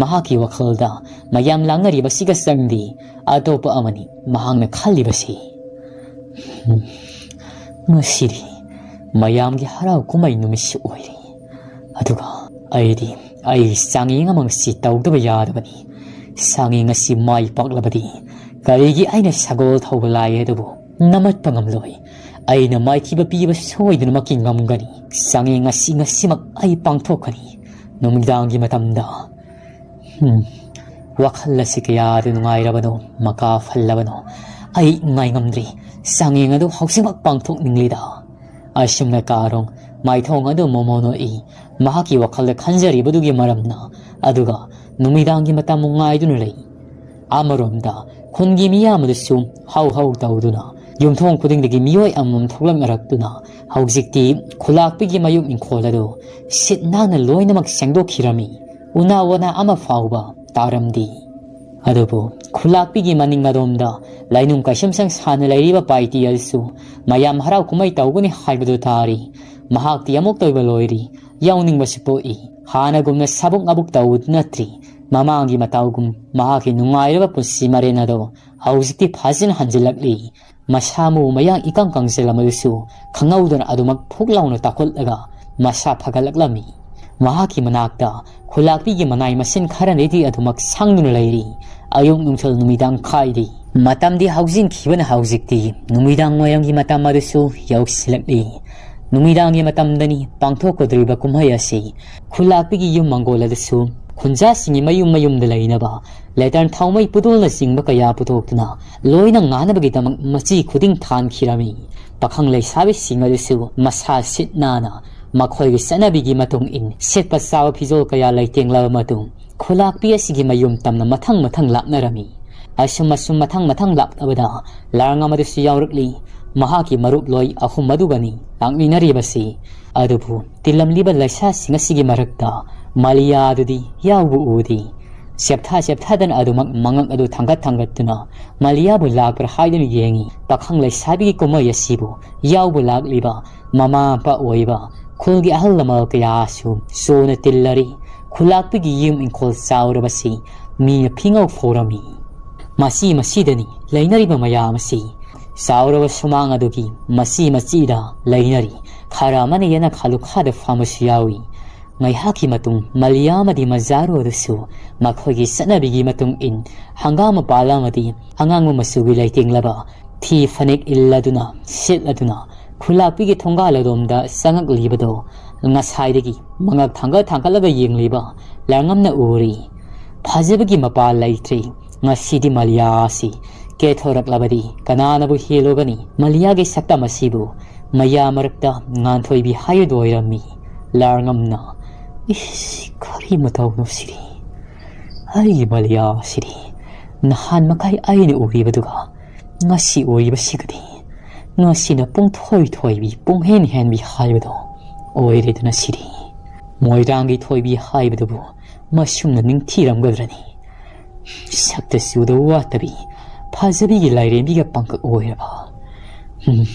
ꯃꯍꯥꯛꯀꯤ ꯋꯥꯈꯜꯗ ꯃꯌꯥꯝ ꯂꯥꯡꯅꯔꯤꯕꯁꯤꯒ ꯆꯪꯗꯦ꯫ ꯑꯇꯣꯞꯄ ꯑꯃꯅꯤ ꯃꯍꯥꯛꯅ ꯈꯜꯂꯤꯕꯁꯤ꯫ ꯍꯝ, ꯉꯁꯤꯗꯤ ꯃꯌꯥꯝꯒꯤ ꯍꯔꯥꯎ ꯀꯨꯝꯍꯩ ꯅꯨꯃꯤꯠꯁꯨ ꯑꯣꯏꯔꯤ꯫ ꯑꯗꯨꯒ ꯑꯩꯗꯤ ꯑꯩꯒꯤ ꯆꯥꯡꯌꯦꯡ ꯑꯃ ꯉꯁꯤ ꯇꯧꯗꯕ ꯌꯥꯗꯕꯅꯤ꯫ ꯆꯥꯡꯌꯦꯡ ꯑꯁꯤ ꯃꯥꯏ ꯄꯥꯛꯂꯕꯗꯤ ꯀꯔꯤꯒꯤ ꯑꯩꯅ ꯁꯒꯣꯜ ꯊꯧꯕ ꯂꯥꯏ ꯑꯗꯨꯕꯨ ꯅꯃꯠꯄ ꯉꯝꯂꯣꯏ꯫ ꯑꯩꯅ ꯃꯥꯏꯊꯤꯕ ꯄꯤꯕ ꯁꯣꯏꯗꯅꯃꯛꯀꯤ ꯉꯝꯒꯅꯤ꯫ ꯆꯥꯡꯌꯦꯡ ꯑꯁꯤ ꯉꯁꯤꯃꯛ ꯑꯩ ꯄꯥꯡꯊꯣꯛꯀꯅꯤ꯫ ꯅꯨꯃꯤꯗꯥꯡꯒꯤ ꯃꯇꯝꯗ꯫ ꯍꯝ꯫ ꯋꯥꯈꯜ ꯑꯁꯤ ꯀꯌꯥꯗ ꯅꯨꯡꯉꯥꯏꯔꯕꯅꯣ, ꯃꯀꯥ ꯐꯜꯂꯕꯅꯣ꯫ ꯑꯩ ꯉꯥꯏꯉꯝꯗ꯭ꯔꯤ꯫ ꯆꯥꯡꯌꯦꯡ ꯑꯗꯨ ꯍꯧꯖꯤꯛꯃꯛ ꯄꯥꯡꯊꯣꯛꯅꯤꯡꯂꯤꯗ꯫ ꯑꯁꯨꯝꯅ ꯀꯥꯔꯣꯡ ꯃꯥꯏꯊꯣꯡ ꯑꯗꯨ ꯃꯣꯃꯣꯟ ꯅꯣꯛꯏ꯫ ꯃꯍꯥꯛꯀꯤ ꯋꯥꯈꯜꯗ ꯈꯟꯖꯔꯤꯕꯗꯨꯒꯤ ꯃꯔꯝꯅ꯫ ꯑꯗꯨꯒ ꯅꯨꯃꯤꯗꯥꯡꯒꯤ ꯃꯇꯝ ꯉꯥꯏꯗꯨꯅ ꯂꯩ꯫ ꯑꯃꯔꯣꯝꯗ ꯈꯨꯟꯒꯤ ꯃꯤꯌꯥꯝ ꯑꯗꯨꯁꯨ ꯍꯧ ꯍꯧ ꯇꯧꯗꯨꯅ ꯌꯨꯝꯊꯣꯡ ꯈꯨꯗꯤꯡꯗꯒꯤ ꯃꯤꯑꯣꯏ ꯑꯃꯃꯝ ꯊꯣꯛꯂꯛꯅꯔꯛꯇꯨꯅ ꯍꯧꯖꯤꯛꯇꯤ ꯈꯨꯂꯥꯛꯄꯤꯒꯤ ꯃꯌꯨꯝ ꯏꯪꯈꯣꯜ ꯑꯗꯨ ꯁꯤꯠ ꯅꯥꯟꯅ ꯂꯣꯏꯅꯃꯛ ꯁꯦꯡꯗꯣꯛꯈꯤꯔꯝꯃꯤ꯫ ꯎꯅꯥ ꯋꯥꯅꯥ ꯑꯃ ꯐꯥꯎꯕ ꯇꯥꯔꯝꯗꯦ꯫ ꯑꯗꯨꯕꯨ ꯈꯨꯂꯥꯛꯄꯤꯒꯤ ꯃꯅꯤꯡ ꯑꯗꯣꯝꯗ ꯂꯩꯅꯨꯡ ꯀꯩꯁꯨꯝꯁꯪ ꯁꯥꯅ ꯂꯩꯔꯤꯕ ꯄꯥꯏꯇꯤ ꯑꯗꯨꯁꯨ ꯃꯌꯥꯝ ꯍꯔꯥꯎ ꯀꯨꯝꯍꯩ ꯇꯧꯒꯅꯤ ꯍꯥꯏꯕꯗꯨ ꯇꯥꯔꯤ꯫ ꯃꯍꯥꯛꯇꯤ ꯑꯃꯨꯛꯇ ꯑꯣꯏꯕ ꯂꯣꯏꯔꯤ꯫ ꯌꯥꯎꯅꯤꯡꯕꯁꯨ ꯄꯣꯛꯏ꯫ ꯍꯥꯟꯅꯒꯨꯝꯅ ꯁꯥꯕꯨꯛ ꯑꯕꯨꯛ ꯇꯧꯕꯗꯨ ꯅꯠꯇ꯭ꯔꯤ꯫ ꯃꯃꯥꯡꯒꯤ ꯃꯇꯧꯒꯨꯝ ꯃꯍꯥꯛꯀꯤ ꯅꯨꯡꯉꯥꯏꯔꯕ ꯄꯨꯟꯁꯤ ꯃꯔꯦꯟ ꯑꯗꯣ ꯍꯧꯖꯤꯛꯇꯤ ꯐꯖꯅ ꯍꯟꯖꯤꯜꯂꯛꯂꯤ꯫ ꯃꯁꯥ ꯃꯎ ꯃꯌꯥꯡ ꯏꯀꯪ ꯀꯪꯁꯤꯜꯂꯝꯕꯗꯨꯁꯨ ꯈꯪꯍꯧꯗꯅ ꯑꯗꯨꯃꯛ ꯐꯨꯛ ꯂꯥꯎꯅ ꯇꯥꯈꯠꯂꯒ ꯃꯁꯥ ꯐꯒꯠꯂꯛꯂꯝꯃꯤ꯫ ꯃꯍꯥꯛꯀꯤ ꯃꯅꯥꯛꯇ ꯈꯨꯂꯥꯛꯄꯤꯒꯤ ꯃꯅꯥꯏ ꯃꯁꯤꯟ ꯈꯔꯅꯤꯗꯤ ꯑꯗꯨꯃꯛ ꯁꯪꯗꯨꯅ ꯂꯩꯔꯤ꯫ ꯑꯌꯨꯛ ꯅꯨꯡꯊꯤꯜ ꯅꯨꯃꯤꯗꯥꯡ ꯈꯥꯏꯗꯦ꯫ ꯃꯇꯝꯗꯤ ꯍꯧꯖꯤꯟꯈꯤꯕꯅ ꯍꯧꯖꯤꯛꯇꯤ ꯅꯨꯃꯤꯗꯥꯡ ꯋꯥꯏꯔꯝꯒꯤ ꯃꯇꯝ ꯑꯗꯨꯁꯨ ꯌꯧꯁꯤꯜꯂꯛꯂꯤ꯫ ꯅꯨꯃꯤꯗꯥꯡꯒꯤ ꯃꯇꯝꯗꯅꯤ ꯄꯥꯡꯊꯣꯛꯀꯗꯧꯔꯤꯕ ꯀꯨꯝꯍꯩ ꯑꯁꯤ꯫ ꯈꯨꯂꯥꯛꯄꯤꯒꯤ ꯌꯨꯝ ꯃꯪꯒꯣꯜ ꯑꯗꯨꯁꯨ ꯈꯨꯟꯖꯥꯁꯤꯡꯒꯤ ꯃꯌꯨꯝ ꯃꯌꯨꯝꯗ ꯂꯩꯅꯕ ꯂꯦꯇꯔꯟ ꯊꯥꯎꯃꯩ ꯄꯨꯗꯣꯜꯅꯆꯤꯡꯕ ꯀꯌꯥ ꯄꯨꯊꯣꯛꯇꯨꯅ ꯂꯣꯏꯅ ꯉꯥꯅꯕꯒꯤꯗꯃꯛ ꯃꯆꯤ ꯈꯨꯗꯤꯡ ꯊꯥꯟꯈꯤꯔꯝꯃꯤ꯫ ꯄꯥꯈꯪ ꯂꯩꯁꯥꯕꯤꯁꯤꯡ ꯑꯗꯨꯁꯨ ꯃꯁꯥ ꯁꯤꯠ ꯅꯥꯟꯅ ꯃꯈꯣꯏꯒꯤ ꯆꯠꯅꯕꯤꯒꯤ ꯃꯇꯨꯡ ꯏꯟ ꯁꯦꯠꯄ ꯆꯥꯕ ꯐꯤꯖꯣꯜ ꯀꯌꯥ ꯂꯩꯇꯦꯡꯂꯕ ꯃꯇꯨꯡ ꯈꯨꯂꯥꯛꯄꯤ ꯑꯁꯤꯒꯤ ꯃꯌꯨꯝ ꯇꯝꯅ ꯃꯊꯪ ꯃꯊꯪ ꯂꯥꯛꯅꯔꯝꯃꯤ꯫ ꯑꯁꯨꯝ ꯑꯁꯨꯝ ꯃꯊꯪ ꯃꯊꯪ ꯂꯥꯛꯂꯕꯗ ꯂꯥꯔꯉꯝ ꯑꯗꯨꯁꯨ ꯌꯥꯎꯔꯛꯂꯤ꯫ ꯃꯍꯥꯛꯀꯤ ꯃꯔꯨꯞ ꯂꯣꯏ ꯑꯍꯨꯝ ꯑꯗꯨꯒꯅꯤ ꯂꯥꯛꯃꯤꯟꯅꯔꯤꯕꯁꯤ꯫ ꯑꯗꯨꯕꯨ ꯇꯤꯜꯂꯝꯂꯤꯕ ꯂꯩꯁꯥꯁꯤꯡ ꯑꯁꯤꯒꯤ ꯃꯔꯛꯇ ꯃꯥꯂꯤꯌꯥ ꯑꯗꯨꯗꯤ ꯌꯥꯎꯕ ꯎꯗꯦ꯫ ꯆꯦꯞꯊꯥ ꯆꯦꯞꯊꯥꯗꯅ ꯑꯗꯨꯃꯛ ꯃꯉꯛ ꯑꯗꯨ ꯊꯥꯡꯒꯠ ꯊꯥꯡꯒꯠꯇꯨꯅ ꯃꯥꯂꯤꯌꯥꯕꯨ ꯂꯥꯛꯄ꯭ꯔꯥ ꯍꯥꯏꯗꯨꯅ ꯌꯦꯡꯏ꯫ ꯄꯥꯈꯪ ꯂꯩꯁꯥꯕꯤꯒꯤ ꯀꯨꯝꯍꯩ ꯑꯁꯤꯕꯨ ꯌꯥꯎꯕ ꯂꯥꯛꯂꯤꯕ ꯃꯃꯥ ꯃꯄꯥ ꯑꯣꯏꯕ ꯈꯨꯜꯒꯤ ꯑꯍꯜ ꯂꯃꯟ ꯀꯌꯥꯁꯨ ꯆꯣꯅ ꯇꯤꯜꯂꯔꯤ꯫ ꯈꯨꯂꯥꯛꯄꯤꯒꯤ ꯌꯨꯝ ꯏꯪꯈꯣꯜ ꯆꯥꯎꯔꯕꯁꯤ ꯃꯤꯅ ꯐꯤꯉꯧ ꯐꯧꯔꯝꯃꯤ꯫ ꯃꯁꯤ ꯃꯁꯤꯗꯅꯤ ꯂꯩꯅꯔꯤꯕ ꯃꯌꯥꯝ ꯑꯁꯤ꯫ ꯆꯥꯎꯔꯕ ꯁꯨꯃꯥꯡ ꯑꯗꯨꯒꯤ ꯃꯆꯤ ꯃꯆꯤꯗ ꯂꯩꯅꯔꯤ꯫ ꯈꯔ ꯑꯃꯅ ꯌꯦꯅꯈꯥ ꯂꯨꯈꯥꯗ ꯐꯝꯕꯁꯨ ꯌꯥꯎꯏ꯫ ꯉꯥꯏꯍꯥꯛꯀꯤ ꯃꯇꯨꯡ ꯃꯂꯤꯌꯥ ꯑꯃꯗꯤ ꯃꯖꯥꯔꯨ ꯑꯗꯨꯁꯨ ꯃꯈꯣꯏꯒꯤ ꯆꯠꯅꯕꯤꯒꯤ ꯃꯇꯨꯡ ꯏꯟ ꯍꯪꯒꯥꯝ ꯃꯄꯥꯜ ꯑꯃꯗꯤ ꯑꯉꯥꯡꯕ ꯃꯆꯨꯒꯤ ꯂꯩꯇꯦꯡꯂꯕ ꯐꯤ ꯐꯅꯦꯛ ꯏꯜꯂꯗꯨꯅ ꯁꯦꯠꯂꯗꯨꯅ ꯈꯨꯂꯥꯛꯄꯤꯒꯤ ꯊꯣꯡꯒꯥꯜ ꯑꯗꯣꯝꯗ ꯆꯪꯉꯛꯂꯤꯕꯗꯣ ꯉꯁꯥꯏꯗꯒꯤ ꯃꯉꯛ ꯊꯥꯡꯒꯠ ꯊꯥꯡꯒꯠꯂꯒ ꯌꯦꯡꯂꯤꯕ ꯂꯥꯔꯉꯝꯅ ꯎꯔꯤ꯫ ꯐꯖꯕꯒꯤ ꯃꯄꯥ ꯂꯩꯇ꯭ꯔꯦ꯫ ꯉꯁꯤꯗꯤ ꯃꯂꯤꯌꯥ ꯑꯁꯤ ꯀꯦꯊꯣꯔꯛꯂꯕꯗꯤ ꯀꯅꯥꯅꯕꯨ ꯍꯦꯜꯂꯨꯒꯅꯤ? ꯃꯂꯤꯌꯥꯒꯤ ꯁꯛꯇꯝ ꯑꯁꯤꯕꯨ ꯃꯌꯥꯝ ꯃꯔꯛꯇ ꯉꯥꯟꯊꯣꯏꯕꯤ ꯍꯥꯏꯕꯗꯨ ꯑꯣꯏꯔꯝꯃꯤ꯫ ꯂꯥꯔꯉꯝꯅ, "ꯏꯁ, ꯀꯔꯤ ꯃꯇꯧꯅꯣ ꯁꯤꯗꯤ? ꯑꯩꯒꯤ ꯃꯂꯤꯌꯥ ꯑꯁꯤꯗꯤ ꯅꯍꯥꯟ ꯃꯈꯩ ꯑꯩꯅ ꯎꯔꯤꯕꯗꯨꯒ ꯉꯁꯤ ꯎꯔꯤꯕꯁꯤꯒꯗꯤ, ꯉꯁꯤꯅ ꯄꯨꯡꯊꯣꯏ ꯊꯣꯏꯕꯤ, ꯄꯨꯡꯍꯦꯟ ꯍꯦꯟꯕꯤ ꯍꯥꯏꯕꯗꯣ ꯑꯣꯏꯔꯦꯗꯅ ꯁꯤꯗꯤ꯫ ꯃꯣꯏꯔꯥꯡꯒꯤ ꯊꯣꯏꯕꯤ ꯍꯥꯏꯕꯗꯨꯕꯨ ꯃꯁꯨꯝꯅ ꯅꯤꯡꯊꯤꯔꯝꯒꯗ꯭ꯔꯅꯤ? ꯁꯛꯇ ꯆꯨꯗ ꯋꯥꯠꯇꯕꯤ, ꯐꯖꯕꯤꯒꯤ ꯂꯥꯏꯔꯦꯝꯕꯤꯒ ꯄꯥꯡꯀꯛ ꯑꯣꯏꯔꯕ꯫ ꯍꯨꯝ,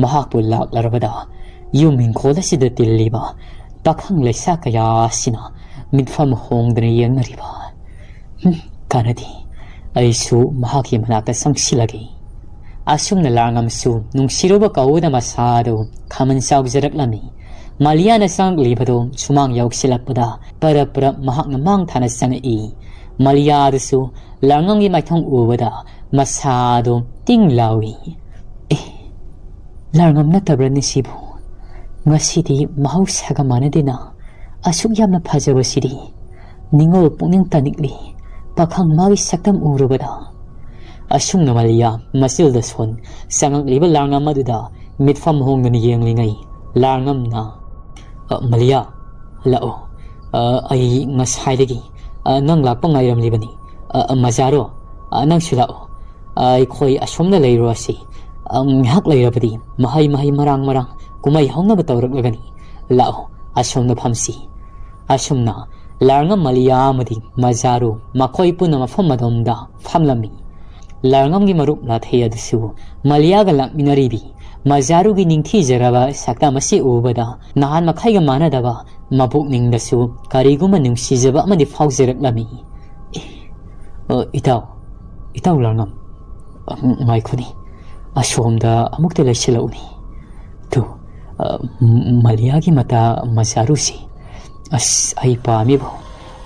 ꯃꯍꯥꯛꯄꯨ ꯂꯥꯛꯂꯔꯕꯗ ꯌꯨꯝ ꯏꯪꯈꯣꯜ ꯑꯁꯤꯗ ꯇꯤꯜꯂꯤꯕ ꯄꯥꯈꯪ ꯂꯩꯁꯥ ꯀꯌꯥ ꯑꯁꯤꯅ ꯃꯤꯠꯐꯝ ꯍꯣꯡꯗꯅ ꯌꯦꯡꯅꯔꯤꯕ꯫ ꯍꯨꯝ, ꯀꯥꯟꯅꯗꯦ꯫ ꯑꯩꯁꯨ ꯃꯍꯥꯛꯀꯤ ꯃꯅꯥꯛꯇ ꯆꯪꯁꯤꯜꯂꯒꯦ꯫ ꯑꯁꯨꯝꯅ ꯂꯥꯡꯉꯝꯁꯨ ꯅꯨꯡꯁꯤꯔꯨꯕ ꯀꯧꯕꯗ ꯃꯁꯥꯗꯨ ꯈꯥꯃꯟ ꯆꯥꯎꯖꯔꯛꯂꯝꯃꯤ꯫ ꯃꯥꯂꯤꯌꯥꯅ ꯆꯪꯂꯛꯂꯤꯕꯗꯨ ꯁꯨꯃꯥꯡ ꯌꯥꯎꯁꯤꯜꯂꯛꯄꯗ ꯄꯔꯞ ꯄꯔꯞ ꯃꯍꯥꯛꯅ ꯃꯥꯡ ꯊꯥꯅ ꯆꯪꯉꯛꯏ꯫ ꯃꯥꯂꯤꯌꯥꯗꯨꯁꯨ ꯂꯥꯡꯉꯝꯒꯤ ꯃꯥꯏꯊꯣꯡ ꯎꯕꯗ ꯃꯁꯥꯗꯨ ꯇꯤꯡ ꯂꯥꯎꯏ꯫ "ꯑꯦ, ꯂꯥꯡꯉꯝ ꯅꯠꯇꯕ꯭ꯔꯅꯦ ꯁꯤꯕꯨ? ꯉꯁꯤꯗꯤ ꯃꯍꯧꯁꯥꯒ ꯃꯥꯟꯅꯗꯦꯅ꯫ ꯑꯁꯨꯛ ꯌꯥꯝꯅ ꯐꯖꯕꯁꯤꯗꯤ꯫ ꯅꯤꯡꯉꯣꯜ ꯄꯨꯛꯅꯤꯡ ꯇꯥꯅꯤꯡꯂꯤ꯫ ꯄꯥꯈꯪ ꯃꯥꯒꯤ ꯁꯛꯇꯝ ꯎꯔꯨꯕꯗ"꯫ ꯑꯁꯨꯝꯅ ꯃꯥꯂꯤꯌꯥ ꯃꯆꯤꯜꯗ ꯁꯣꯟ ꯆꯪꯉꯛꯂꯤꯕ ꯂꯥꯡꯉꯝ ꯑꯗꯨꯗ ꯃꯤꯠꯐꯝ ꯍꯣꯡꯗꯅ ꯌꯦꯡꯂꯤꯉꯩ ꯂꯥꯡꯉꯝꯅ, "ꯑ, ꯃꯥꯂꯤꯌꯥ, ꯂꯥꯛꯑꯣ꯫ ꯑ, ꯑꯩ ꯉꯁꯥꯏꯗꯒꯤ, ꯑ, ꯅꯪ ꯂꯥꯛꯄ ꯉꯥꯏꯔꯝꯂꯤꯕꯅꯤ꯫ ꯑ, ꯑ, ꯃꯖꯥꯔꯣ, ꯑ, ꯅꯪꯁꯨ ꯂꯥꯛꯑꯣ꯫ ꯑ, ꯑꯩꯈꯣꯏ ꯑꯁꯣꯝꯗ ꯂꯩꯔꯨꯔꯁꯤ꯫ ꯑ, ꯉꯥꯏꯍꯥꯛ ꯂꯩꯔꯕꯗꯤ ꯃꯍꯩ ꯃꯍꯩ ꯃꯔꯥꯡ ꯃꯔꯥꯡ ꯀꯨꯝꯍꯩ ꯍꯧꯅꯕ ꯇꯧꯔꯛꯂꯒꯅꯤ꯫ ꯂꯥꯛꯑꯣ, ꯑꯁꯣꯝꯗ ꯐꯝꯁꯤ"꯫ ꯑꯁꯨꯝꯅ ꯂꯥꯡꯉꯝ, ꯃꯥꯂꯤꯌꯥ ꯑꯃꯗꯤ ꯃꯖꯥꯔꯨ ꯃꯈꯣꯏ ꯄꯨꯟꯅ ꯃꯐꯝ ꯑꯗꯣꯝꯗ ꯐꯝꯂꯝꯃꯤ꯫ ꯂꯥꯡꯉꯝꯒꯤ ꯃꯔꯨꯞ ꯂꯥꯊꯩ ꯑꯗꯨꯁꯨ ꯃꯥꯂꯤꯌꯥꯒ ꯂꯥꯛꯃꯤꯟꯅꯔꯤꯕꯤ ꯃꯖꯥꯔꯨꯒꯤ ꯅꯤꯡꯊꯤꯖꯔꯕ ꯁꯛꯇꯝ ꯑꯁꯤ ꯎꯕꯗ ꯅꯍꯥꯟ ꯃꯈꯩꯒ ꯃꯥꯟꯅꯗꯕ ꯃꯄꯨꯛꯅꯤꯡꯗꯁꯨ ꯀꯔꯤꯒꯨꯝꯕ ꯅꯨꯡꯁꯤꯖꯕ ꯑꯃꯗꯤ ꯐꯥꯎꯖꯔꯛꯂꯝꯃꯤ꯫ "ꯑꯦ, ꯑ, ꯏꯇꯥꯎ, ꯏꯇꯥꯎ ꯂꯥꯡꯉꯝ, ꯑ, ꯉꯥꯏꯈꯣꯅꯦ, ꯑꯁꯣꯝꯗ ꯑꯃꯨꯛꯇ ꯂꯩꯁꯤꯜꯂꯛꯎꯅꯦ꯫ ꯇꯨ, ꯑ, ꯃ-, ꯃꯥꯂꯤꯌꯥꯒꯤ ꯃꯇꯥ ꯃꯖꯥꯔꯨꯁꯤ꯫ ꯑꯁ, ꯑꯩ ꯄꯥꯝꯃꯤꯕꯣ꯫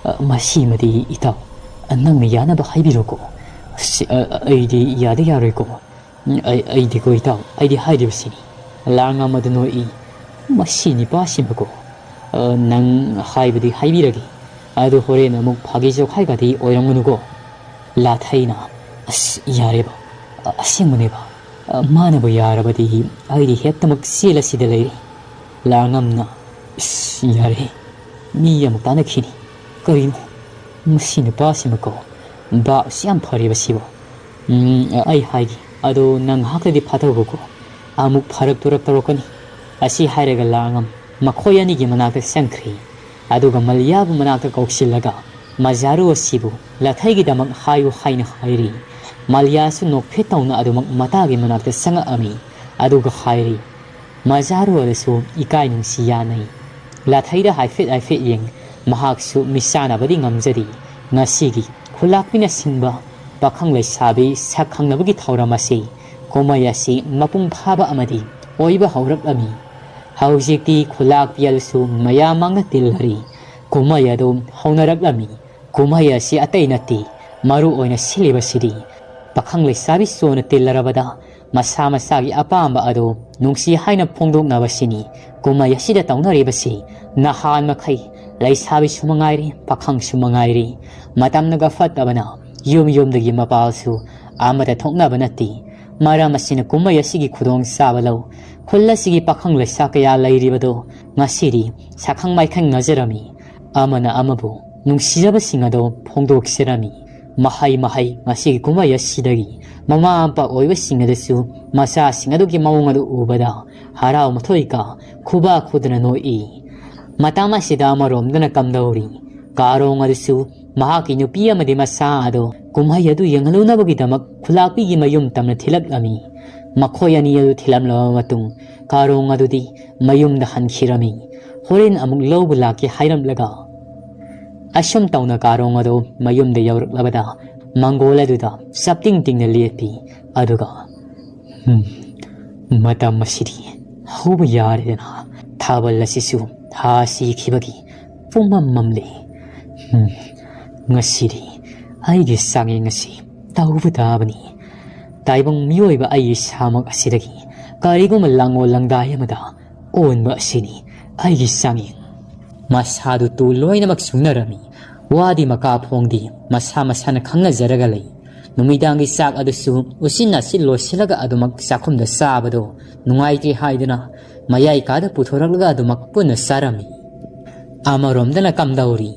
ꯑ, ꯃꯁꯤꯃꯗꯤ ꯏꯇꯥꯎ, ꯑ, ꯅꯪꯅ ꯌꯥꯅꯕ ꯍꯥꯏꯕꯤꯔꯣꯀꯣ꯫ ꯑꯁ, ꯑ, ꯑ, ꯑꯩꯗꯤ ꯌꯥꯗ ꯌꯥꯔꯣꯏꯀꯣ꯫ ꯎꯝ, ꯑꯩ, ꯑꯩꯗꯤꯀꯣ ꯏꯇꯥꯎ, ꯑꯩꯗꯤ ꯍꯥꯏꯔꯤꯕꯁꯤꯅꯤ"꯫ ꯂꯥꯡꯉꯝ ꯑꯗꯨ ꯅꯣꯛꯏ꯫ "ꯃꯁꯤ ꯅꯤꯄꯥꯁꯤꯃꯀꯣ, ꯑ, ꯅꯪ ꯍꯥꯏꯕꯗꯤ ꯍꯥꯏꯕꯤꯔꯒꯦ, ꯑꯗꯨ ꯍꯣꯔꯦꯟ ꯑꯃꯨꯛ ꯐꯥꯒꯤ ꯖꯣꯈꯥꯏꯒꯗꯤ ꯑꯣꯏꯔꯝꯒꯅꯨꯀꯣ"꯫ ꯂꯥꯊꯩꯅ, "ꯑꯁ, ꯌꯥꯔꯦꯕ, ꯑ, ꯑꯁꯦꯡꯕꯅꯦꯕ, ꯑ, ꯃꯥꯅꯕꯨ ꯌꯥꯔꯕꯗꯤ ꯑꯩꯗꯤ ꯍꯦꯛꯇꯃꯛ ꯆꯦꯜꯂꯁꯤꯗ ꯂꯩꯔꯦ"꯫ ꯂꯥꯡꯉꯝꯅ, "ꯑꯁ, ꯌꯥꯔꯦ, ꯃꯤ ꯑꯃꯨꯛ ꯇꯥꯟꯅꯈꯤꯅꯤ꯫ ꯀꯔꯤꯅꯣ, ꯃꯁꯤ ꯅꯨꯄꯥꯁꯤꯃꯀꯣ, ꯚꯥꯞꯁꯤ ꯌꯥꯝ ꯐꯔꯦꯕ ꯁꯤꯕꯣ꯫ ꯎꯝ, ꯑꯩ ꯍꯥꯏꯒꯦ, ꯑꯗꯣ ꯅꯪ ꯉꯥꯏꯍꯥꯛꯇꯗꯤ ꯐꯥꯊꯧꯕꯀꯣ, ꯑꯃꯨꯛ ꯐꯔꯛ ꯇꯨꯔꯛ ꯇꯧꯔꯛꯀꯅꯤ"꯫ ꯑꯁꯤ ꯍꯥꯏꯔꯒ ꯂꯥꯡꯉꯝ ꯃꯈꯣꯏ ꯑꯅꯤꯒꯤ ꯃꯅꯥꯛꯇ ꯆꯪꯈ꯭ꯔꯦ꯫ ꯑꯗꯨꯒ ꯃꯂꯤꯌꯥꯕꯨ ꯃꯅꯥꯛꯇ ꯀꯧꯁꯤꯜꯂꯒ ꯃꯖꯥꯔꯨ ꯑꯁꯤꯕꯨ ꯂꯥꯊꯩꯒꯤꯗꯃꯛ ꯍꯥꯏꯌꯨ ꯍꯥꯏꯅ ꯍꯥꯏꯔꯤ꯫ ꯃꯂꯤꯌꯥꯁꯨ ꯅꯣꯛꯐꯦꯠ ꯇꯧꯅ ꯑꯗꯨꯃꯛ ꯃꯇꯥꯒꯤ ꯃꯅꯥꯛꯇ ꯆꯪꯉꯛꯑꯝꯃꯤ꯫ ꯑꯗꯨꯒ ꯍꯥꯏꯔꯤ, ꯃꯖꯥꯔꯨ ꯑꯗꯨꯁꯨ ꯏꯀꯥꯏ ꯅꯨꯡꯁꯤ ꯌꯥꯅꯩ꯫ ꯂꯥꯊꯩꯗ ꯍꯥꯏꯐꯦꯠ ꯍꯥꯏꯐꯦꯠ ꯌꯦꯡ, ꯃꯍꯥꯛꯁꯨ ꯃꯤꯆꯥꯟꯅꯕꯗꯤ ꯉꯝꯖꯔꯤ꯫ ꯉꯁꯤꯒꯤ ꯈꯨꯂꯥꯛꯄꯤꯅ ꯁꯤꯟꯕ ꯄꯥꯈꯪ ꯂꯩꯁꯥꯕꯤ ꯁꯛ ꯈꯪꯅꯕꯒꯤ ꯊꯧꯔꯝ ꯑꯁꯤ, ꯀꯨꯝꯍꯩ ꯑꯁꯤ ꯃꯄꯨꯡ ꯐꯥꯕ ꯑꯃꯗꯤ ꯑꯣꯏꯕ ꯍꯧꯔꯛꯂꯝꯃꯤ꯫ ꯍꯧꯖꯤꯛꯇꯤ ꯈꯨꯂꯥꯛꯄꯤ ꯑꯗꯨꯁꯨ ꯃꯌꯥꯝ ꯃꯥꯡꯗ ꯇꯤꯜꯂꯔꯤ꯫ ꯀꯨꯝꯍꯩ ꯑꯗꯨ ꯍꯧꯅꯔꯛꯂꯝꯃꯤ꯫ ꯀꯨꯝꯍꯩ ꯑꯁꯤ ꯑꯇꯩ ꯅꯠꯇꯦ, ꯃꯔꯨ ꯑꯣꯏꯅ ꯁꯤꯜꯂꯤꯕꯁꯤꯗꯤ ꯄꯥꯈꯪ ꯂꯩꯁꯥꯕꯤ ꯆꯣꯟꯅ ꯇꯤꯜꯂꯔꯕꯗ ꯃꯁꯥ ꯃꯁꯥꯒꯤ ꯑꯄꯥꯝꯕ ꯑꯗꯨ ꯅꯨꯡꯁꯤ ꯍꯥꯏꯅ ꯐꯣꯡꯗꯣꯛꯅꯕꯁꯤꯅꯤ꯫ ꯀꯨꯝꯍꯩ ꯑꯁꯤꯗ ꯇꯧꯅꯔꯤꯕꯁꯤ ꯅꯍꯥꯟ ꯃꯈꯩ ꯂꯩꯁꯥꯕꯤꯁꯨ ꯃꯉꯥꯏꯔꯤ, ꯄꯥꯈꯪꯁꯨ ꯃꯉꯥꯏꯔꯤ, ꯃꯇꯝꯅꯒ ꯐꯠꯇꯕꯅ ꯌꯨꯝ ꯌꯨꯝꯗꯒꯤ ꯃꯄꯥꯜꯁꯨ ꯑꯃꯠꯇ ꯊꯣꯛꯅꯕ ꯅꯠꯇꯦ꯫ ꯃꯔꯝ ꯑꯁꯤꯅ ꯀꯨꯝꯍꯩ ꯑꯁꯤꯒꯤ ꯈꯨꯗꯣꯡꯆꯥꯕ ꯂꯧ ꯈꯨꯜ ꯑꯁꯤꯒꯤ ꯄꯥꯈꯪ ꯂꯩꯁꯥ ꯀꯌꯥ ꯂꯩꯔꯤꯕꯗꯣ ꯉꯁꯤꯗꯤ ꯁꯛꯈꯪ ꯃꯥꯏꯈꯪ ꯅꯖꯔꯝꯃꯤ꯫ ꯑꯃꯅ ꯑꯃꯕꯨ ꯅꯨꯡꯁꯤꯖꯕꯁꯤꯡ ꯑꯗꯨ ꯐꯣꯡꯗꯣꯛꯆꯔꯝꯃꯤ꯫ ꯃꯍꯩ ꯃꯍꯩ ꯉꯁꯤꯒꯤ ꯀꯨꯝꯍꯩ ꯑꯁꯤꯗꯒꯤ ꯃꯃꯥ ꯃꯄꯥ ꯑꯣꯏꯕꯁꯤꯡ ꯑꯗꯨꯁꯨ ꯃꯆꯥꯁꯤꯡ ꯑꯗꯨꯒꯤ ꯃꯑꯣꯡ ꯑꯗꯨ ꯎꯕꯗ ꯍꯔꯥꯎ ꯃꯊꯣꯏꯒ ꯈꯨꯕꯥꯛ ꯈꯨꯗꯅ ꯅꯣꯛꯏ꯫ ꯃꯇꯝ ꯑꯁꯤꯗ ꯑꯃꯔꯣꯝꯗꯅ ꯀꯝꯗꯧꯔꯤ? ꯀꯥꯔꯣꯡ ꯑꯗꯨꯁꯨ ꯃꯍꯥꯛꯀꯤ ꯅꯨꯄꯤ ꯑꯃꯗꯤ ꯃꯆꯥ ꯑꯗꯨ ꯀꯨꯝꯍꯩ ꯑꯗꯨ ꯌꯦꯡꯍꯜꯂꯨꯅꯕꯒꯤꯗꯃꯛ ꯈꯨꯂꯥꯛꯄꯤꯒꯤ ꯃꯌꯨꯝ ꯇꯝꯅ ꯊꯤꯜꯂꯛꯂꯝꯃꯤ꯫ ꯃꯈꯣꯏ ꯑꯅꯤ ꯑꯗꯨ ꯊꯤꯜꯂꯝꯂꯕ ꯃꯇꯨꯡ ꯀꯥꯔꯣꯡ ꯑꯗꯨꯗꯤ ꯃꯌꯨꯝꯗ ꯍꯟꯈꯤꯔꯝꯃꯤ꯫ ꯍꯣꯔꯦꯟ ꯑꯃꯨꯛ ꯂꯧꯕ ꯂꯥꯛꯀꯦ ꯍꯥꯏꯔꯝꯂꯒ ꯑꯁꯨꯝ ꯇꯧꯅ ꯀꯥꯔꯣꯡ ꯑꯗꯨ ꯃꯌꯨꯝꯗ ꯌꯧꯔꯛꯂꯕꯗ ꯃꯪꯒꯣꯜ ꯑꯗꯨꯗ ꯆꯞꯇꯤꯡ ꯇꯤꯡꯅ ꯂꯦꯞꯄꯤ꯫ ꯑꯗꯨꯒ "ꯍꯝ, ꯃꯇꯝ ꯑꯁꯤꯗꯤ ꯍꯧꯕ ꯌꯥꯔꯦꯗꯅ, ꯊꯥꯕꯜ ꯑꯁꯤꯁꯨ ꯊꯥ ꯁꯤꯈꯤꯕꯒꯤ ꯄꯨꯝꯃꯝ ꯃꯝꯂꯦ꯫ ꯍꯝ, ꯉꯁꯤꯗꯤ ꯑꯩꯒꯤ ꯆꯥꯡꯌꯦꯡ ꯑꯁꯤ ꯇꯧꯕ ꯇꯥꯕꯅꯤ꯫ ꯇꯥꯏꯕꯪ ꯃꯤꯑꯣꯏꯕ ꯑꯩ ꯏꯁꯥꯃꯛ ꯑꯁꯤꯗꯒꯤ ꯀꯔꯤꯒꯨꯝꯕ ꯂꯥꯡꯑꯣꯜ ꯂꯥꯡꯗꯥꯏ ꯑꯃꯗ ꯑꯣꯟꯕ ꯑꯁꯤꯅꯤ ꯑꯩꯒꯤ ꯆꯥꯡꯌꯦꯡ"꯫ ꯃꯁꯥꯗꯨ ꯇꯨ ꯂꯣꯏꯅꯃꯛ ꯁꯨꯡꯅꯔꯝꯃꯤ꯫ ꯋꯥꯗꯤ ꯃꯀꯥ ꯐꯣꯡꯗꯦ, ꯃꯁꯥ ꯃꯁꯥꯅ ꯈꯪꯅꯖꯔꯒ ꯂꯩ꯫ ꯅꯨꯃꯤꯗꯥꯡꯒꯤ ꯆꯥꯛ ꯑꯗꯨꯁꯨ ꯎꯆꯤꯟ ꯅꯥꯆꯤꯟ ꯂꯣꯏꯁꯤꯜꯂꯒ ꯑꯗꯨꯃꯛ ꯆꯥꯛꯈꯨꯝꯗ ꯆꯥꯕꯗꯣ ꯅꯨꯡꯉꯥꯏꯇꯦ ꯍꯥꯏꯗꯨꯅ ꯃꯌꯥꯏ ꯀꯥꯗ ꯄꯨꯊꯣꯔꯛꯂꯒ ꯑꯗꯨꯃꯛ ꯄꯨꯟꯅ ꯆꯥꯔꯝꯃꯤ꯫ ꯑꯃꯔꯣꯝꯗꯅ ꯀꯝꯗꯧꯔꯤ?